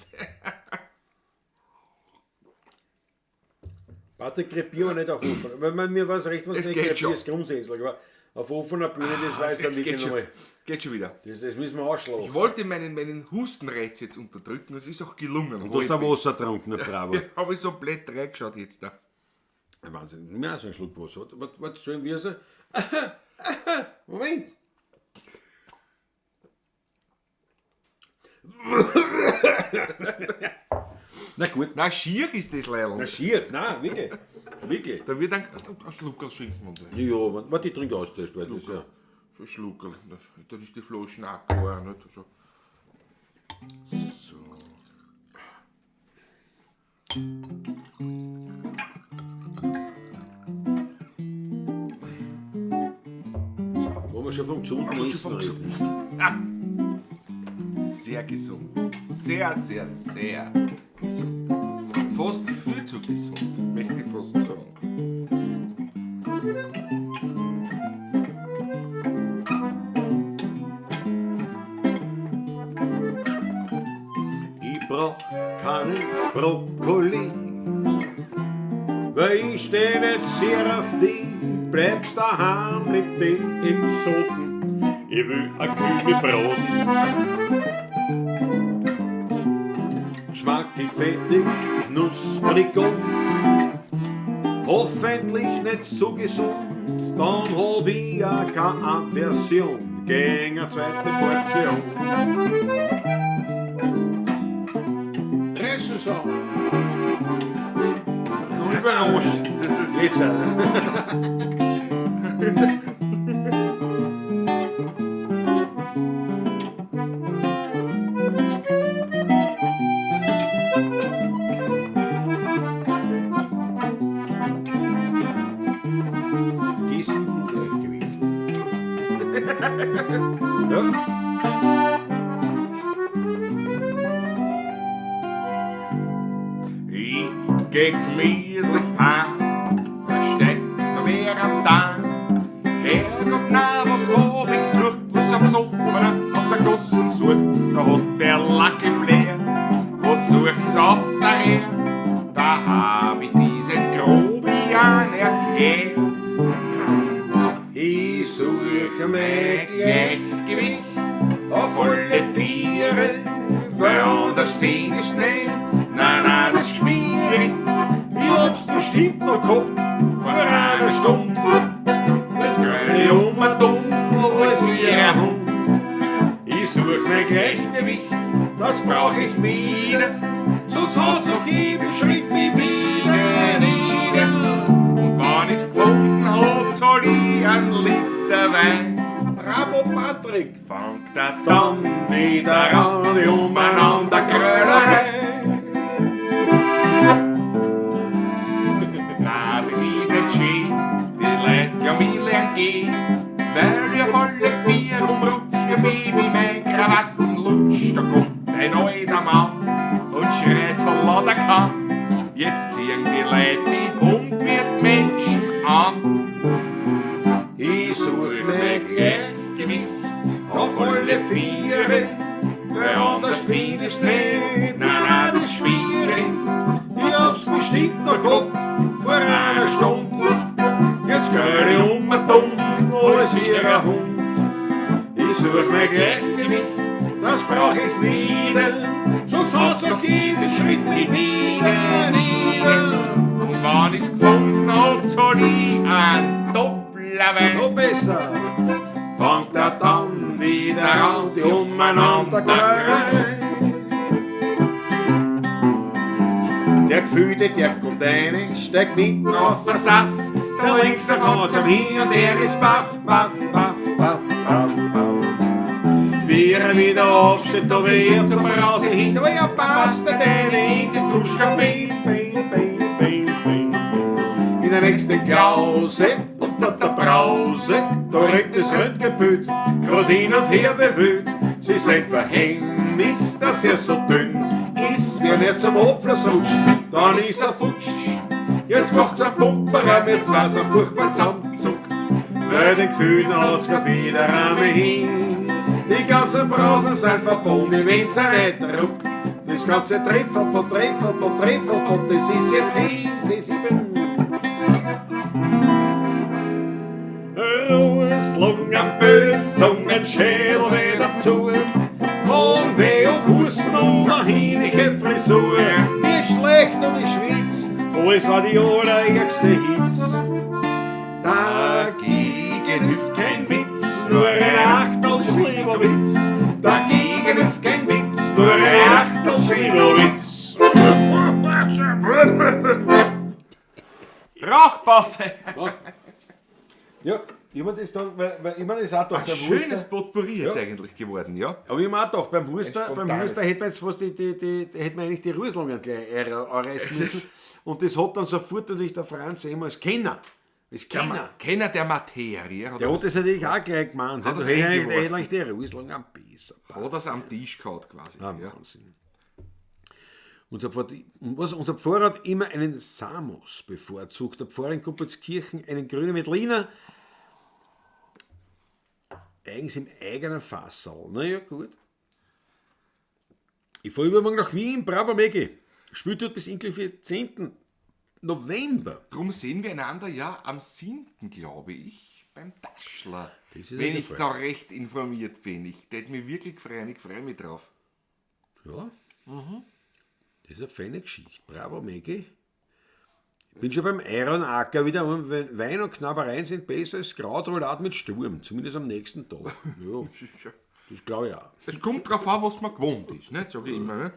Patrick, krepier aber nicht auf offener. Weil man, mir war's recht, wenn du Es nicht geht schon. krepierst, grundsätzlich. Aber auf offener Bühne, das weiß Es dann wirklich geht schon, nochmal. geht schon wieder. Das müssen wir ausschlafen. Ich wollte meinen Hustenreiz jetzt unterdrücken, das ist auch gelungen. Du hast da Wasser getrunken, na bravo. Habe ich so blöd reingeschaut jetzt da. Wahnsinn, mir auch so einen Schluck Wasser. Warte, warte, sollen wir so? Moment. Na gut. Na, schier ist das Leidl. Na schier, nein, wirklich. Wirklich. Da wird ein Schluckerl schenken und so. Ja, warte, ich trinke aus zuerst, weil das ja. So ein Schluckerl. Das ist die Flaschen auch klar, nicht? So. So. Wo wir schon vom gesunden Essen reden. Ah. Sehr gesund. Sehr, sehr, sehr gesund. Fast viel zu gesund, möchte ich fast sagen. Ich brauch keinen Brokkoli, weil ich steh nicht sehr auf die. Bleibst daheim mit den Exoten, ich will a Kühe braten. Geschmackig, fettig, knusprig und hoffentlich nicht zu gesund, dann hab ich ja keine Aversion gegen eine zweite Portion. Reißen so. So überrascht. Jetzt. G7 Gleichgewicht. Ja. Ich geh gemütlich heim, da steht noch wer am Tag. Herrgott, na, was hab ich geflucht, was am Besoffener auf der Gossen sucht. Da hat der Lackel Blair, was suchen's auf der Erde? Da hab ich diesen Grobian erklärt. Ich suche mein Gleichgewicht auf alle Viere, weil anders find ich's nicht. Nein, nein, das ist schwierig. Ich hab's bestimmt noch gehabt vor einer Stunde. Jetzt grün ich um und um, alles wie ein Hund. Ich such mein Gleichgewicht, das brauch ich wieder. Sonst haut's auch jedem Schritt mich wieder nieder. Und wenn ich's gefunden hab, zahl ich einen Liter Wein. Bravo Patrick! Fangt er Dann wieder an die umeinander Grölerei. Na, das ist nicht schön, die Leute glauben, ich lern gehen. Weil ich auf alle vier rumrutsch, wie Baby mein Krawatten lutscht. Da kommt ein alter Mann und schreit so lauter kann. Jetzt ziehen die Leute die Hund wird Menschen an. Ich such mein Gleichgewicht auf alle Viere, weil anders find ich's nicht. Nein, nein, das ist schwierig. Ich hab's bestimmt noch gehabt vor einer Stunde. Jetzt gröl ich um und um, alles wie ein Hund. Ich such mein Gleichgewicht, das brauch ich wieder. Sonst haut's auch jeden Schritt mich wieder nieder. Und wenn ich's gefunden hab, zahl ich einen Doppler Wein. Noch besser. Fangt er dann wieder an, die umeinander Grölerei. Der Gefühlte, der kommt rein, steigt mitten auf den Saft. Der links, der kommt zum hin und er ist baff, baff, baff, baff, baff, baff. Wie er wieder aufsteht, da wird zum Brause hin, da er passt nicht eine in die Duschkabine, bin, bin, bin, bin, bin. In der nächsten Klause unter der Brause, da rückt das Röntgenbild, grad hin und her bewühlt. Sie sein Verhängnis, dass er so dünn ist, ja nicht zum Abfluss rutscht, dann ist er futsch. Jetzt macht's ein Pumperer, mit zwei so furchtbar zusammenzuckt, weil den Gefühlen haut's grad wieder einmal hin. Die ganzen Brausen sind verbunden, wenn's er nicht ruckt. Das ganze Trepfelpot, Trepfelpot, Trepfelpot, das ist jetzt hin, C7. Ruhes, Lungen, bös, Zungen, Schädel wieder zu. Und weh und Husten und eine hinige Frisur. Mir schlecht und ich schwitz, alles war die allerärgste Hitz. Dagegen hilft kein Witz, nur ein Achtel schlimmer Witz. Dagegen hilft kein Witz, Pause. Ja, ich hab mir das dann, weil ich mir das auch gedacht, Ein beim schönes Huster, Potpourri jetzt Ja. eigentlich geworden, ja. aber ich hab mir auch gedacht, beim spontanes. Huster hätte man jetzt fast die hätte man eigentlich die Rüslungen gleich anreißen müssen. Und das hat dann sofort natürlich der Franz immer als Kenner. Als Kenner. Kenner der Materie. Hat Der er hat das natürlich auch gleich gemeint. Hat Der das hätte eigentlich, der hätte eingeworfen. eigentlich die Rüslungen besser. Hat er's am Tisch gehabt quasi. Ah, ja. Wahnsinn. Unser Pfarrer, und was, unser Pfarrer hat immer einen Samos bevorzugt. Der Pfarrer in Gumpoldskirchen einen grünen Veltliner. Eigens im eigenen Fassal. Na ja, gut. Ich fahre übermorgen nach Wien, bravo Maggie. Spielt dort bis inklusive 10. November. Drum sehen wir einander ja am 7., glaube ich, beim Taschler. Das ist Wenn eine ich Freude. da recht informiert bin. Ich tät mich wirklich freuen, ich freue mich drauf. Ja. Das ist eine feine Geschichte. Bravo, Maggie. Ich bin schon beim Iron Acker wieder. und Wein und Knabbereien sind besser als Krautroulade mit Sturm. Zumindest am nächsten Tag. Ja, das glaube ich auch. Es kommt drauf an, was man gewohnt ist, ne? Sag ich immer. Ne?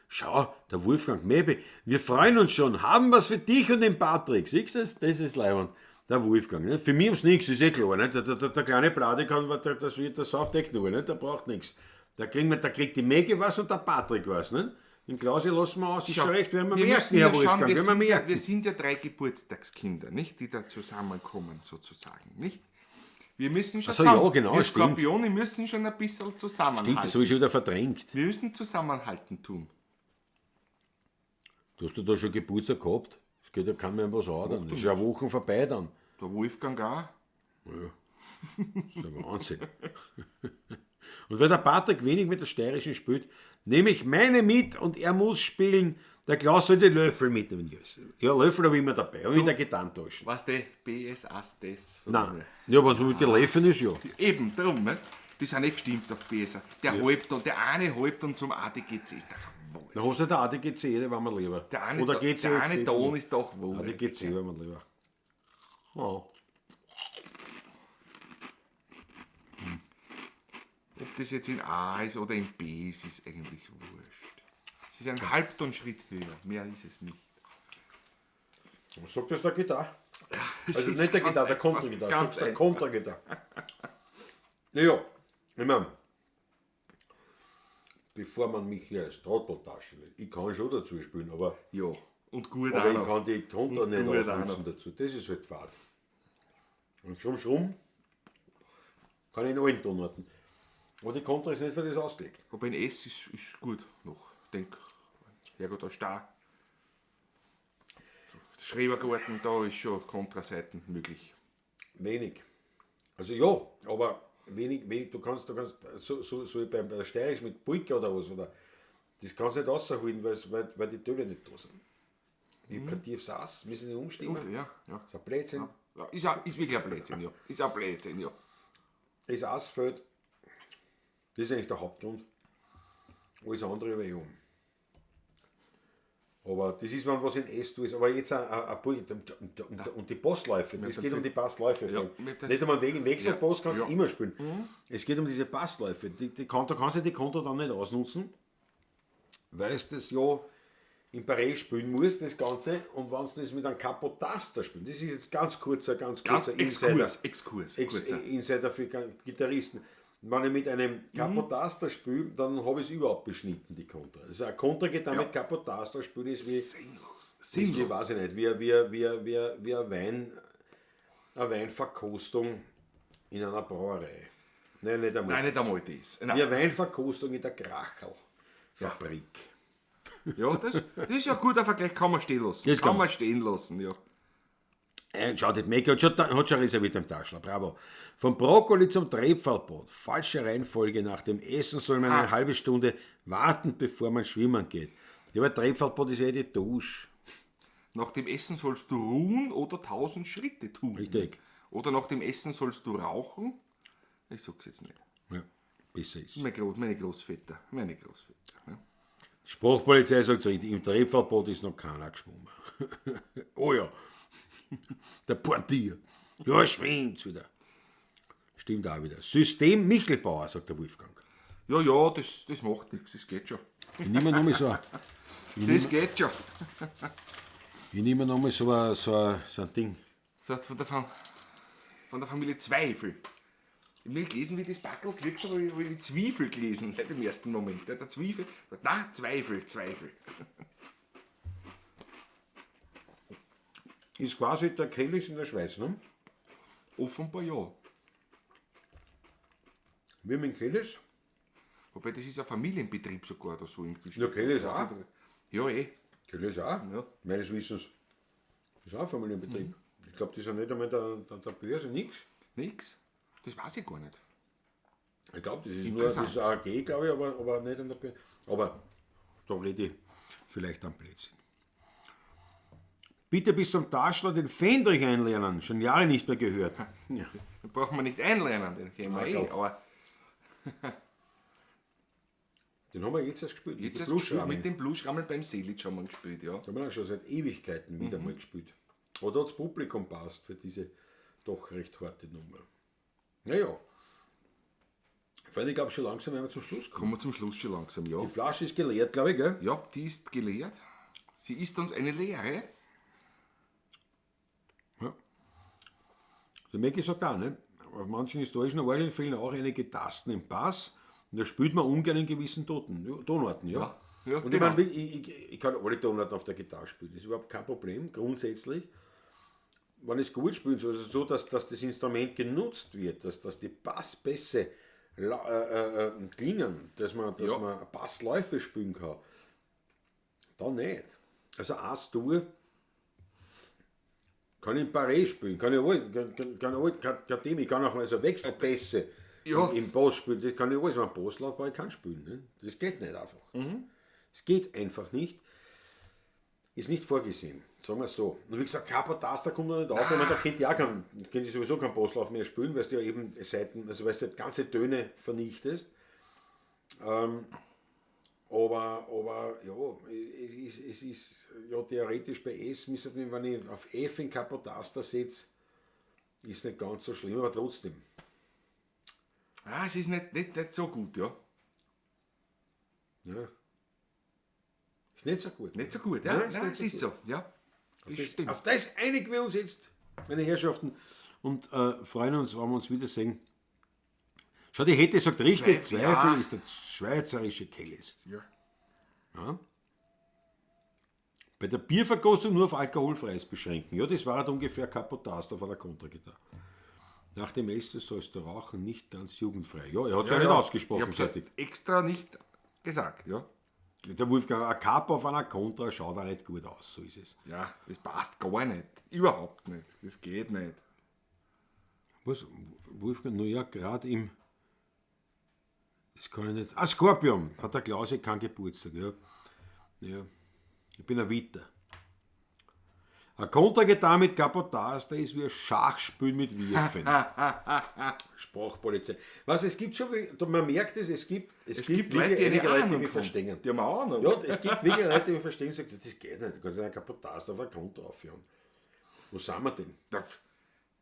Schau, der Wolfgang Mebe, wir freuen uns schon, haben was für dich und den Patrick. Siehst du das? Das ist leibend. Der Wolfgang. Ne? Für mich ums nichts, ist eh klar. Ne? Der kleine Blade kann, der, das, der sauft eh genug, ne? Der braucht nichts. Da, kriegen wir, da kriegt die Mege was und der Patrick was. Ne? Den Klausi lassen wir aus, ist schon recht, werden wir merken, müssen Herr ja schauen, Wolfgang, wir werden wir sind ja, merken. wir sind ja 3 Geburtstagskinder, nicht? Die da zusammenkommen, sozusagen, nicht? Wir müssen schon Ach so, ja, zusammen- genau, wir stimmt. Skorpione müssen schon ein bisschen zusammenhalten. Stimmt, das habe ich schon wieder verdrängt. Wir müssen zusammenhalten tun. Du hast ja da schon Geburtstag gehabt. Es geht ja kaum mehr was an. Dann. Das ist ja Wochen vorbei dann. Der Wolfgang auch. Ja. Das ist ja Wahnsinn. Und weil der Patrick wenig mit der Steirischen spielt, nehme ich meine mit und er muss spielen. Der Klaus soll die Löffel mitnehmen. Ja, Löffel habe ich immer dabei. Habe ich in der Gitarrentasche. Was der B S A S? Nein. Ja, aber so mit den Löffeln ist ja. Eben, drum, ne? Die sind nicht gestimmt auf BSA. Der, halb der eine halb dann zum ADGC ist doch wohl. Da hast du der ADGC, der war mir lieber. Der eine, Oder der GCFD. eine Ton ist doch wohl. ADGC war mir lieber. Oh. Ob das jetzt in A ist oder in B ist, ist eigentlich wurscht. Es ist ein Halbtonschritt höher, mehr ist es nicht. Was sagt das der Gitarre? Es Also ist nicht der ganz Gitarre, der einfach, Kontragitarre. Ganz Sagst der einfach. Kontragitarre. Naja, ich meine, bevor man mich hier als Trottel darstellt, ich kann schon dazu spielen, aber, Ja, und gut aber auch ich noch. kann die Kontra Und nicht gut auch ausnutzen noch. dazu. Das ist halt fad. Und schon schrumm kann ich in allen Tonarten. Aber die Kontra ist nicht für das ausgelegt. Aber in S ist gut noch. Ich denk, Herrgott, da Star. Schrebergarten, da ist schon Kontraseiten möglich. Wenig. Also ja, aber wenig, wenig, du kannst, so wie bei der Steirisch mit Pulka oder was, oder das kannst du nicht rausholen, weil die Töne nicht da sind. Ich hab kein tiefes Ass, müssen nicht umstimmen. Ja, ja. Das ist ein Blödsinn. Ja, ist wirklich ein Blödsinn, ja. Ist ein Blödsinn, ja. Das Ass fällt. Das ist eigentlich der Hauptgrund. Alles andere über eh um. Aber das ist, wenn was in S tut. Aber jetzt ein Pulk und die Passläufe. Es geht um die Passläufe. Ja, vor allem. Nicht um einen Weg, im Wechselpass kannst du Ja. immer spielen. Es geht um diese Passläufe. Da kannst du die Konter dann nicht ausnutzen, weil du das ja in Paris spielen musst, das Ganze. Und wenn du das mit einem Capotaster spielst, das ist jetzt ganz kurzer, ganz Ganz kurzer Insider. Exkurs, Exkurs, kurzer. Insider für Gitarristen. Wenn ich mit einem Capotaster spiele, dann habe ich es überhaupt beschnitten, die Kontra. Also ein Kontragitarre mit Capotaster spielen ist wie, Sinnlos. ist wie, Sinnlos. weiß ich nicht, wie ein Wein, eine Weinverkostung in einer Brauerei. Nein, nicht einmal. Nein, nicht einmal das. Nein. Wie eine Weinverkostung in der Kracherl-Fabrik. Ja, das ist ja ein guter Vergleich, kann man stehen lassen. Das kann kann man stehen lassen, ja. Schau, das Mäcki hat schon reserviert im Taschler, bravo. Vom Brokkoli zum Trepferlbrot. Falsche Reihenfolge. Nach dem Essen soll man eine halbe Stunde warten, bevor man schwimmen geht. Ja, aber Trepferlbrot ist ja die Dusche. Nach dem Essen sollst du ruhen oder 1000 Schritte tun. Richtig. Oder nach dem Essen sollst du rauchen. Ich sag's jetzt nicht. Ja, besser ist. Meine Großväter. Meine Großväter. Ja. Die Sprachpolizei sagt richtig, im Trepferlbrot ist noch keiner geschwommen. Oh ja. Der Portier. Ja, schwimmt's wieder. Stimmt auch wieder. System Michelbauer, sagt der Wolfgang. Ja, ja, das macht nichts, das geht schon. Ich nehme nur mal so. Das geht schon. Ich nehme nochmal so ein Ding. So von der Familie Zweifel. Ich habe gelesen, wie ich das Packel gekriegt habe, habe ich die Zwiefel gelesen, nicht im ersten Moment. Der Zwiefel, na, Zweifel, Zweifel. Ist quasi der Kellys in der Schweiz, ne? Offenbar ja. Wir mit Kellys. Wobei, das ist ein Familienbetrieb sogar oder so irgendwie. Ja, Kellys auch. Ja, eh. Kellys auch. Ja. Meines Wissens. Das ist auch ein Familienbetrieb. Ich glaube, die sind nicht einmal der Börse, nix. Nix. Das weiß ich gar nicht. Ich glaube, das ist nur das ist eine AG, glaube ich, aber nicht an der Börse. Aber da rede ich vielleicht am Blödsinn. Bitte bis zum Taschler den Fähndrich einlernen. Schon Jahre nicht mehr gehört. Ja. Da braucht man nicht einlernen, den kennen wir Ah, eh. doch. Aber Den haben wir jetzt erst gespielt. jetzt mit erst den gespielt, Bluschrammeln. mit dem Bluschrammeln beim Selic haben wir gespielt, ja. Da haben wir auch schon seit Ewigkeiten wieder mal gespielt. Oder hat das Publikum passt für diese doch recht harte Nummer. Naja. Freunde, ich glaube schon langsam werden wir zum Schluss kommen. Kommen wir zum Schluss schon langsam, ja. Die Flasche ist geleert, glaube ich, gell? Ja, die ist geleert. Sie ist uns eine Lehre. Ja. Der Mäcki sagt auch, ne? Auf manchen historischen Orgeln fehlen auch einige Tasten im Bass. Und da spielt man ungern in gewissen Tonarten, ja. Ja, ja, und genau. ich meine, ich kann alle Tonarten auf der Gitarre spielen. Das ist überhaupt kein Problem, grundsätzlich. Wenn ich es gut spielen soll, also so, dass das Instrument genutzt wird, dass die Bassbässe klingen, dass man, dass Ja. man Bassläufe spielen kann, dann nicht. Also As-Dur kann ich im Barré spielen, kann ich alles, kann Thema, ich kann auch also Wechselbässe Ja. im Bass spielen, das kann ich alles, aber Basslauf ich kann spielen. Ne? Das geht nicht einfach. Es geht einfach nicht. Ist nicht vorgesehen, sagen wir es so. Und wie gesagt, Capotaster kommt noch nicht auf, weil man da kennt ja auch kein, kennt ich sowieso keinen Basslauf mehr spielen, weil du ja eben Seiten, also weil du ganze Töne vernichtest. Aber ja, es ist ja theoretisch bei S, müsste man, wenn ich auf F in Capotaster setze, ist nicht ganz so schlimm, aber trotzdem. Ah, es ist nicht so gut, ja. Ja. Ist nicht so gut. Nicht so gut, ja. Nein, ist Nein, nicht es so ist gut. so, ja. Das stimmt. Auf das einigen wir uns jetzt, meine Herrschaften, und freuen uns, wenn wir uns wiedersehen. Schau, die Hette sagt richtig, Zweifel, Zweifel ja. ist der schweizerische Kellys. Ja. Ja. Bei der Bierverkostung nur auf alkoholfreies beschränken. Ja, das war halt ungefähr Capotaster von der Kontragitarre. Nach dem Essen sollst du rauchen, nicht ganz jugendfrei. Ja, er hat es ja, nicht ausgesprochen. Ich hab's ja fertig. extra nicht gesagt, ja. Der Wolfgang, ein Kapo auf einer Kontra schaut auch nicht gut aus, so ist es. Ja, das passt gar nicht. Überhaupt nicht. Das geht nicht. Was? Wolfgang, nur ja, gerade im. Das kann ich nicht. Ah, Skorpion! Hat der Klause keinen Geburtstag, ja. Ja. Ich bin ein Witter. Ein Kontragitarre mit Capotaster ist wie ein Schachspiel mit Würfeln. Sprachpolizei. Was, es gibt schon, man merkt es, es gibt Leute, wirklich die eine einige Leute, die Ahnung mich haben. verstehen. Die haben eine Ahnung. Ja, es gibt wirklich Leute, die mich verstehen und sagen, das geht nicht, du kannst ja einen Capotaster auf einen Kontra aufführen. Wo sind wir denn? Da,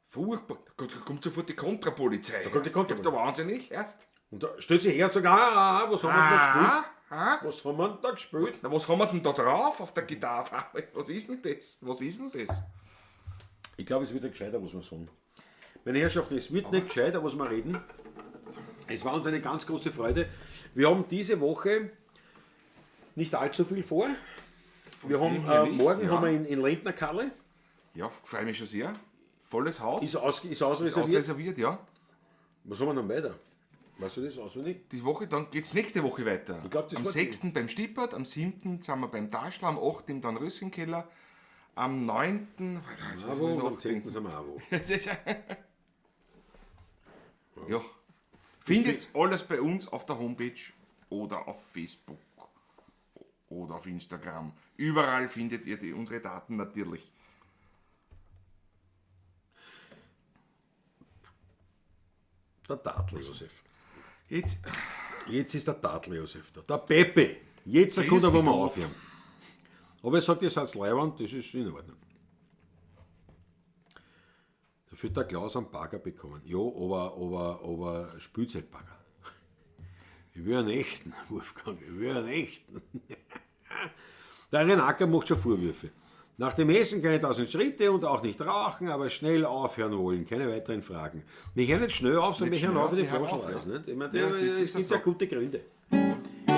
furchtbar. Da kommt sofort die Kontrapolizei. Da kommt die Kontrapolizei. Da wahnsinnig erst. Und da stellt sich her und sagt, ah, ah, ah, was haben wir denn da gespielt? Ah, Was haben wir denn da gespielt? Na, was haben wir denn da drauf auf der Gitarre? Was ist denn das? Was ist denn das? Ich glaube, es wird nicht gescheiter, was wir sagen. Meine Herrschaften, es wird nicht gescheiter, was wir reden. Es war uns eine ganz große Freude. Wir haben diese Woche nicht allzu viel vor. Wir haben, dem her nicht, morgen ja. haben wir in Lendnerkalle. Ja, freue mich schon sehr. Volles Haus. Ist ausreserviert. ausreserviert, ja. Was haben wir noch weiter? Weißt du das auswendig? Die Woche, dann geht es nächste Woche weiter. Ich glaub, das am war die- 6. beim Stippert, am 7. sind wir beim Taschler, am 8. im Dornröschenkeller, am 9. Warte, jetzt muss ich Abo, und am 10. nachdenken. sind wir auch wo. Es ist- ja. Findet alles bei uns auf der Homepage oder auf Facebook oder auf Instagram. Überall findet ihr unsere Daten natürlich. Der Tadler Josef. Jetzt, Jetzt ist der Tadler Josef da. Der Pepe. Jetzt Grüß kommt er, wo dich wir Gott. aufhören. Aber er sagt, ihr seid Leiwand, das ist in Ordnung. Dafür hat der Klaus einen Bagger bekommen. Ja, aber Spielzeugbagger. Ich will einen echten, Wolfgang, ich will einen echten. Der Renacker macht schon Vorwürfe. Nach dem Essen keine 1000 Schritte und auch nicht rauchen, aber schnell aufhören wollen. Keine weiteren Fragen. Wir hören nicht schnell auf, sondern wir hören auf, die Flaschen raus. Nicht? Ich meine, Ja, das es ist gibt so. ja gute Gründe.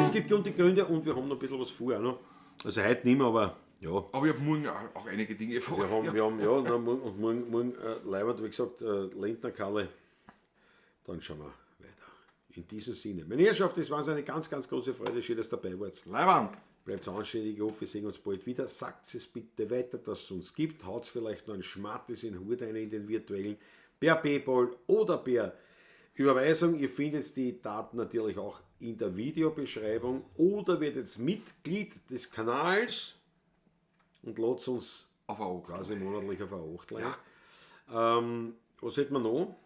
Es gibt gute Gründe und wir haben noch ein bisschen was vor. Auch noch. Also heute nicht mehr, aber ja. Aber ich habe morgen auch einige Dinge vor. Wir haben ja, na, morgen, und morgen Leibert, wie gesagt, Lendner Kalle. Dann schauen wir weiter. In diesem Sinne. Meine Herrschaft, es war uns eine ganz, ganz große Freude. Schön, dass ihr dabei wart. Leiwand. Bleibt anständig, ich hoffe, wir sehen uns bald wieder. Sagt es bitte weiter, dass es uns gibt. Haut vielleicht noch einen Schmattes in den Hut rein in den virtuellen, per PayPal oder per Überweisung. Ihr findet die Daten natürlich auch in der Videobeschreibung oder werdet Mitglied des Kanals und lasst uns Auf ein Auge. quasi monatlich auf ein Achtlein. Ja. Was hätten wir noch?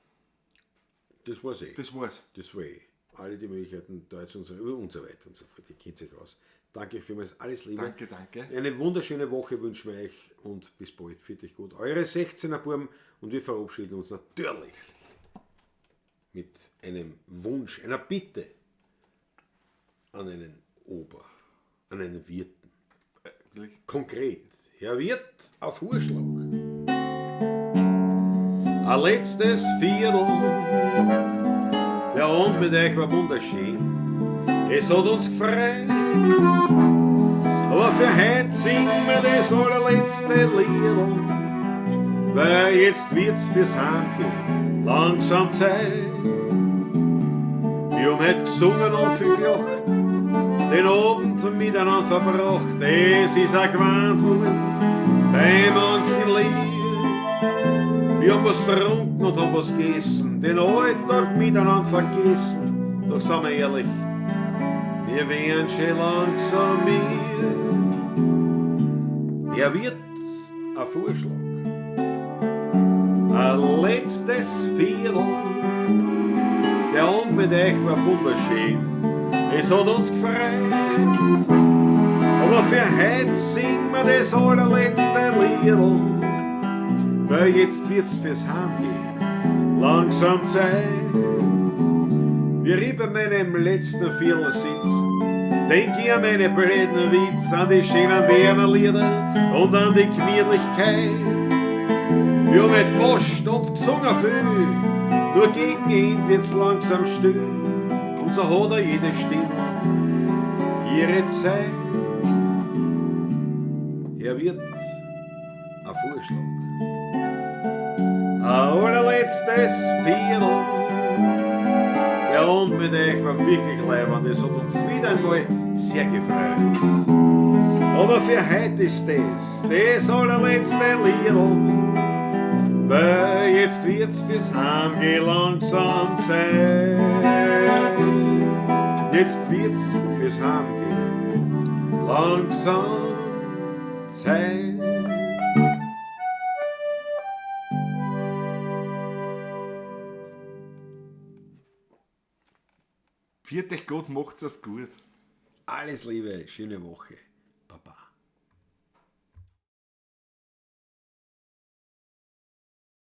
Das war's eh. Das war's. Das war eh. Alle die Möglichkeiten, Deutsch und so, und so weiter und so fort. Ihr kennt euch aus. Danke vielmals, alles Liebe. Danke, danke. Eine wunderschöne Woche wünschen wir euch und bis bald. Fühlt euch gut. Eure 16er Buben und wir verabschieden uns natürlich mit einem Wunsch, einer Bitte an einen Ober, an einen Wirten. Konkret, Herr Wirt auf Hurschlag. Ein letztes Viertel, der Abend mit euch war wunderschön. Es hat uns gefreut, aber für heute singen wir das allerletzte Liedl, weil jetzt wird's fürs Heimgehen langsam Zeit. Wir haben heute gesungen und viel gelacht, den Abend miteinander verbracht. Es ist auch geweint worden bei manchen Lied. Wir haben was getrunken und haben was gegessen, den Alltag miteinander vergessen. Doch sind wir ehrlich, wir wären schon langsam müde. Er wird ein Vorschlag, ein letztes Viertel. Der Abend mit euch war wunderschön, es hat uns gefreut. Aber für heute singen wir das allerletzte Liedl, weil jetzt wird's fürs Heimgehen langsam Zeit. Wie ich bei meinem letzten Viertel sitz, denk ich an meine blöden Witz, an die schönen Werner-Lieder und an die Gemütlichkeit. Wir haben mit Post und gesungen viel, nur gegen ihn wird's langsam still, und so hat er jede Stimme ihre Zeit. Er wird ein Vorschlag, ein allerletztes Viertel. Der Abend mit euch war wirklich leibend, es hat uns wieder einmal sehr gefreut. Aber für heute ist das allerletzte Liedl, weil jetzt wird's fürs Heimgehen langsam Zeit. Jetzt wird's fürs Heimgehen langsam Zeit. Viert euch gut, macht's es gut. Alles Liebe, schöne Woche.